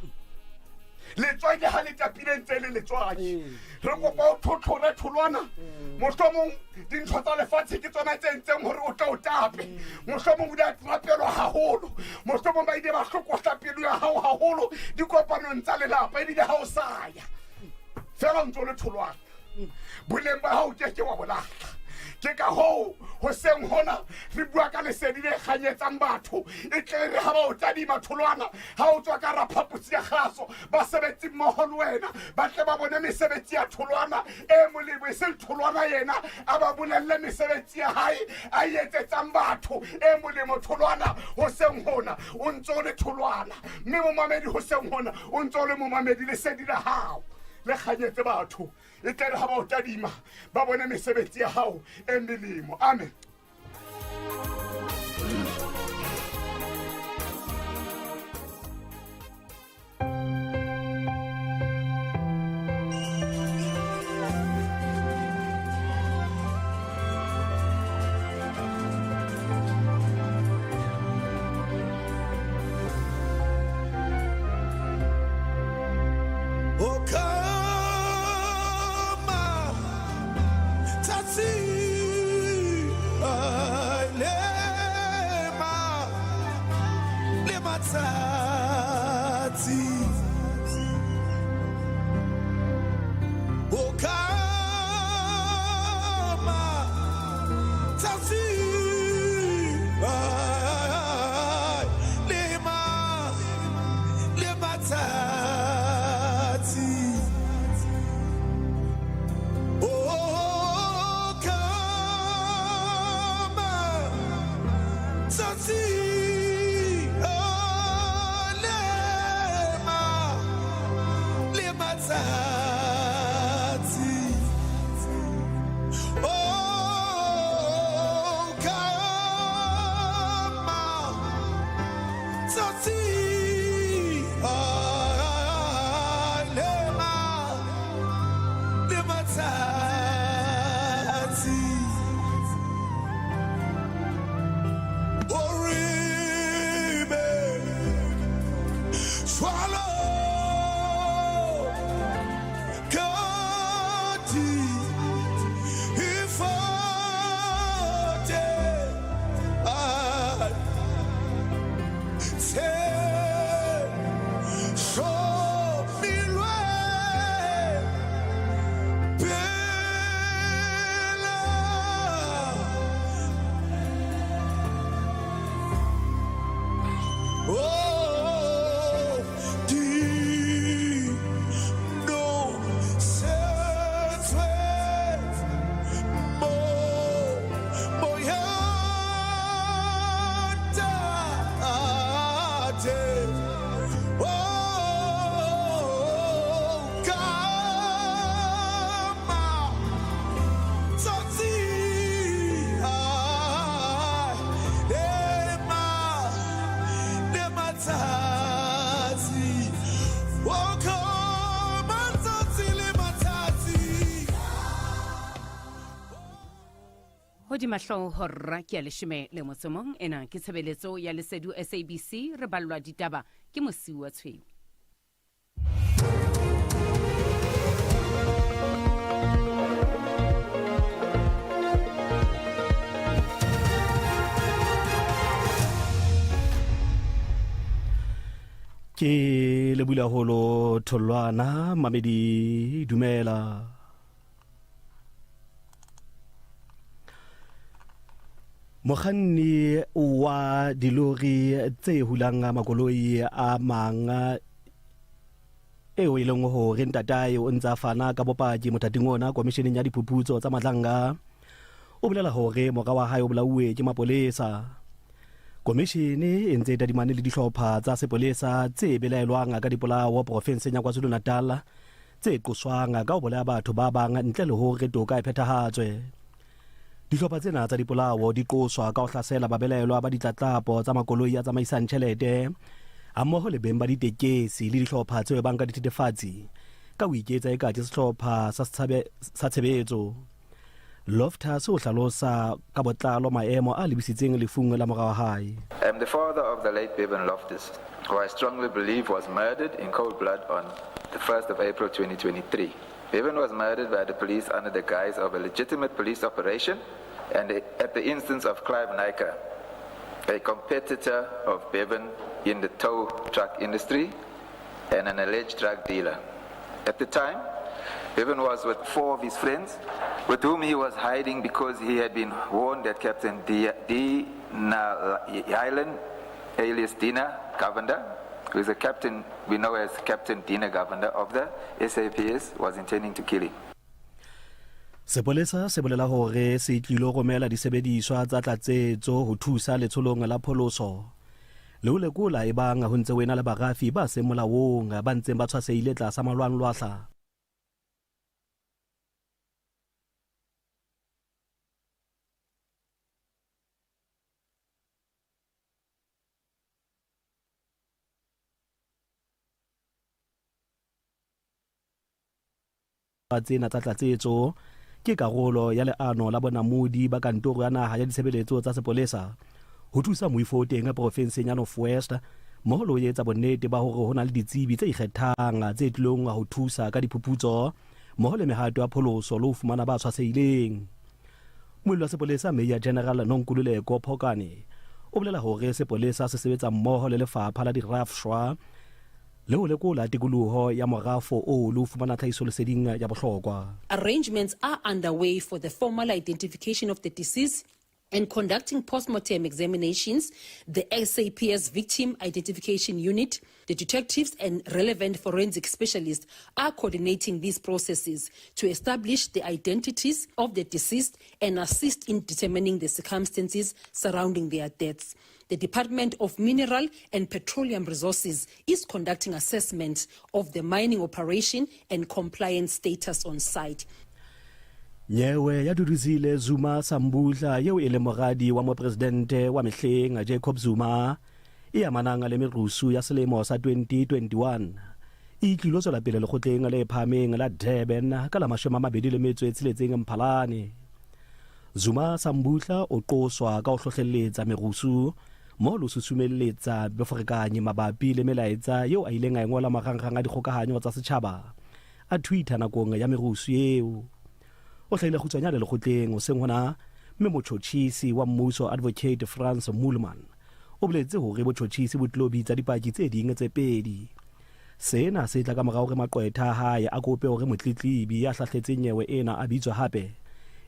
letswai le ha le tapile ntse le letswai, re kopa o tlhotlhore tholwana. Mohlomong dintho tsa lefatshe ke tsona tse entseng hore o tle o tape. Mohlomong o ile a rapelwa haholo, mohlomong ba ile ba hlokohla pelo ya hao haholo dikopanong tsa lelapa, ebile ha o sa ya fela o ntse o le tholwana, boleng ba hao ke ke wa bolahla. Ke ka hoo hoseng hona re bua ka lesedi le kganyetsang batho. E tle re ha ba o tadima tholwana ha o tswa ka raphaposi ya kgaso, basebetsi mmoho le wena ba tle ba bone mesebetsi ya tholwana e molemo, e seng tholwana yena a ba bolelle mesebetsi ya hae a e etsetsang batho e molemo. Tholwana, hoseng hona o ntse o le tholwana, mme momamedi, hoseng hona o ntse o le momamedi, lesedi la hao le kganyetse batho, e tle re ha ba o tadima ba bone mesebetsi ya hao e melemo. Amen. Oh, come, Tati. Hodima hlooho rra ke ya leshome le motso mong. Ena ke tshebeletso ya Lesedu SABC. Re ballwa ditaba ke Mosiuwa Tshweu. Ke lebula holo tholwana mamedi dumela. Mokganni wa dilori tse hulang makoloi a mang eo e leng hore ntatae o ntse a fana ka bopaki mothating ona komisheneng ya diphuputso tsa Madlanga o bolela hore mora wa hae o bolauwe ke mapolesa. Komishene e ntse e tadimane le dihlopha tsa sepolesa tse belaelwang ka dipolao porofenseng ya KwaZulu-Natal tse qoswang ka ho bolaya batho ba bang ntle le hore toka e phethahatswe. Dihlopha tsena tsa dipolao di qoswa ka ho hlasela babelaelwa ba ditlatlapo tsa makoloi a tsamaisang tjhelete hammoho le beng ba ditekesi le dihlopha tse hwebang ka dithethefatsi ka ho iketsa eka ke sehlopha sa tshebetso. Loftus o hlalosa ka botlalo maemo a lebisitseng lefung la mora wa hae. I am the father of the late Bevan Loftus, who I strongly believe was murdered in cold blood on the 1st of April 2023. Bevan was murdered by the police under the guise of a legitimate police operation and at the instance of Clive Naicker, a competitor of Bevan in the tow truck industry and an alleged drug dealer. At the time, Bevan was with 4 of his friends, with whom he was hiding because he had been warned that Captain D. D. Island, alias Dina Govender, who is a captain we know as Captain Dina Govender of the SAPS, was intending to kill him. Sepolesa se bolela hore se tlilo romela disebediswa tsa tlatsetso ho thusa letsholong la pholoso le ho lekola ebang ho ntse ho ena le barafi ba seng molaong ba ntseng ba tshwasehile tlasa malwanglwahla. Tsena tsa tlatsetso ke karolo ya leano la bonamodi ba kantoro ya naha ya ditshebeletso tsa sepolesa ho thusa moifo o teng porofenseng ya North West mmoho le ho etsa bonnete ba hore ho na le ditsebi tse ikgethang tse tlilong ho thusa ka diphuputso mmoho le mehato ya pholoso le ho fumana ba tshwasehileng. Moelli wa sepolesa Major General Nonkululeko Phokane o bolela hore sepolesa se sebetsa mmoho le lefapha la dirafshwa le ho lekola tikoloho ya morafo oo le ho fumana tlhahisoleseding ya bohlokwa. Arrangements are underway for the formal identification of the deceased and conducting postmortem examinations. The SAPS Victim Identification Unit, the detectives and relevant forensic specialists are coordinating these processes to establish the identities of the deceased and assist in determining the circumstances surrounding their deaths. The Department of Mineral and Petroleum Resources is conducting assessment of the mining operation and compliance status on site. Nyewe ya Duduzile Zuma Sambudla yeo e leng moradi wa mopresidente wa mehleng Jacob Zuma e amanang le merusu ya selemo sa 2021 e tlilo tswela pele lekgotleng le phahameng la Durban ka la 26 Mphalane. Zuma Sambudla o qoswa ka ho hlohlelletsa merusu mo le ho susumelletsa boferekanyi mabapi le melaetsa yeo a ileng a e ngola marangrang a dikgokahanyo tsa setjhaba a Twitter nakong ya merusu eo. O hlahile kgutshwanyane lekgotleng hoseng hona mme motjhotjhisi wa mmuso Advocate Frans Moolman o boletse hore botjhotjhisi bo tlilo bitsa dipaki tse ding tse pedi. Sena se tla ka mora hore maqwetha a hae a kope hore motletlebi ya hlahletseng nyewe ena a bitswe hape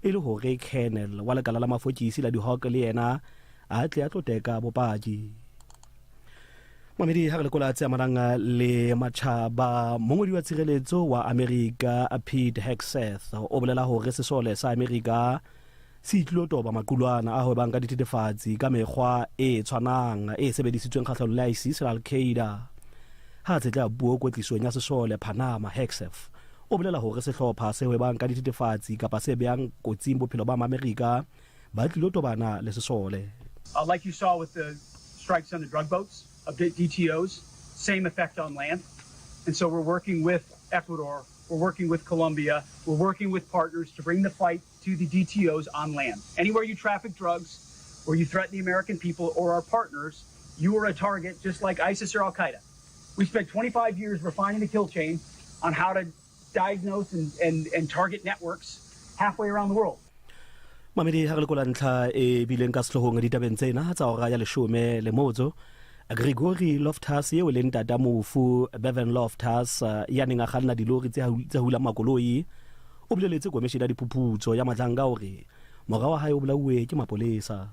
e le hore Colonel wa lekala la mafokisi la di-Hawk le yena a tle a tlo teka bopaki. Mamedi, ha re lekola tse amanang le matjhaba, mongodi wa tshireletso wa Amerika Pete Hegseth o bolela hore sesole sa Amerika se tlilo toba maqulwana a hwebang ka dithethefatsi ka mekgwa e tshwanang e sebedisitsweng kgahlanong le ISIS le Al-Qaeda. Ha a tshetleha puo kwetlisong ya sesole Panama, Hegseth o bolela hore sehlopha se hwebang ka dithethefatsi kapa se behang kotsing bophelo ba Maamerika ba tlilo tobana le sesole. Like you saw with the strikes on the drug boats of DTOs, same effect on land. And so we're working with Ecuador We're working with Colombia. We're working with partners to bring the fight to the DTOs on land. Anywhere you traffic drugs or you threaten the American people or our partners, you are a target just like ISIS or Al Qaeda. We spent 25 years refining the kill chain on how to diagnose and, and, and target networks halfway around the world. Mamedi ha re lekola ntlha e bileng ka sehloohong ditabeng tsena tsa hora ya leshome le motso Gregory Loftus eo e leng tata mofu Bevan Loftus ya neng a kganna dilori tse hulang makoloi o boleletse komishene ya diphuphutso ya Madlanga hore mora wa hae o bolauwe ke mapolesa.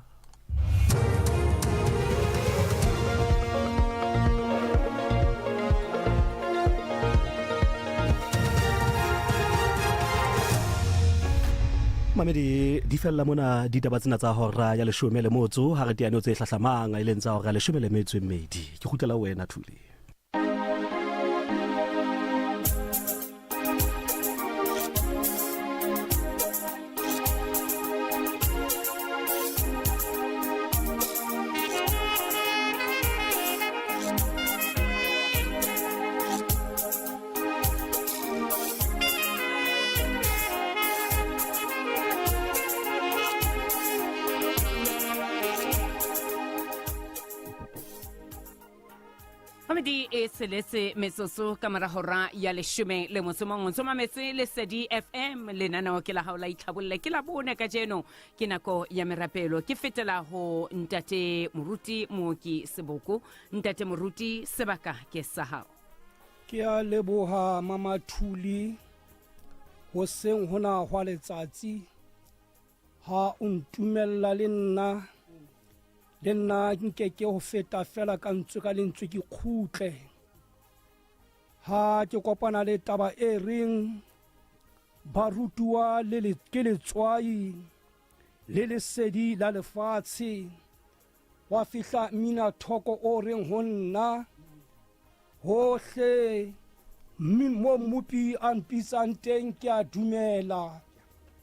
Mamedi di fella mona ditaba tsena tsa hora ya leshome le motso ha re teane tse hlahlamang e leng tsa hora ya leshome le metso e mmedi. Ke kgutlela ho wena Thuli. Mamedi e seletse metsotso ka mora hora ya leshome le motso mong ntso mametse Lesedi FM lenaneo ke la hao la itlhabolle ke la bone kajeno ke nako ya merapelo ke fetela ho ntate moruti mooki Seboko ntate moruti sebaka ke sa hao. Ke a leboha Mama Thuli hoseng hona hwa letsatsi ha o ntumella le nna le nna nke ke ho feta fela ka ntswe ka lentswe ke kgutle ha ke kopana le taba e reng barutuwa le ke letswai le lesedi la lefatshe wa fihla mmina thoko o reng ho nna hohle mo mmopi a mpitsang teng ke a dumela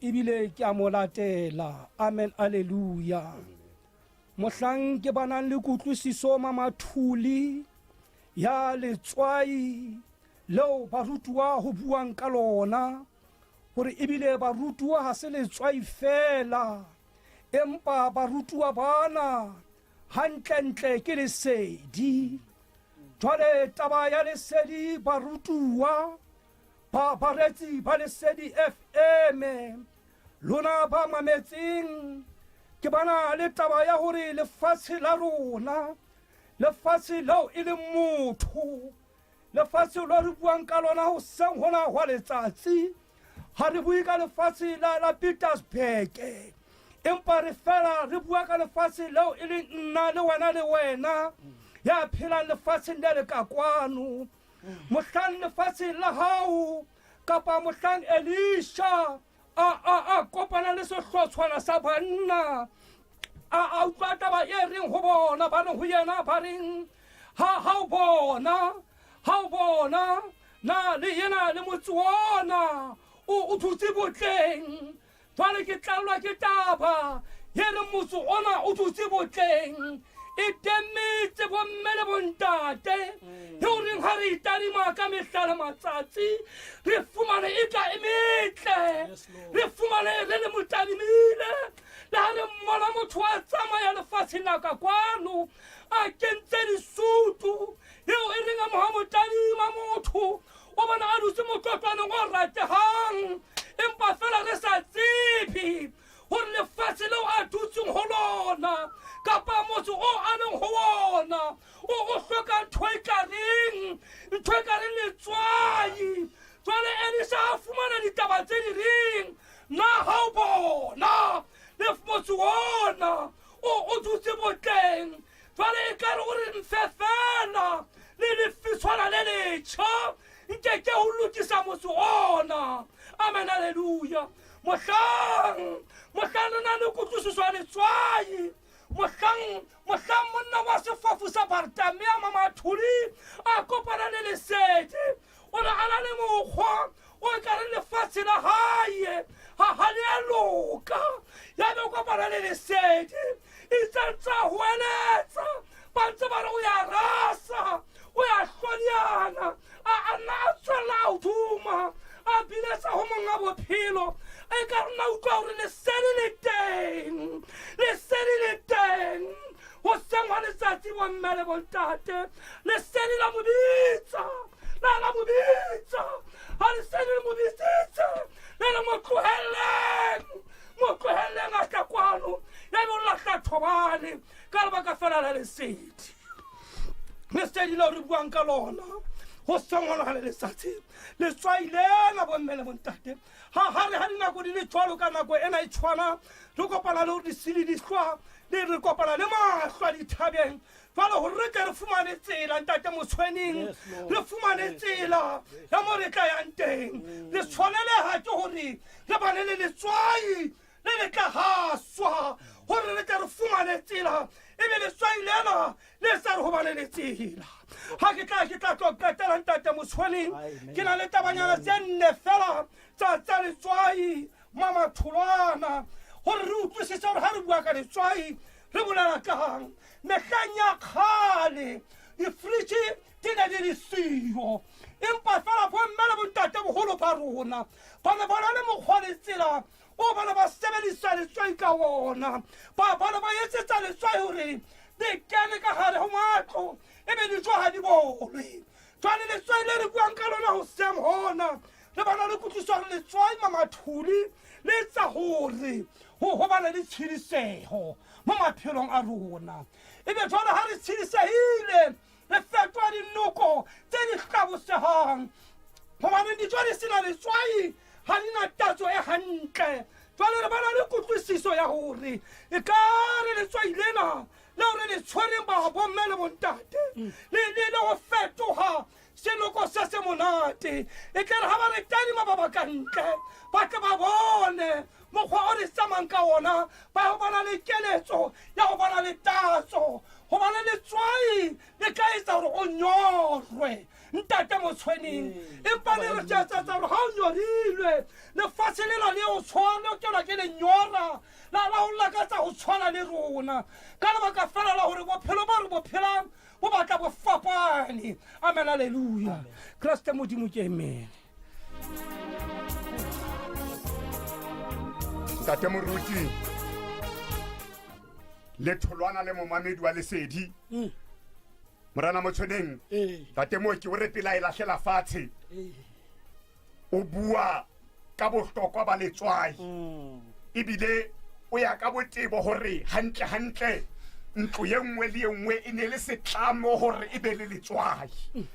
ebile ke a mo latela amen aleluya mohlang ke banang le kutlwisiso mamathuli ya letswai leo barutuwa ho buang ka lona gore ebile barutuwa ga se letswai fela empa barutuwa bana Hantlentle ke lesedi. Jwale taba ya lesedi barutuwa ba baretsi ba lesedi FM lona ba mametseng ke bana le taba ya hore lefatshe la rona lefatshe leo e leng motho Lefatshe lo re buang ka lona hoseng hona hwa letsatsi ga re bue ka lefatshe la, la Petersburg empa re fela re bua ka lefatshe leo e leng nna le wena le wena ya phelang lefatsheng le le ka kwano mohlang lefatsheng la gago kapa mohlang Elisha a a a kopana le sehlotshwana sa banna a a utlwa taba e reng ho bona ba reng ho yena ba reng ha ha o bona ha o bona na le yena le motse ona o o dutse botleng jwale ke tlallwa ke taba ye reng motse ona o dutse botleng e teng metse bomme le bontate eo reng ga re itadima ka mehla le matsatsi re fumane e tla e metle re fumane re le motadimile le ga re mmona motho a tsamaya lefatsheng la ka kwano a kentse disutu eo e reng a moga motadima motho o bona a dutse motlotlwaneng o rategang empa fela re sa tsebe gore lefatshe leo a dutseng go lona kapa motse o a leng go ona o o hloka ntho e ka reng ntho e ka reng letswai jwale Elisa a fumana ditaba tse di reng na ga o bona le motse ona o o dutse botleng jwale e ka re o re mfe fela le lefitshwana le letšha nke ke go lokisa motse ona amen aleluya mohlang mohlang re na le kutlwisiso ya letswai mohlang mohlang monna wa sefofu sa bartamea mamathuli a kopana le lesedi o ne a na le mokgwa o e ka re lefatshe la gae ga ga le a loka ya be kopana le lesedi itse ntse a goeletsa ba ntse ba re o ya rasa o ya hlonyana a a nna a tswelela a duma a a biletsa ho monga bophelo e ka rona utlwa gore lesedi le teng lesedi le teng go seng wa letsatsi bomme le bontate lesedi la mo bitsa la la mo bitsa ga lesedi le mo bitsitse le le mo tlogeleng mo tlogeleng a tla kwano ya be o lahla thobane ka lebaka fela la lesedi lesedi leo re buang ka lona go sengwana ga le letsatsi letswai lena bomme le bontate ga gare ga dinako di le jalo ka nako ena e tshwana re kopana le gore disele di hlwa le re kopana le mahlwa dithabeng jalo gore re tle re fumane tsela ntate motshweneng re fumane tsela ya mo re tla yang teng le tshwanelega ke gore re bane le letswai le le tla gaswa gore re tle re fumane tsela e be letswai lena le sa re gobane le tsela ga ke tla ke tla tlo qetela ntate motshweneng ke na le tabanyana tse nne fela tsa tsa letswai mamatholwana gore re utlwisise gore ga re bua ka letswai re bolela kang mehleng ya kgale difridge di ne di le sio empa fela bomme le bontate bogolo ba rona ba ne ba na le mokgwa le tsela o ba ne ba sebedisa letswai ka ona ba ba ne ba etsetsa letswai gore di kene ka gare go matlo e be dijo ga di bolwe jwale letswai le re buang ka lona go seng gona le bana le kutlwisa gore letswai mamathuli le etsa gore go go bana le tshedisego mo maphelong a rona e be jwale ga re tshedisegile re fetoa dinoko tse di hlabosegang gobaneng dijo di sena letswai ga di na tatso e gantle jwale re bana le kutlwisiso ya gore e ka re letswai lena leo re le tshwereng ba bomme le bontate le le le go fetoga senoko se se monate e tle re ga ba re tadima ba ba ka ntle ba tle ba bone mokgwa o re tsamayng ka ona ba go bona le keletso ya go bona le tatso go bana letswai le ka etsa gore o nyorwe ntate motshweneng empa le re tsetsa gore ga o nyorilwe lefatshe lela le o tshwana kelwa ke lenyora la la go lakatsa go tshwana le rona ka lebaka fela la gore bophelo bo re bo phelang bo batla bo fapane amen aleluya kreste modimo ke amen ntate moruti le tholwana le momamedi wa lesedi mm. morana motshweneng tate mooki o re pela e lahlela fatshe o bua ka bohlokwa ba letswai mm. ebile o ya ka botebo gore hantle hantle ntlo ye nngwe le ye nngwe e ne le setlamo gore e be le letswai mm.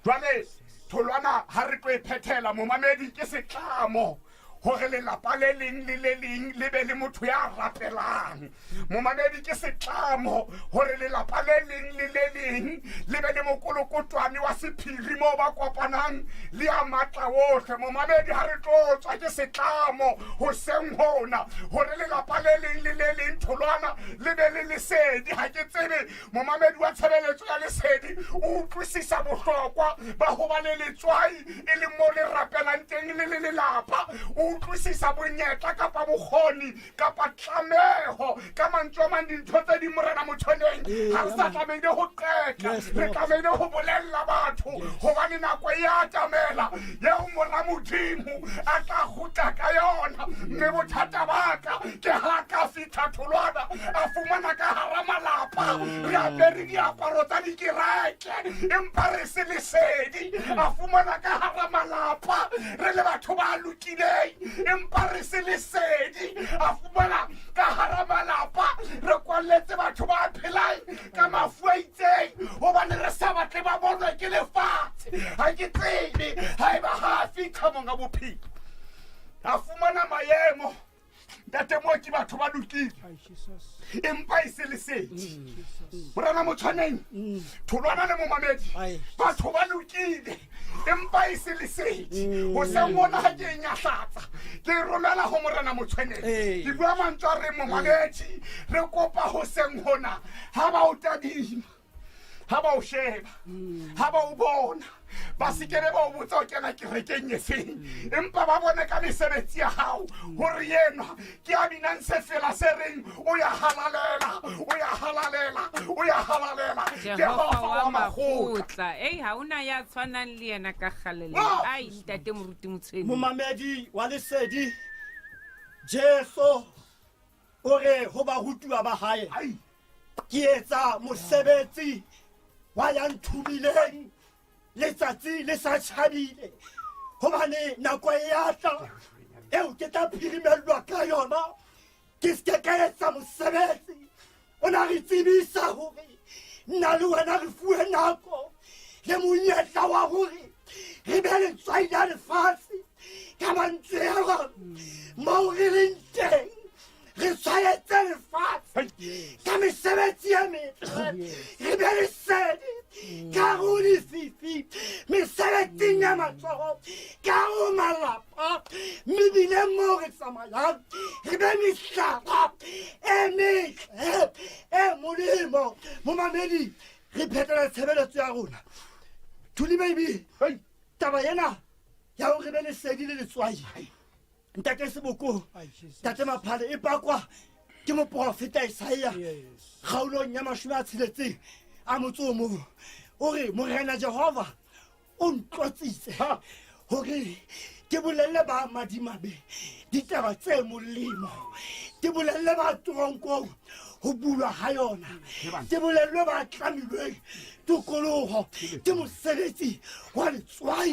jwale tholwana ha re tlo e phethela momamedi ke setlamo gore lelapa le leng le le leng le be le motho ya rapelang momamedi ke setlamo gore lelapa le leng le le leng le be le mokolokotwane wa sephiri moo ba kopanang le ya maatla otlhe momamedi ga re tlo tswa ke setlamo go seng gona gore lelapa le leng le le leng tholwana le be le lesedi ga ke tsebe momamedi wa tshebeletso ya lesedi o utlwisisa bohlokwa ba go ba le letswai e le mo le rapelang teng le le lelapa o utlwisisa bonyetla kapa bokgoni kapa tlameho ka mantswe a mang dintho tse di morena motshwaneng ga re sa tlamehile go qeka re tlamehile go bolelela batho gobane nako e atamela yeo mora modimo a tla gotla ka yona mme bothata baka ke ga ka fitlha tholwana a fumana ka gara malapa re apere diaparo tsa dikereke empa re se lesedi a fumana ka gara malapa re le batho ba lokileng empa re se lesedi a fumana ka gara malapa re kwalletse batho ba phelang ka mafu a itseng gobane re sa batle ba bonwe ke lefatshe ga ke tsebe ga e ba ga a fitlha monga bophelo a fumana maemo ntate moo ke batho ba lokile empa e se lesedi mm. morena motshwaneng mm. tholwana le momamedi batho ba lokile empa e se lesedi mm. go seng bona ga ke e nyahlatsa ke e romela go morena motshwaneng ke bua mantswe a re momamedi re kopa go seng gona ga ba o tadima. Ha ba o sheba, ha ba o bona, ba se kebe ba o botsa o kena kerekeng e feng, empa ba bone ka mesebetsi ya hao gore yenwa ke a binang sefela se reng o ya halalela, o ya halalela, o ya halalela, Jehova wa makgotla. Ei, ha ona ya tshwanang le yena ka kgalelo. Ai, ntate moruti Motshweni. Momamedi wa lesedi, Jesu o re ho barutuwa ba hae, Ke etsa mosebetsi wa ya nthomileng letsatsi le sa tjhabile, hobane nako e ya tla eo ke tla phirimellwa ka yona, ke se ke ka etsa mosebetsi. O na re tsebisa hore nna le wena re fuwe nako le monyetla wa hore re be letswai la lefatshe. Ka mantswe a mang, moo re leng teng re tshwaetse lefatshe ka mesebetsi e metle, re be lesedi ka ho lefifi mesebetsing ya matsoho, ka ho malapa, mebileng moo re tsamayang, re be mehlala e metle e molemo. Momamedi, re phetela tshebeletso ya rona. Thuli baby, taba ena ya hore be lesedi le letswai, ntate Seboko, ntate Maphale, e pakwa ke moprofeta Isaia kgaolong ya 61, o re, Morena Jehova o ntlotsitse hore ke bolelle ba madimabe ditaba tse molemo, ke bolelle ba toronkong ho bulwa ha yona, ke bolellwe ba tlamilweng tokoloho. Ke mosebetsi wa letswai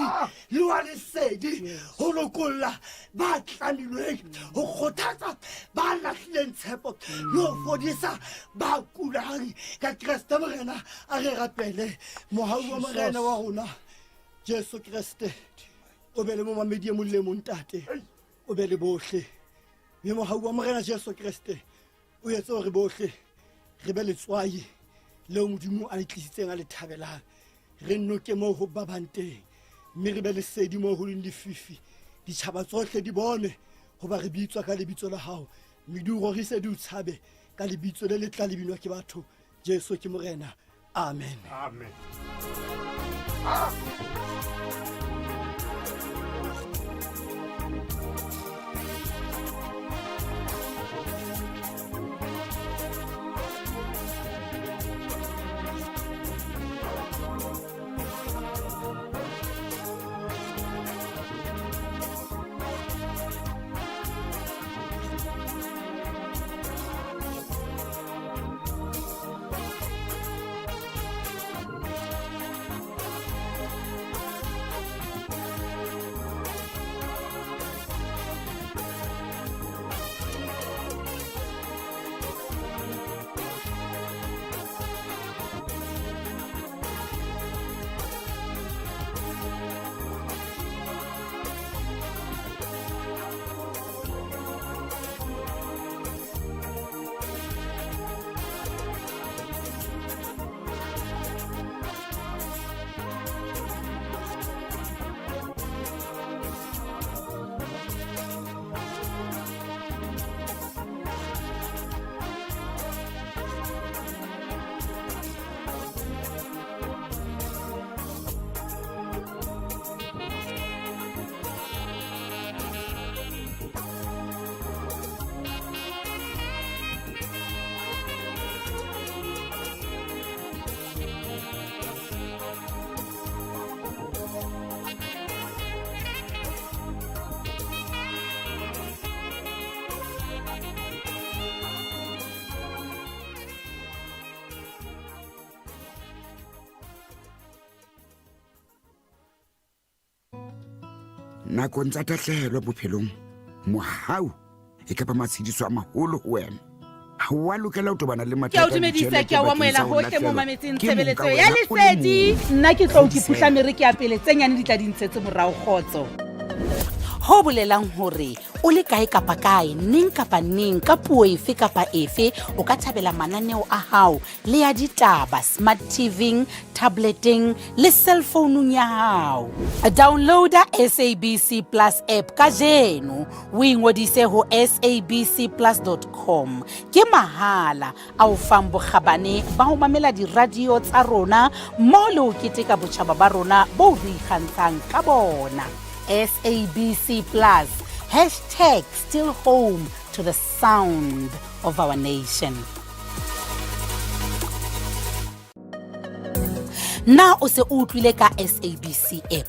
le wa lesedi ho lokolla ba tlamilweng, ho kgothatsa ba lahlileng tshepo le ho fodisa ba kulang ka Kreste Morena. A re rapele. Mohau wa Morena wa rona Jesu Kreste o be le momamedi e mong le mong, ntate, o be le bohle, mme mohau wa Morena Jesu Kreste o etse hore bohle re be letswai leo Modimo a le tlisitseng a le thabelang, re noke moo ho babang teng, mme re be lesedi moo ho leng lefifi, ditjhaba tsohle di bone hoba re bitswa ka lebitso la hao, mme di o rorise, di o tshabe ka lebitso le le tla le binwa ke batho. Jesu ke Morena. Amen, amen. Nakong tsa tahlehelo bophelong, mohau e ka ba matshediso a maholo ho wena. Ha o a lokela ho tobana le Ke a o mathata a dumedisa, ditjhelete ke a o bakeng amohela sa ho hohle mo lahlehelwa mametseng ke mong ka tshebeletso ya wena o le lesedi. mong. Nna ke tlo ke Kgodiseha. phuhla mere ke ya pele, tse nyane di tla di ntshetse morao. Kgotso. Ho bolelang hore O le kae kapa kae, neng kapa neng, ka puo efe kapa efe, o ka thabela mananeo a hao le ya ditaba smart TV-ing, tableteng le cellfounung ya hao. Downloada SABC Plus app kajeno o ingodise ho sabcplus.com. Ke mahala a o fang bokgabane ba ho mamela diradio tsa rona mmoho le ho keteka botjhaba ba rona boo re ikgantshang ka bona. SABC Plus, hashtag still home to the sound of our nation. Na o se o utlwile ka SABC app?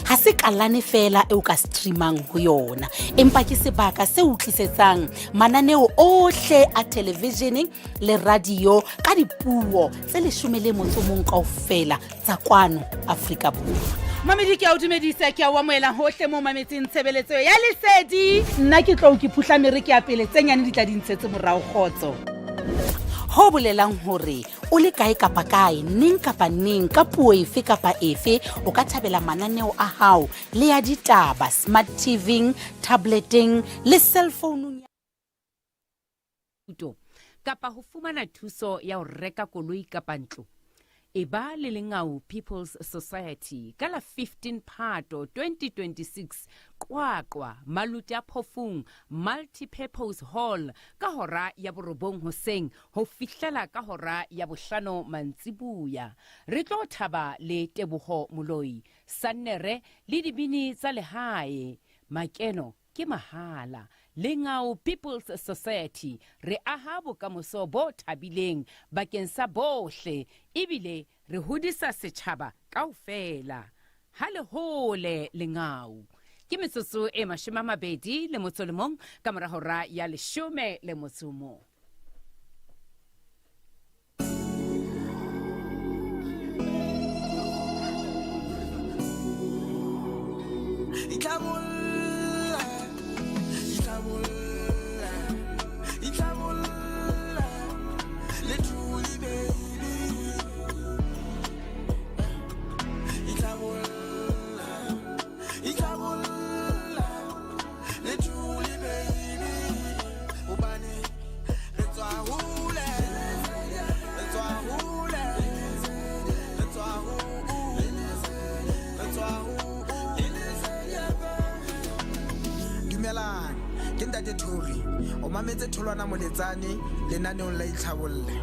Ha se kalane feela e o ka streamang ho yona, empa ke sebaka se o tlisetsang mananeo ohle a televishene le radio ka dipuo tse 11 kaofela tsa kwano Afrika Borwa. Mamedi ke a o dumedisa, ke a o amohela hohle mo mametseng tshebeletso ya Lesedi. Nna ke tlo ke phuhla mere ke ya pele, tse nyane di tla di ntshetse morao kgotso. Ho bolelang hore o le kae kapa kae, neng kapa neng, ka puo efe kapa efe, o ka thabela mananeo a hao le ya ditaba smart TV-ing, tableteng le cellfounung ya thuto kapa ho fumana thuso ya ho reka koloi kapa ntlo. Eba le Lengau People's Society ka la 15 Phato 2026, Qwaqwa, Maluti a Phofung, Multi-Purpose Hall ka hora ya borobong hoseng ho fihlela ka hora ya bohlano mantsibuya. Re tlo thaba le Teboho Moloi, Sannere le dibini tsa lehae. Makeno ke mahala. Lengau People's Society, re aha bokamoso bo thabileng bakeng sa bohle ebile re hodisa setjhaba kaofela. Ha le hole Lengau. Ke metsotso e 21 ka mora hora ya 11. Dumelang, ke Ntate Thori. O mametse Tholwana Moletsane lenaneong la Itlhabolle.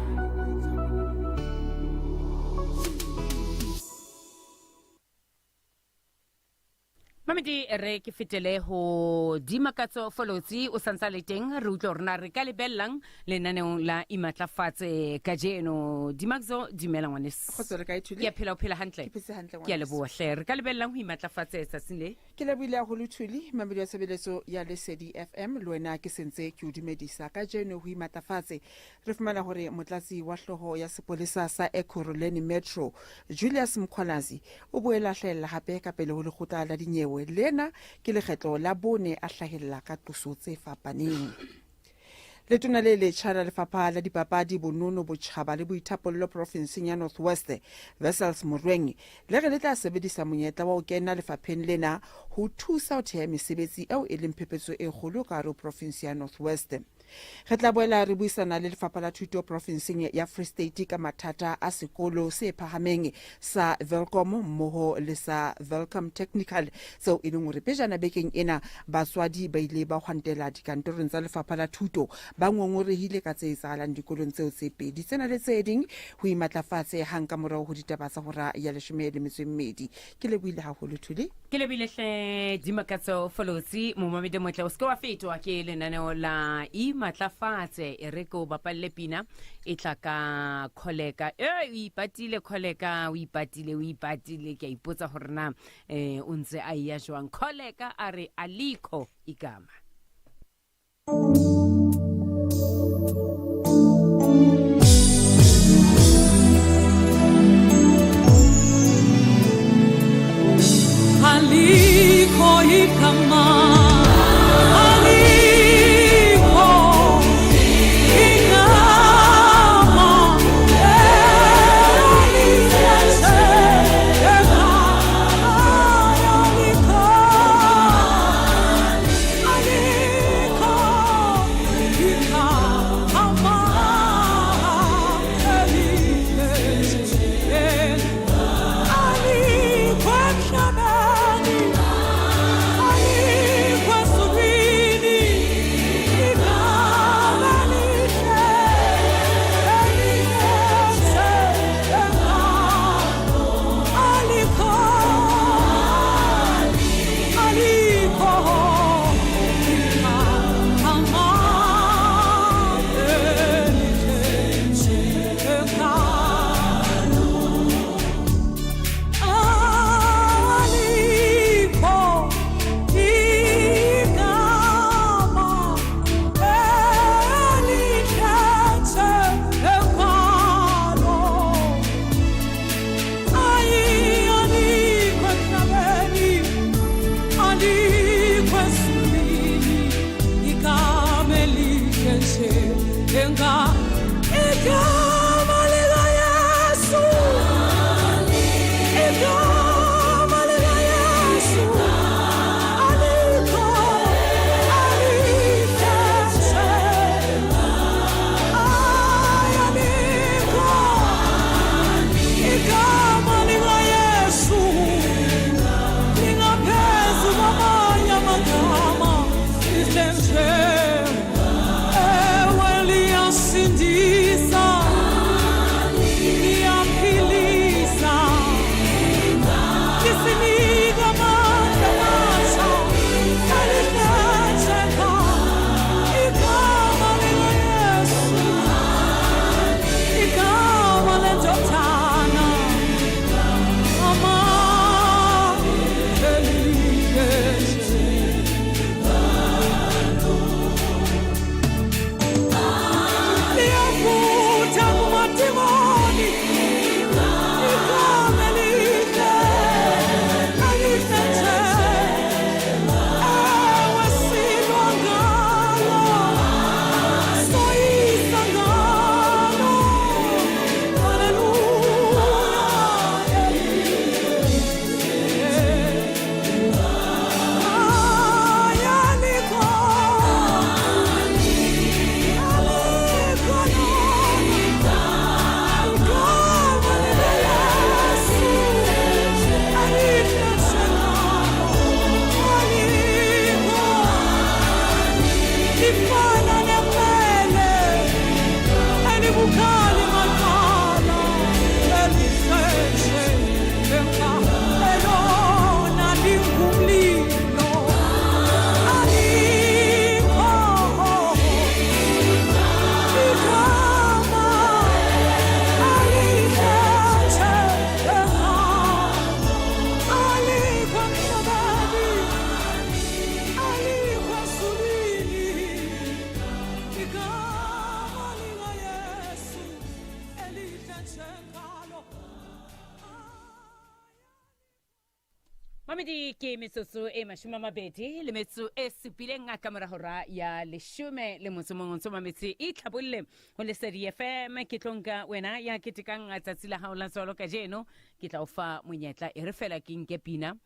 Mamedi re ke fetele ho Dimakatso Folotsi o santsa le teng re utlwe hore na re ka lebellang lenaneong la Imatlafatse kajeno. Dimakatso, dumela ngwaneso. Kgotso, le kae, Thuli? Ke a phela, o phela hantle? Ke phetse hantle, Ke a ngwaneso. leboha hle. Re ka lebellang ho Imatlafatse tsatsing le? Ke lebohile haholo Thuli, mamedi wa tshebeletso ya Lesedi FM, le wena ke sentse ke o dumedisa. Kajeno ho Imatlafatse Re fumana hore motlatsi wa hlooho ya sepolesa sa Ekurhuleni Metro, Julius Mkhwanazi, o boela a hlahella hape ka pele ho lekgotla la dinyewe. Lena ke lekgetlo la bone a hlahella ka qoso tse fapaneng. Letona le letjha la Lefapha la Dipapadi, Bonono, Botjhaba le Boithapollo profinseng ya North West, Wessels Morweng, le re le tla sebedisa monyetla wa ho kena lefapheng lena ho thusa ho theha mesebetsi eo e leng phephetso e kgolo ka hare ho profinse ya North West. Re tla boela re buisana le Lefapha la Thuto profinseng ya Free State ka mathata a sekolo se phahameng sa Welkom mmoho le sa Welkom Technical tseo e leng hore pejana bekeng ena batswadi ba ile ba hwantela dikantorong tsa Lefapha la Thuto ba ngongorehile ka tse etsahalang dikolong tseo tse pedi. Tsena le tse ding ho imatlafatse hang ka morao ho ditaba tsa hora ya 12. Ke lebohile haholo Thuli. Ke lebile hle Dimakatso Folotsi, momamedi motle, o se ke wa fetwa ke lenaneo la Imatlafatse. E re ke o bapalle pina e tla ka Kholeka. E, o ipatile Kholeka, o ipatile, o ipatile. Ke a ipotsa hore na o ntse a eya jwang. Kholeka a re alikho igama. Alikho igama, alikho igama njenga igama likaYesu, igama likaYesu, alikho alihle nje. Ay, alikho igama likaYesu lingaphezu kwamanye amagama, lihle nje. Ewe, liyasindisa, liyaphilisa, lisinika amandla amasha, elihle njenga igama likaYesu, igama lendodana, amandla elihle nje. Liyavutha kumadimoni, igama elihle, elihle nje. Ewe, silwa ngalo, soyisa ngalo. Haleluya, elihle. Ay, alikho, alikho lona igama likaYesu, elihle njengalo, alikho. Lifana nekrele elibukhali macala, elihle nje elona lingumlilo, alikho igama alihle nje, alikho emhlabeni, alikho ezulwini, igama likaYesu elihle njengalo. Mamedi, ke metsotso e 27 ka mora hora ya 11. Ntso mametse e tlhabolle ho Lesedi FM. Ke tlo nka wena ya ketekang tsatsi la hao la tswalo kajeno, ke tla o fa monyetla. E re fela ke nke pina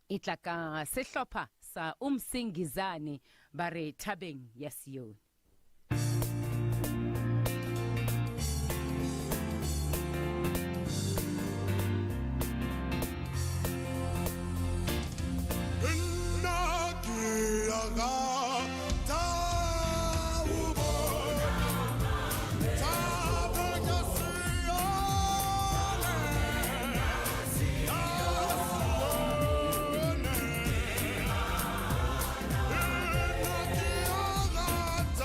e tla ka sehlopha sa Umsingizane, ba re thabeng ya Sione. Nna ke a rata ho bona thabeng ya Sione, ya Sione. Nna ke a rata.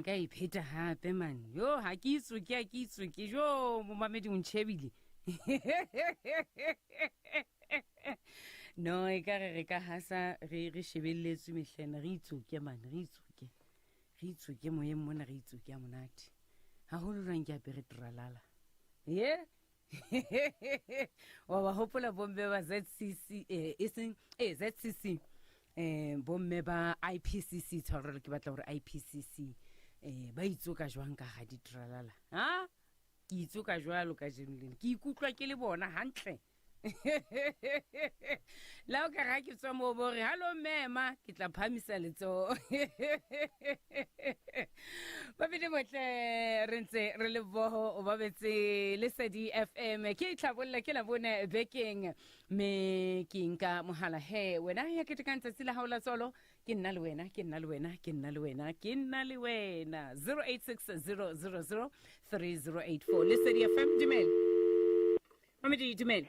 nka e pheta gape man yo ga ke itsoke a ke itsoke jo momamedi o ntšhebile no e ka re re ka gasa re re shebeletswe mehlena re itsoke man re itsoke re itsoke moyeng mona re itsoke ya monate gagolo jwang ke apere tralala ye wa ba hopola bomme ba zcc eh, e seng eh, zcc eh, bomme ba ipcc tshwarelo ke batla gore ipcc eh, ba itsoka jwang ka ga ditralala ha ke itsoka jwalo ka jeno lena ke ikutlwa ke le bona hantle la o ka ga ke tswa moo bore hallo mema ke tla phamisa letsogo babedi botle re ntse re le mmogo o babetse lesedi fm ke itlhabolola ke labone bekeng mme ke nka mogala he wena ya ketekang tsatsi la gago la tswalo ke nna le wena ke nna le wena ke nna le wena ke nna le wena 086 000 3084 lesedi fm dumela Mamedi, dumela.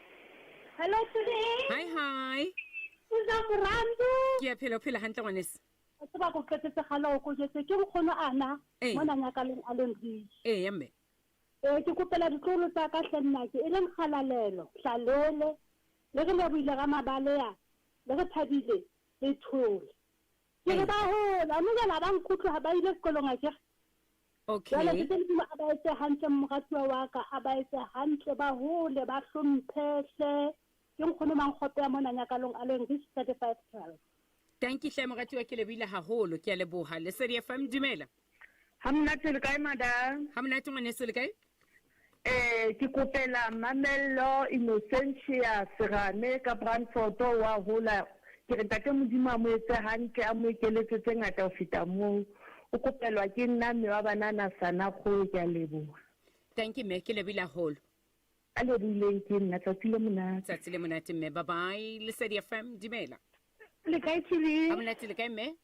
Hello Tuli. Hi hi. Uza Morandu. Ke a phela o phela hantle ngwaneso. O tseba go qetetse gala o kojetse ke nkgono ana mona nyakaleng a leng reach. Ee ya mme. Ee ke kopela ditlolo tsa ka hle nnake e leng kgalalelo hlalele le re lebohile ga mabaleya le re thabile le thole. Ke re ba hola mme jwale ha ba nkutlwe ha ba ile sekolong akere. Okay. Jwale ke tse Modimo a ba etse hantle moratuwa wa ka a ba etse hantle ba hole ba hlomphehle ke nkgono mankgope ya mona nyakalong a leng reach 35 12. Tanki hle moratuwa ke lebohile haholo ke a leboha. Lesedi FM dumela. Ha monate le kae madam? Ha monate ngwaneso le kae? Eh ke kopela Mamello Innocentia Serame ka Brandfort wa hola ke re ntate Modimo a mo etse hantle a mo ekeletse tse ngata ho feta moo. O kopelwa ke nna mme wa banana Sana Kgoe ke a leboha. Thank you mme ke lebohile haholo. A lebohileng ke nna tsatsi le monate. Tsatsi le monate mme bye bye. Lesedi FM dumela. Le kae Thuli? Ha monate le kae mme?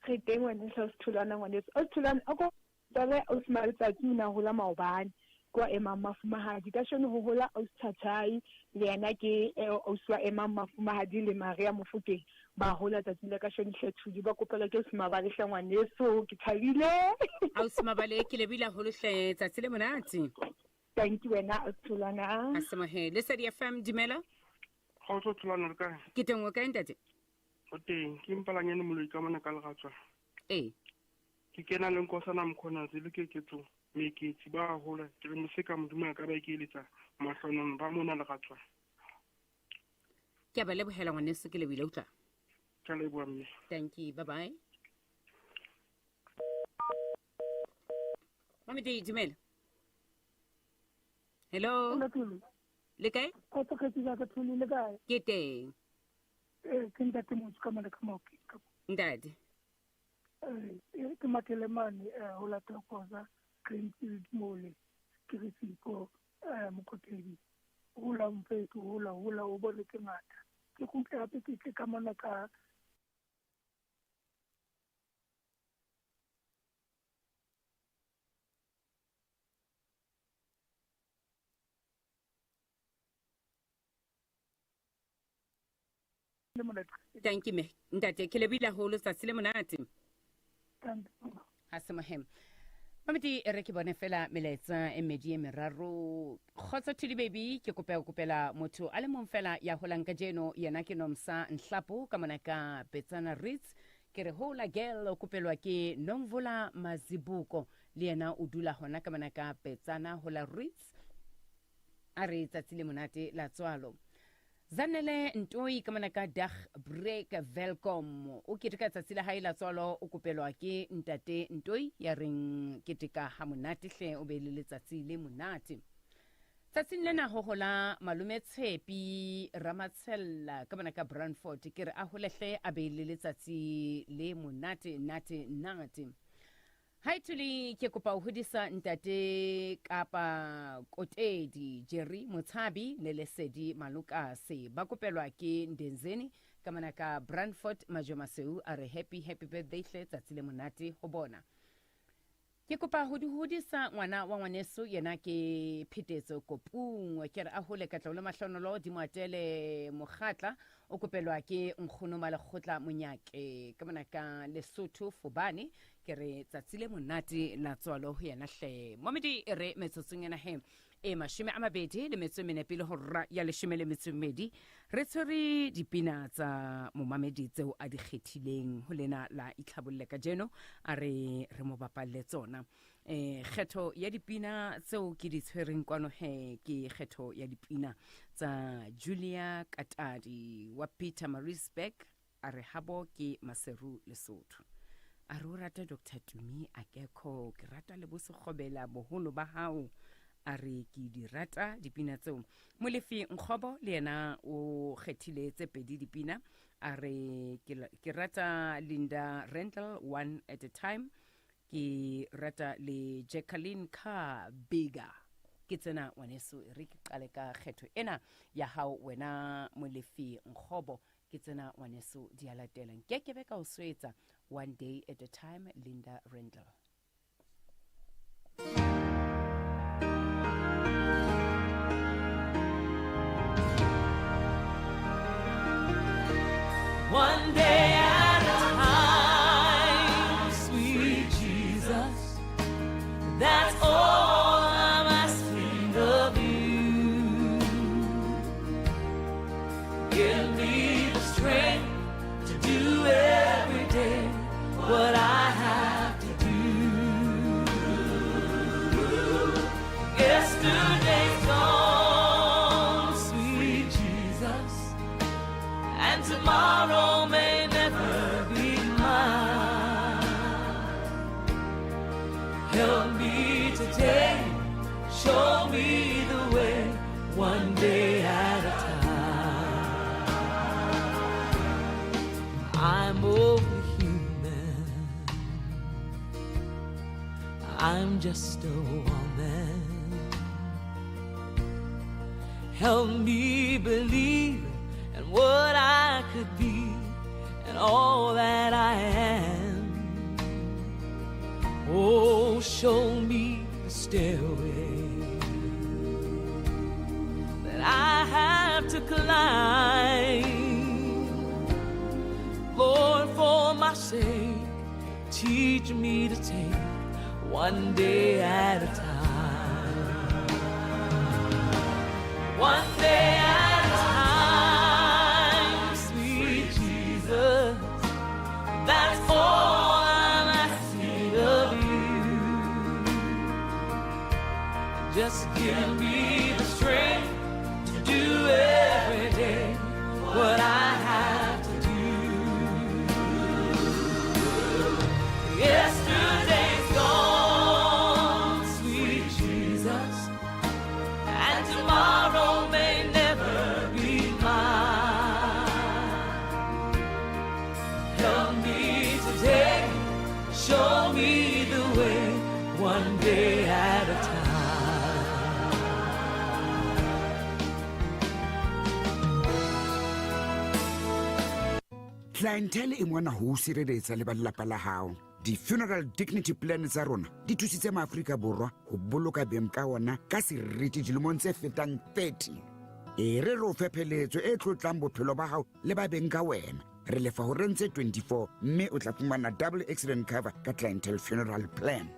Re teng ngwaneso o Tholwana ngwaneso. O Tholwana o ko tabe o se maletsatsi o na hola maobane. Kwa emang mafumahadi ka sheno ho hola o Thathai le yena ke o swa emang mafumahadi le Maria Mofokeng ba hola tsatsi la ka sheno hle Thuli ba kopela ke Smabale hle ngwaneso ke thabile. Au Smabale ke lebile haholo hle tsatsi le monate. Thank you wena o Tholwana. Asemohe Lesedi FM dumela. Kgotso Tholwana le kae? Ke teng o kae ntate? O teng ke mpalanyane moloi ka mona ka leratswa. Ee. Ke kena le nkosana Mkhwanazi le Keketso Meketsi ba hola ke re moseka Modimo a ka ba ekeletsa mahlonong ba mona leratswa. Ke a ba lebohela ngwaneso ke lebohile utlwa. Ke a leboha mme. Thank you bye bye. Mamedi dumela. Hello. Le kae? Kgotso kgetsi ya ka Thuli le kae? Ke teng. Ee ke ntate Motho ka mona ka Maokeng. Ntate. Ee ke Makelemane ho la Thokoza Greenfield mole ke re Sipho Mokotedi. Hola mfethu hola hola o bone ke ngata. Ke kgutle hape ke tle ka mona ka Thank you me. Ntate ke lebohile haholo tsatsi le monate. Ha se mohem. Mamedi e re ke bone fela melaetsa e mmedi e meraro. Kgotso Thuli baby ke kopa ho kopela motho a le mong fela ya holang kajeno yena ke Nomsa Nhlapo ka mona ka Betsana Ritz. Ke re hola girl o kopelwa ke Nomvula Mazibuko le yena o dula hona ka mona ka Betsana hola Ritz. A re tsatsi le monate la tswalo. Zanele Ntoi ka mona ka Dag Break Welcome o keteka tsatsi la hae la tswalo o kopelwa ke ntate Ntoi ya reng keteka ha monate hle o be le letsatsi le monate. Tsatsing lena ho hola malome Tshepi Ramatshella ka mona ka Brandfort ke re a holehle a be le letsatsi le monate nate nate. Hi Thuli ke kopa ho hodisa ntate kapa Kotedi Jerry Motshabi le Lesedi Malokase ba kopelwa ke Ndenzeni ka mona ka Brandfort Majomaseu a re happy happy birthday hle tsatsi le monate ho bona. Ke kopa ho hodisa ngwana wa ngwaneso yena ke Phetetso Kopung ke re a hole ka tlaolo mahlonolo di moatele Mokgatla o kopelwa ke nkgono Malekgotla Monyake ka mona ka Lesotho Fobane Ke re tsatsi le monate la tswalo ho yena hle. Momedi e re metsotsong ena he e 24 pele hora ya 12 re tshwere dipina tsa momamedi tseo a di kgethileng ho lena la itlhabolle kajeno a re re mo bapalle tsona. Kgetho ya dipina tseo ke di tshwereng kwano he ke kgetho ya dipina tsa Julia Katadi wa Peter Marisburg a re habo ke Maseru Lesotho. A re o rata Dr. Tumi Akekho, ke rata le bosekgobela boholo ba hao. A re ke di rata dipina tseo. Molefi Nkgobo le yena o kgethile tse pedi dipina. A re ke rata Linda Randall One at a Time, ke rata le Jacqueline Carr Bigger. Ke tsena ngwaneso, e re ke qale ka kgetho ena ya hao wena Molefi Nkgobo. Ke tsena ngwaneso di a latela. Nke ke be ka o swetsa One Day at a Time, Linda Randall. One day at a time, sweet Jesus, that's all I'm asking of you. Give me the strength to do every day what I have to do. Yesterday's gone, sweet Jesus, and tomorrow may never be mine. Help me today, show me the way, one day at a time. I'm only human, I'm just a woman. Help me believe in what I could be and all that I am. Oh, show me the stairway that I have to climb. Lord, for my sake, teach me to take one day at a time. One day at a time, sweet Jesus, that's all I'm asking of you. Just give me the strength to do every day what I have to do. Yesterday's gone, sweet Jesus, and tomorrow may never be mine. Help me today, show me the way, one day at a time. Clientele e mona ho o sireletsa le ba lelapa la hao. Di-funeral dignity plan tsa rona di thusitse maAfrika Borwa ho boloka beng ka ona ka seriti dilemong tse fetang 30. E re re o fe pheletso e tlotlang bophelo ba hao le ba beng ka wena. Re lefa ho rentse 24 mme o tla fumana double accident cover ka Clientele funeral plan.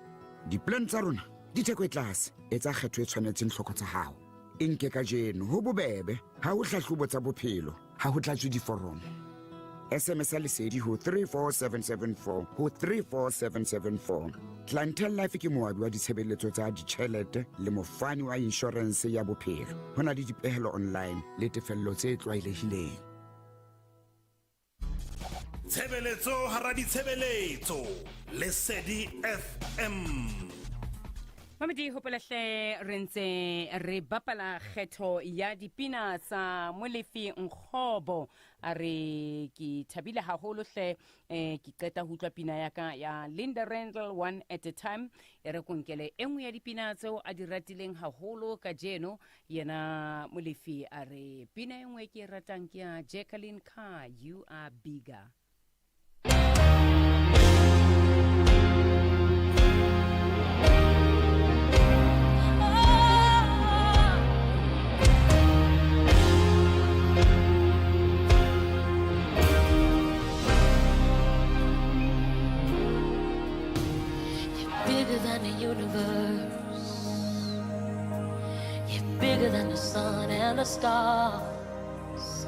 Di-plan tsa rona di theko e tlase, etsa kgetho e tshwanetseng tlhoko tsa hao. E nke kajeno ho bobebe, ha ho hlahlobo tsa bophelo, ha ho tlatswe diforomo. SMS ya Lesedi ho 34774 ho 34774. Clientele Life ke moabi wa ditshebeletso tsa ditjhelete le mofani wa inshorense ya bophelo. Ho na le dipehelo online le tefello tse tlwaelehileng. Tshebeletso hara ditshebeletso, Lesedi FM. Mamedi hopolahle re ntse re bapala kgetho ya dipina tsa Molefi Nkgobo. A re ke thabile haholo hle, ke qeta ho utlwa pina ya ka ya Linda Randall One at a Time. E re konkele e nngwe ya dipina tseo a di ratileng haholo kajeno. Yena Molefi a re pina e nngwe ke e ratang ke ya Jacqueline Carr, You Are Bigger. the universe. You're bigger than the sun and the stars.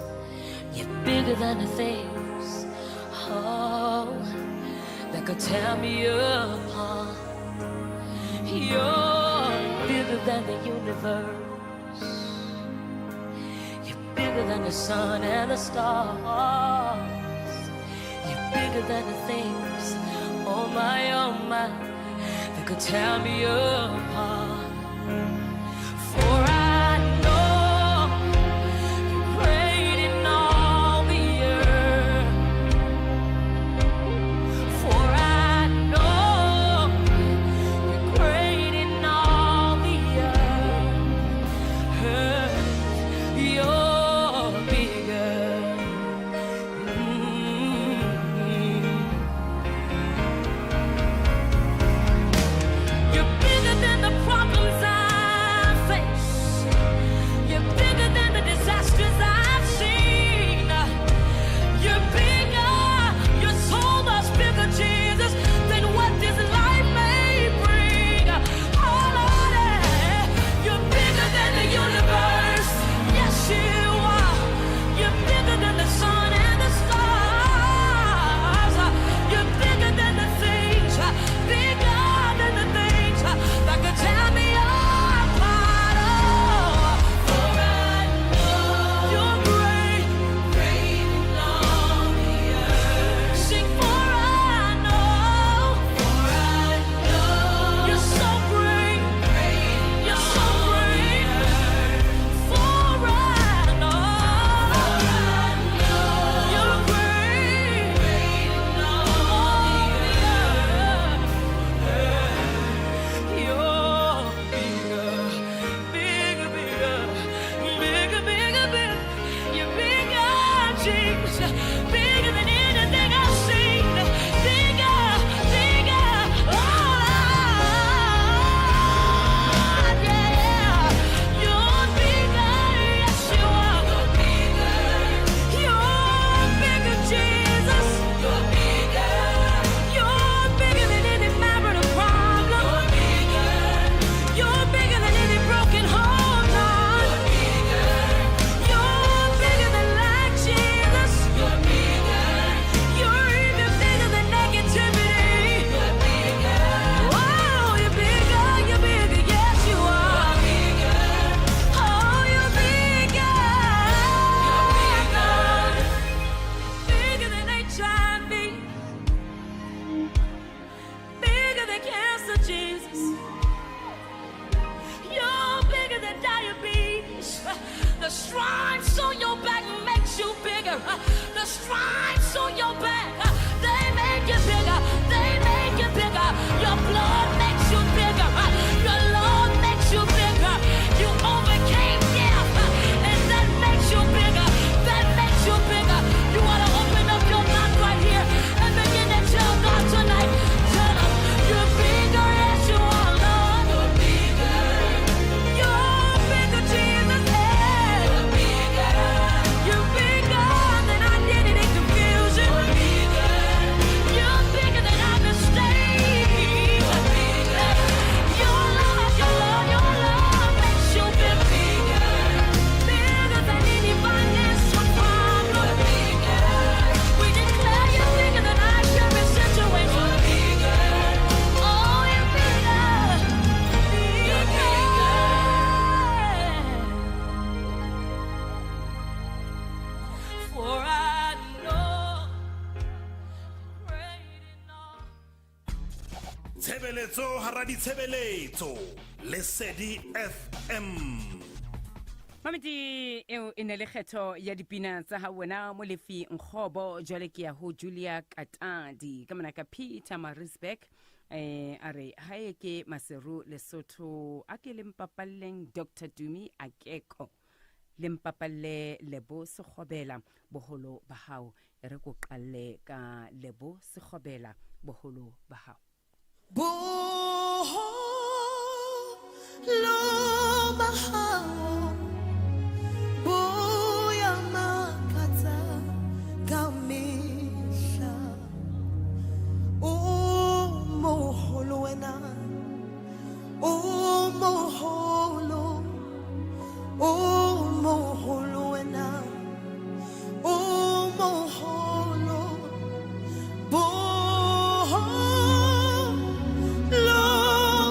You're bigger than the things, oh, that could tear me apart. You're bigger than the universe. You're bigger than the sun and the stars. You're bigger than the things, oh my, that could tear me apart. For I know you're great in all the earth. For I know you're great in all the earth. You're bigger. You're bigger than the problems I face. You're bigger than the disasters I've seen. You're bigger. You're so much bigger, Jesus, than what this life may bring. Oh, Lord, you're bigger than the universe. Yes, you are. You're bigger than the sun and the stars. You're bigger than the things, bigger than the things that could tear me apart. Oh, for I know you're great, great in all the earth. Sing, for I know, you're so great, you're so great. For I know, you're great, in all the earth. You're bigger, bigger, bigger, bigger, bigger, bigger. You're bigger, Jesus, bigger than anything I've seen. Bigger, bigger, oh Lord, yeah. You're bigger, yes you are. You're bigger, Jesus. You're bigger. You're bigger than any marital problem. You're bigger than any broken home, Lord. You're bigger than lack, Jesus. You're bigger. You're even bigger than negativity. You're bigger. Oh, you're bigger, you're bigger, yes you are. Oh, you're bigger. You're bigger. Bigger than HIV. Bigger than cancer, Jesus. You're bigger than diabetes. The stripes on your back makes you bigger. The stripes on your back, they make you bigger. They make you bigger. Your blood makes you bigger. Your love makes you bigger. You overcame death, and that makes you bigger. That makes you bigger. You want to open up your mouth right here and begin to tell God tonight. Tell him you're bigger as you are, Lord. You're bigger. You're bigger, Jesus. Yeah. You're bigger. You're bigger than identity confusion. You're bigger. You're bigger than our mistakes. You're bigger. Your love, your love, your love makes you bigger. Bigger than any financial problem. Bigger. We declare you're bigger than our current situation. Bigger. Oh, you're bigger. Bigger. For I know Tshebeletso hara ditshebeletso. Lesedi FM. Mamedi eo e ne le kgetho ya dipina tsa hao wena Molefi Nkgobo. Jwale ke ya ho Julia Katadi ka mona ka Peter Marisburg. A re hae ke Maseru Lesotho, a ke le mpapalleng Dr. Dumi Akeko, le mpapalle Lebo Sekgobela boholo ba hao. E re ko qalle ka Lebo Sekgobela boholo ba hao. Boholo ba hao bo ya makatsa ka mehla. O moholo wena. O moholo, o moholo wena, o moholo, boholo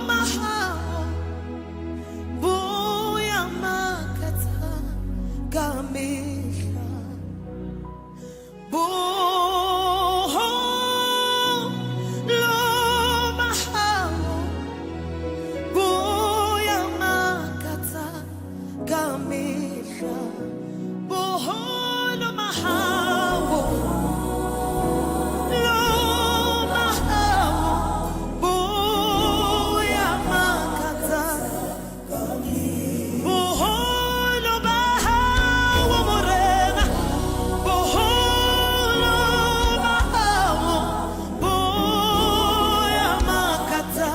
ba hao bo ya makatsa ka mehla. Boholo ba hao bo ya makatsa ka mehla. Boholo ba hao, lo ba hao, bo ya makatsa. Boholo ba hao, Morena, boholo ba hao, bo ya makatsa.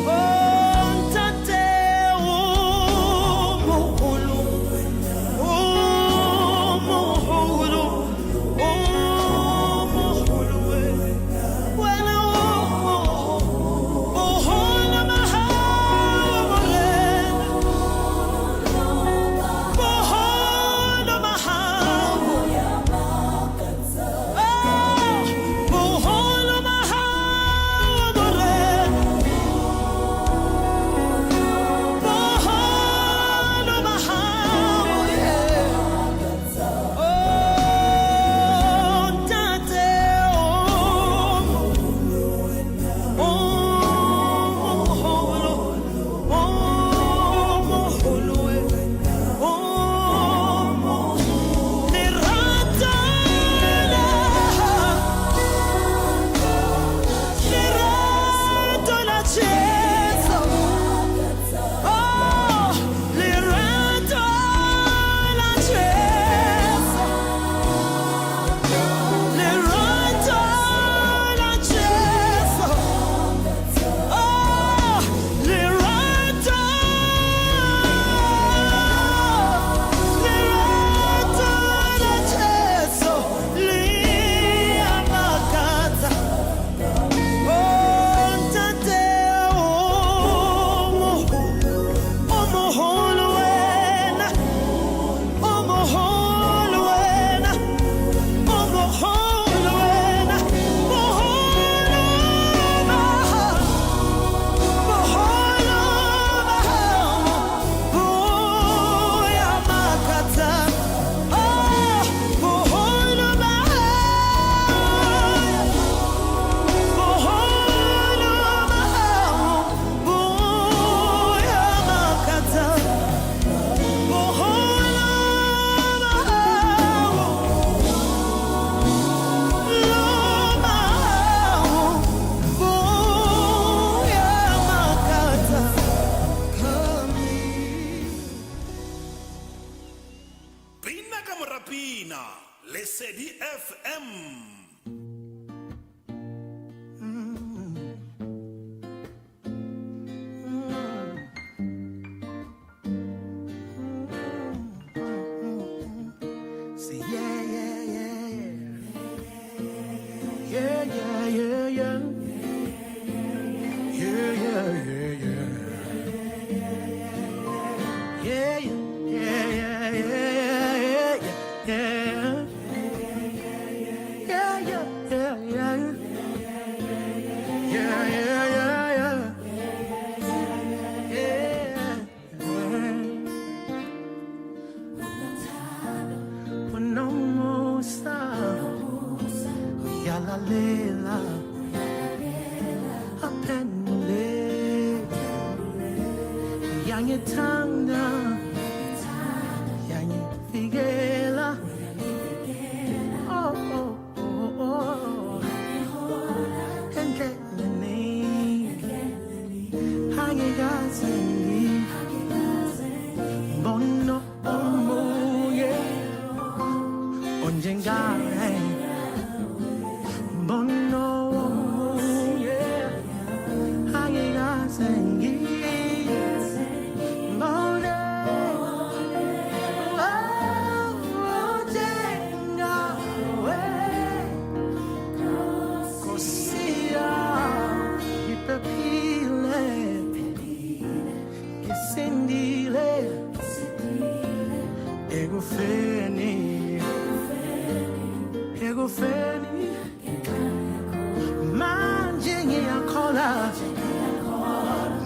Oh, ntate o moholo, o moholo, o moholo wena o boholo ba hao, Morena, boholo ba hao, oh, boholo ba hao, Morena, boholo ba hao, yeah. Oh, ntate o o moholo, o moholo, o moholo. Lerato la hao, lerato la Jesu. Oh, lerato la Jesu. Lerato la Jesu. Oh, lerato, lerato la Jesu. Le amakatsa. Oh, ntate o moholo, o moholo wena, o moholo wena, o moholo wena, boholo ba hao, boholo ba hao, bo ya makatsa. Oh, boholo ba hao, boholo ba hao, bo ya makatsa. Boholo ba hao, lo ba hao, bo ya makatsa. Pina ka mora pina, Lesedi FM. Say yeah, yeah, yeah, yeah. Yeah, yeah, yeah, yeah. Yeah, yeah, yeah, yeah. Yeah, yeah, yeah, yeah, yeah, yeah. Yeah, yeah, yeah, yeah. Yeah, yeah, yeah, yeah. Yeah. Unomusa, uyalalela, aphendule, uyangithanda, uyangivikela. Oh, oh, oh, oh. Endleleni, angikaze ngibone omunye onjengaye, bono omunye, angikaze ngibone onjengawe. Nkosi yami, ngiphephile.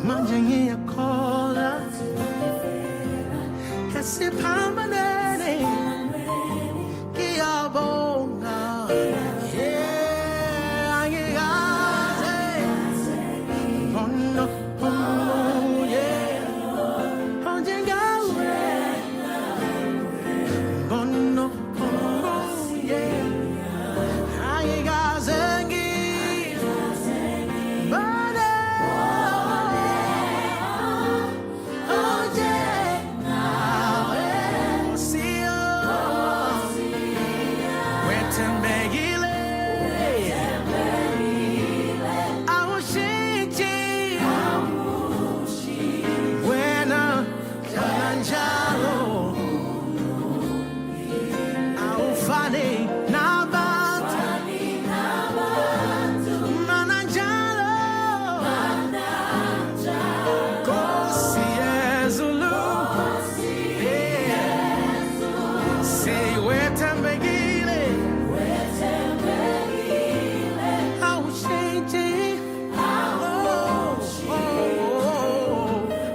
Manje ngiyakholwa esiphambanweni ngiyabonga. Yeah, angikaze ngibone omunye onjengawe, ngibone omunye angikaze ngibone onjengawe. Nkosi wethembekile, awushintshi wena, hlala njalo, awufani nabantu, mana njalo, Nkosi yezulu, yeah. Siwethembekile, awushintshi, oh, oh,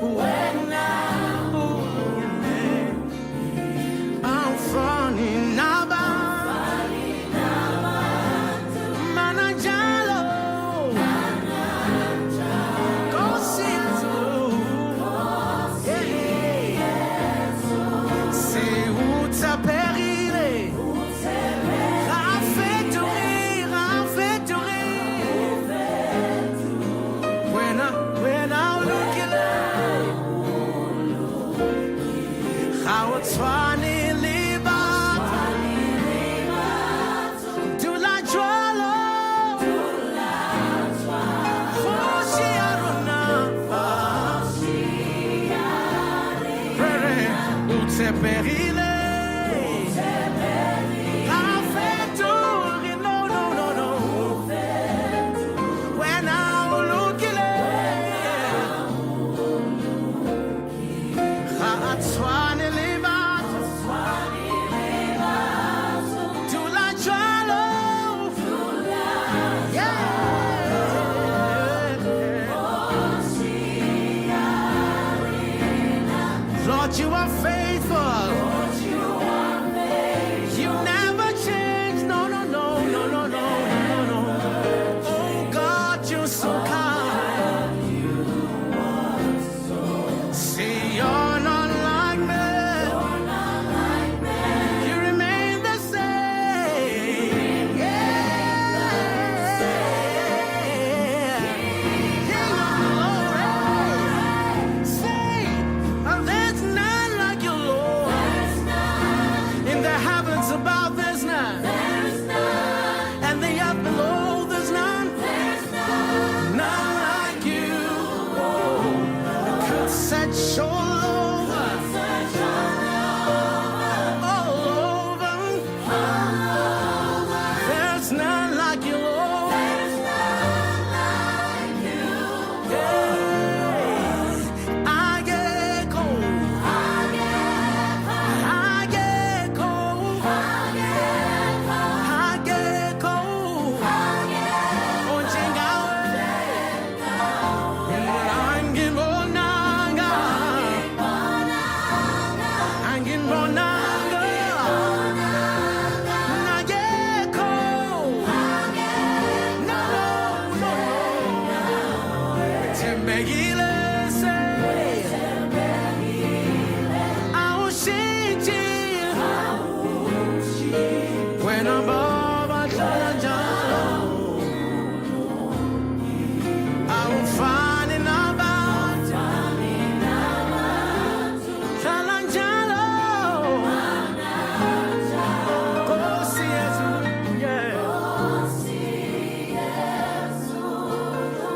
oh, wena awufani nabantu, mana njalo, Nkosi yezulu, yeah. Siwuthembekile, rafeturi, rafeturi, wena, wena ulungile, ga o tshwane le batho, dula jwalo, kgoši ya rona, re re o tshepegile, ga o fetoge, no, no, no, no, wena o lokile, ga a tshwane le batho, dula jwalo, yeah. Lord, you are faithful. You never change. No, no, no, no, no, no, no, no. Oh God, you're so kind. See, you're not like me. You remain the same. Yeah. King of glory. Say, there's none like you, Lord. In the heavens above, there's none. And the earth below, there's none. None like you. Oh, I could search all over. All over. There's none like you, Lord. Yeah. I get cold. I get cold. I get cold. Onjengawe. Angibonanga. Angibonanga. Akekho. No, no, no, no. Wethembekile, say. Awushintshi. Wena Baba hlala njalo. Awufani nabantu. Hlala njalo. Nkosi Yesu, yeah.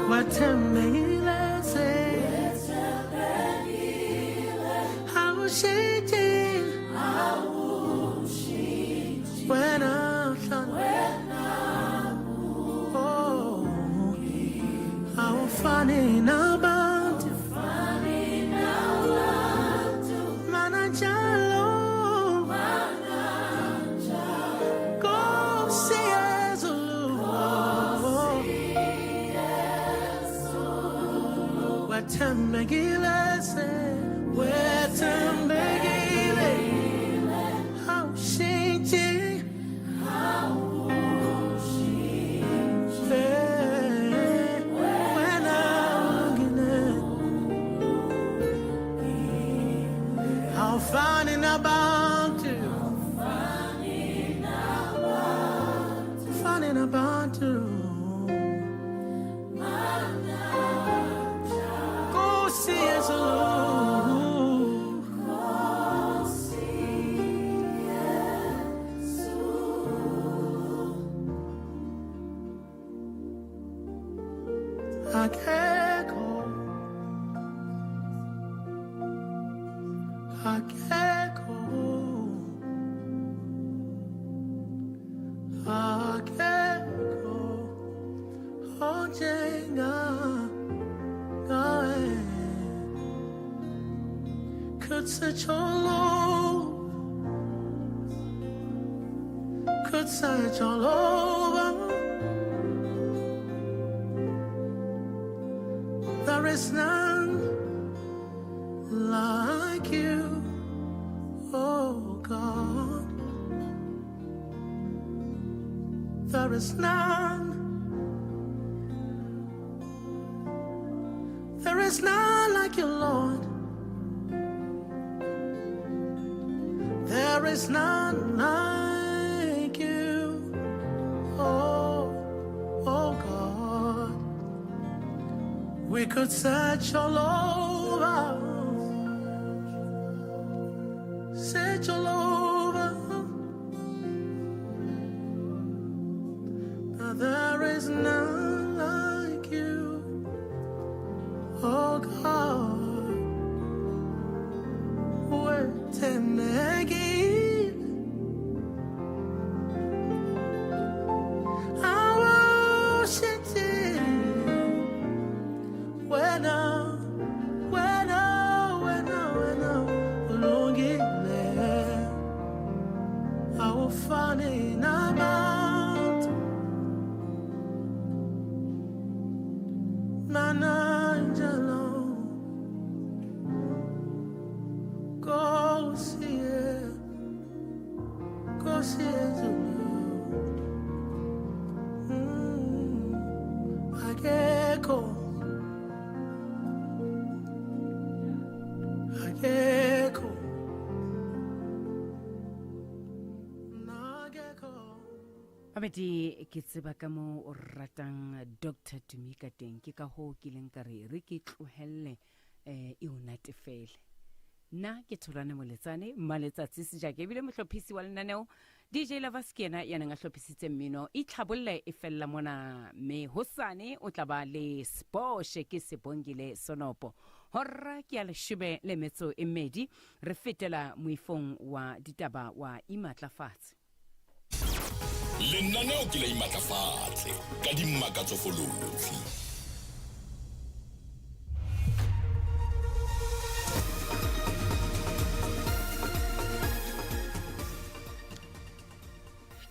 Wethembekile, say. Wethembekile se wethembekile awushintshi Eh, wena ulungile awufani nabantu fani nabantu Nkosi Yesu. Akekho akekho akekho onjengawe could search all over could search all over there is none like you oh God there is none there is none like you Lord there is none like you oh oh God we could search all over search all over but there is none like you oh God wethembekile awushintshi wena wena wena wena ulungile awufani nabantu mananjalo Nkosi Nkosi yezulu Mm, akekho akekho Babedi ke tseba ka mo o ratang Dr Tumi ka teng ke ka hoo ke ileng ka re re ke tlohelle eh e o natefele nna ke Tholwane Moletsane Mmaletsatsi Sejake ebile mohlophisi wa lenaneo DJ Lovers ke yena ya neng a hlophisitse mmino itlhabolle e fella mona mme hosane o tla ba le Sposhe ke Sebongile Sonopo hora ke ya leshome le metso e mmedi re fetela moifong wa ditaba wa imatlafatse Lenaneo ke la imatlafatse ka dimakatso folotsi.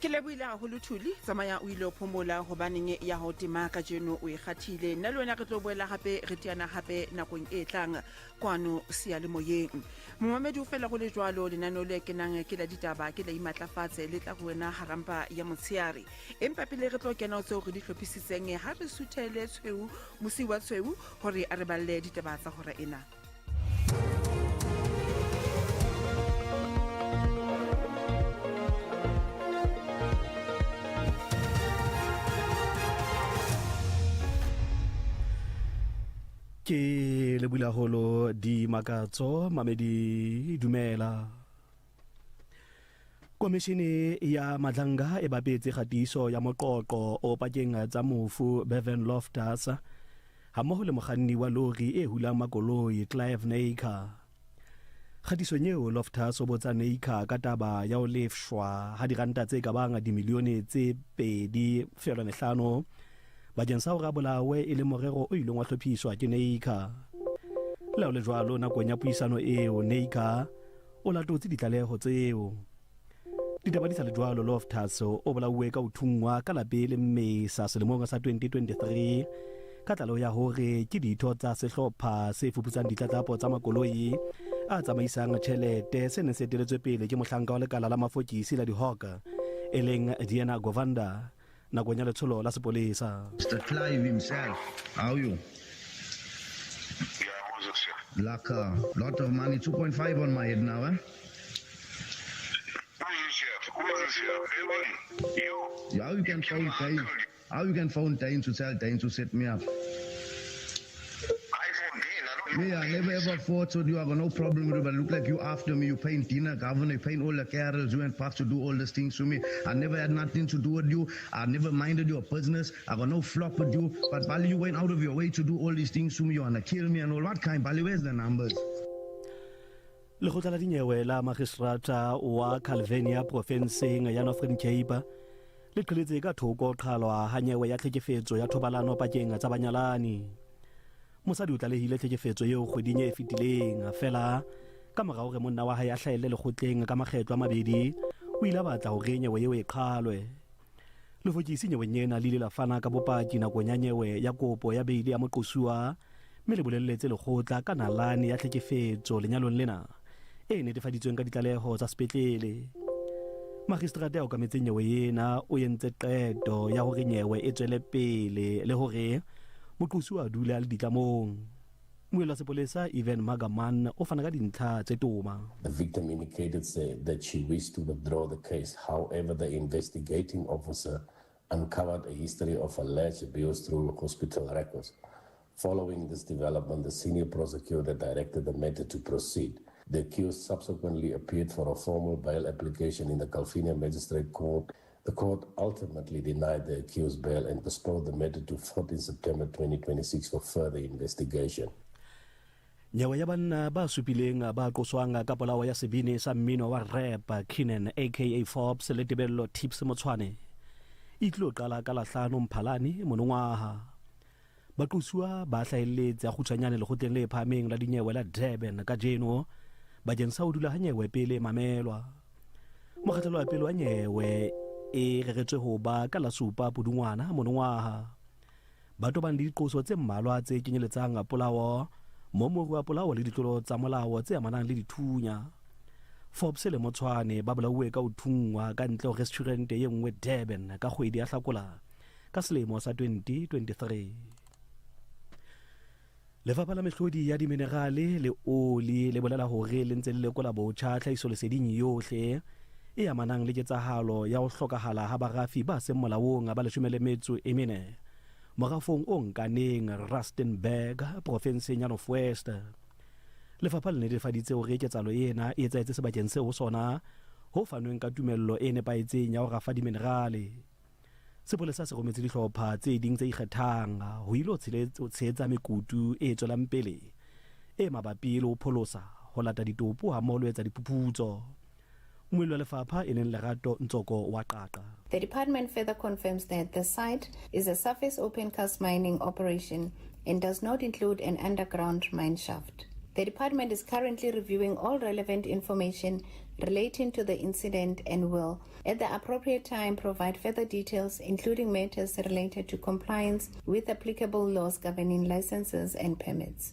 Ke lebohile haholo Thuli, tsamaya o ile o phomola hobaneng ya ho tema kajeno o e kgathile. Nna le wena re tlo boela hape re teana hape nakong e tlang kwano seyalemoyeng. Momamedi o fela go le jwalo lenaneo le kenang ke la ditaba ke la imatlafatse le tla go wena harampa ya motsheare. Empa pele re tlo kena ho tseo re di hlophisitseng ha re suthele tshweu mosi wa tshweu hore a re balle ditaba tsa hora ena. Ke le bulaholo dimakatso mamedi dumela. Komishene ya Madlanga e bapetse kgatiso ya moqoqo o pakeng tsa mofu Bevan Loftus hammoho le mokganni wa lori e hulang makoloi Clive Naicker. Kgatisong eo Loftus o botsa Naicker ka taba ya ho lefshwa ha diranta tse ka bang dimilione tse 2.5 bakeng sa hore a bolawe e le morero o ileng wa hlophiswa ke Naicker. Le ha ho le jwalo, nakong ya puisano eo Naicker o latotse ditlaleho tseo. Ditaba di sa le jwalo, Loftus o bolauwe ka ho thunngwa ka la pele Mmesa selemong sa 2023 ka tlaleho ya hore ke ditho tsa sehlopha se fuputsang ditlatlapo tsa makoloi a tsamaisang tjhelete se neng se eteletswe pele ke mohlanka wa lekala la mafokisi la di-hawk e leng Diana Govanda nakong ya letsholo la sepolesa. Mr. Clive himself, how are you? Laka, lot of money, 2.5 on my head now, eh? Yeah, how you can phone Dane? How you can phone Dane to tell Dane to set me up? Me, I never ever fought with you. I got no problem with you, but look like you after me. You paying dinner, governor, you paying all the carols, you and Puff to do all these things to me. I never had nothing to do with you. I never minded your business. I got no flop with you. But Bali, you went out of your way to do all these things to me. You wanna kill me and all. What kind, Bali? Where's the numbers? Lekgotla la dinyewe la magistrata wa Calvinia profenseng ya Northern Cape le qheletse ka thoko qhalwa ha nyewe ya tlhekefetso ya thobalano pakeng tsa banyalani. Mosadi o tlalehile tlhekefetso eo kgweding e fetileng fela ka mora hore monna wa hae a hlahelle lekgotleng ka makgetlo a mabedi o ile a batla hore nyewe eo e qhalwe. Lefokisi nyeweng ena le ile la fana ka bopaki nakong ya nyewe ya kopo ya beile ya moqosuwa mme le bolelletse lekgotla ka nalane ya tlhekefetso lenyalong lena e netefaditsweng ka ditlaleho tsa sepetlele. Magistrata ya okametseng nyewe ena o entse qeto ya hore nyewe e tswele pele le hore moqosuwa a dule a le ditlamong. Mmuelli wa sepolesa Ivan Magaman o fana ka dintlha tse toma. The victim indicated that she wished to withdraw the case. However, the investigating officer uncovered a history of alleged abuse through hospital records. Following this development, the senior prosecutor directed the matter to proceed. The accused subsequently appeared for a formal bail application in the Calvinia Magistrate Court. The court ultimately denied the accused bail and postponed the matter to 14 September 2026 for further investigation. Nyewe ya banna ba supileng ba qoswang ka polao ya sebini sa mmino wa rap Keenan aka Forbes le Tebello Tips Motshwane e tlilo qala ka Lahlano Mphalane monongwaha. Baqosuwa ba hlahelletse a kgutshwanyane lekgotleng le phahameng la dinyewe la Durban kajeno bakeng sa ho dula ha nyewe pele e mamelwa. Mokgahlelo wa pele wa nyewe e reretswe ho ba ka la supa Pudungwana monongwaha. Ba tobang le diqoso tse mmalwa tse kenyeletsang polao, momoru wa polao le ditlolo tsa molao tse amanang le dithunya. Forbes le Motshwane ba bolauwe ka ho thunngwa ka ntle ho restjhurente ye nngwe Durban ka kgwedi ya Hlakola ka selemo sa 2023. Lefapha la Mehlodi ya Diminerale le Oli le bolela hore le ntse le lekola botjha tlhahisoleseding yohle e amanang le ketsahalo ya ho hlokahala ha barafi ba seng molaong ba 14 morafong o nkaneng Rustenburg, profenseng ya North West. Lefapha le netefaditse hore ketsahalo ena e etsahetse sebakeng seo ho sona ho fanweng ka tumello e nepahetseng ya ho rafa diminerale. Sepolesa se rometse dihlopha tse ding tse ikgethang ho ilo tshehetsa mekutu e tswelang pele e mabapi le ho pholosa, ho lata ditopo hammoho le ho etsa diphuphutso. Mmuelli wa lefapha e leng Lerato Ntsoko wa Qaqa. The department further confirms that the site is a surface open-cast mining operation and does not include an underground mine shaft. The department is currently reviewing all relevant information relating to the incident and will, at the appropriate time, provide further details, including matters related to compliance with applicable laws governing licenses and permits.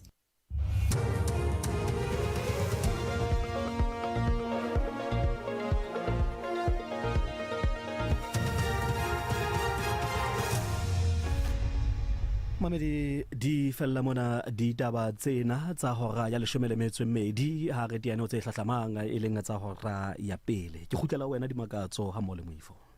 Mamedi di fella mona ditaba tsena tsa hora ya leshome le metso e mmedi ha re teane ho tse hlahlamang e leng tsa hora ya pele. Ke kgutlela ho wena Dimakatso ha mmoho le Moifo.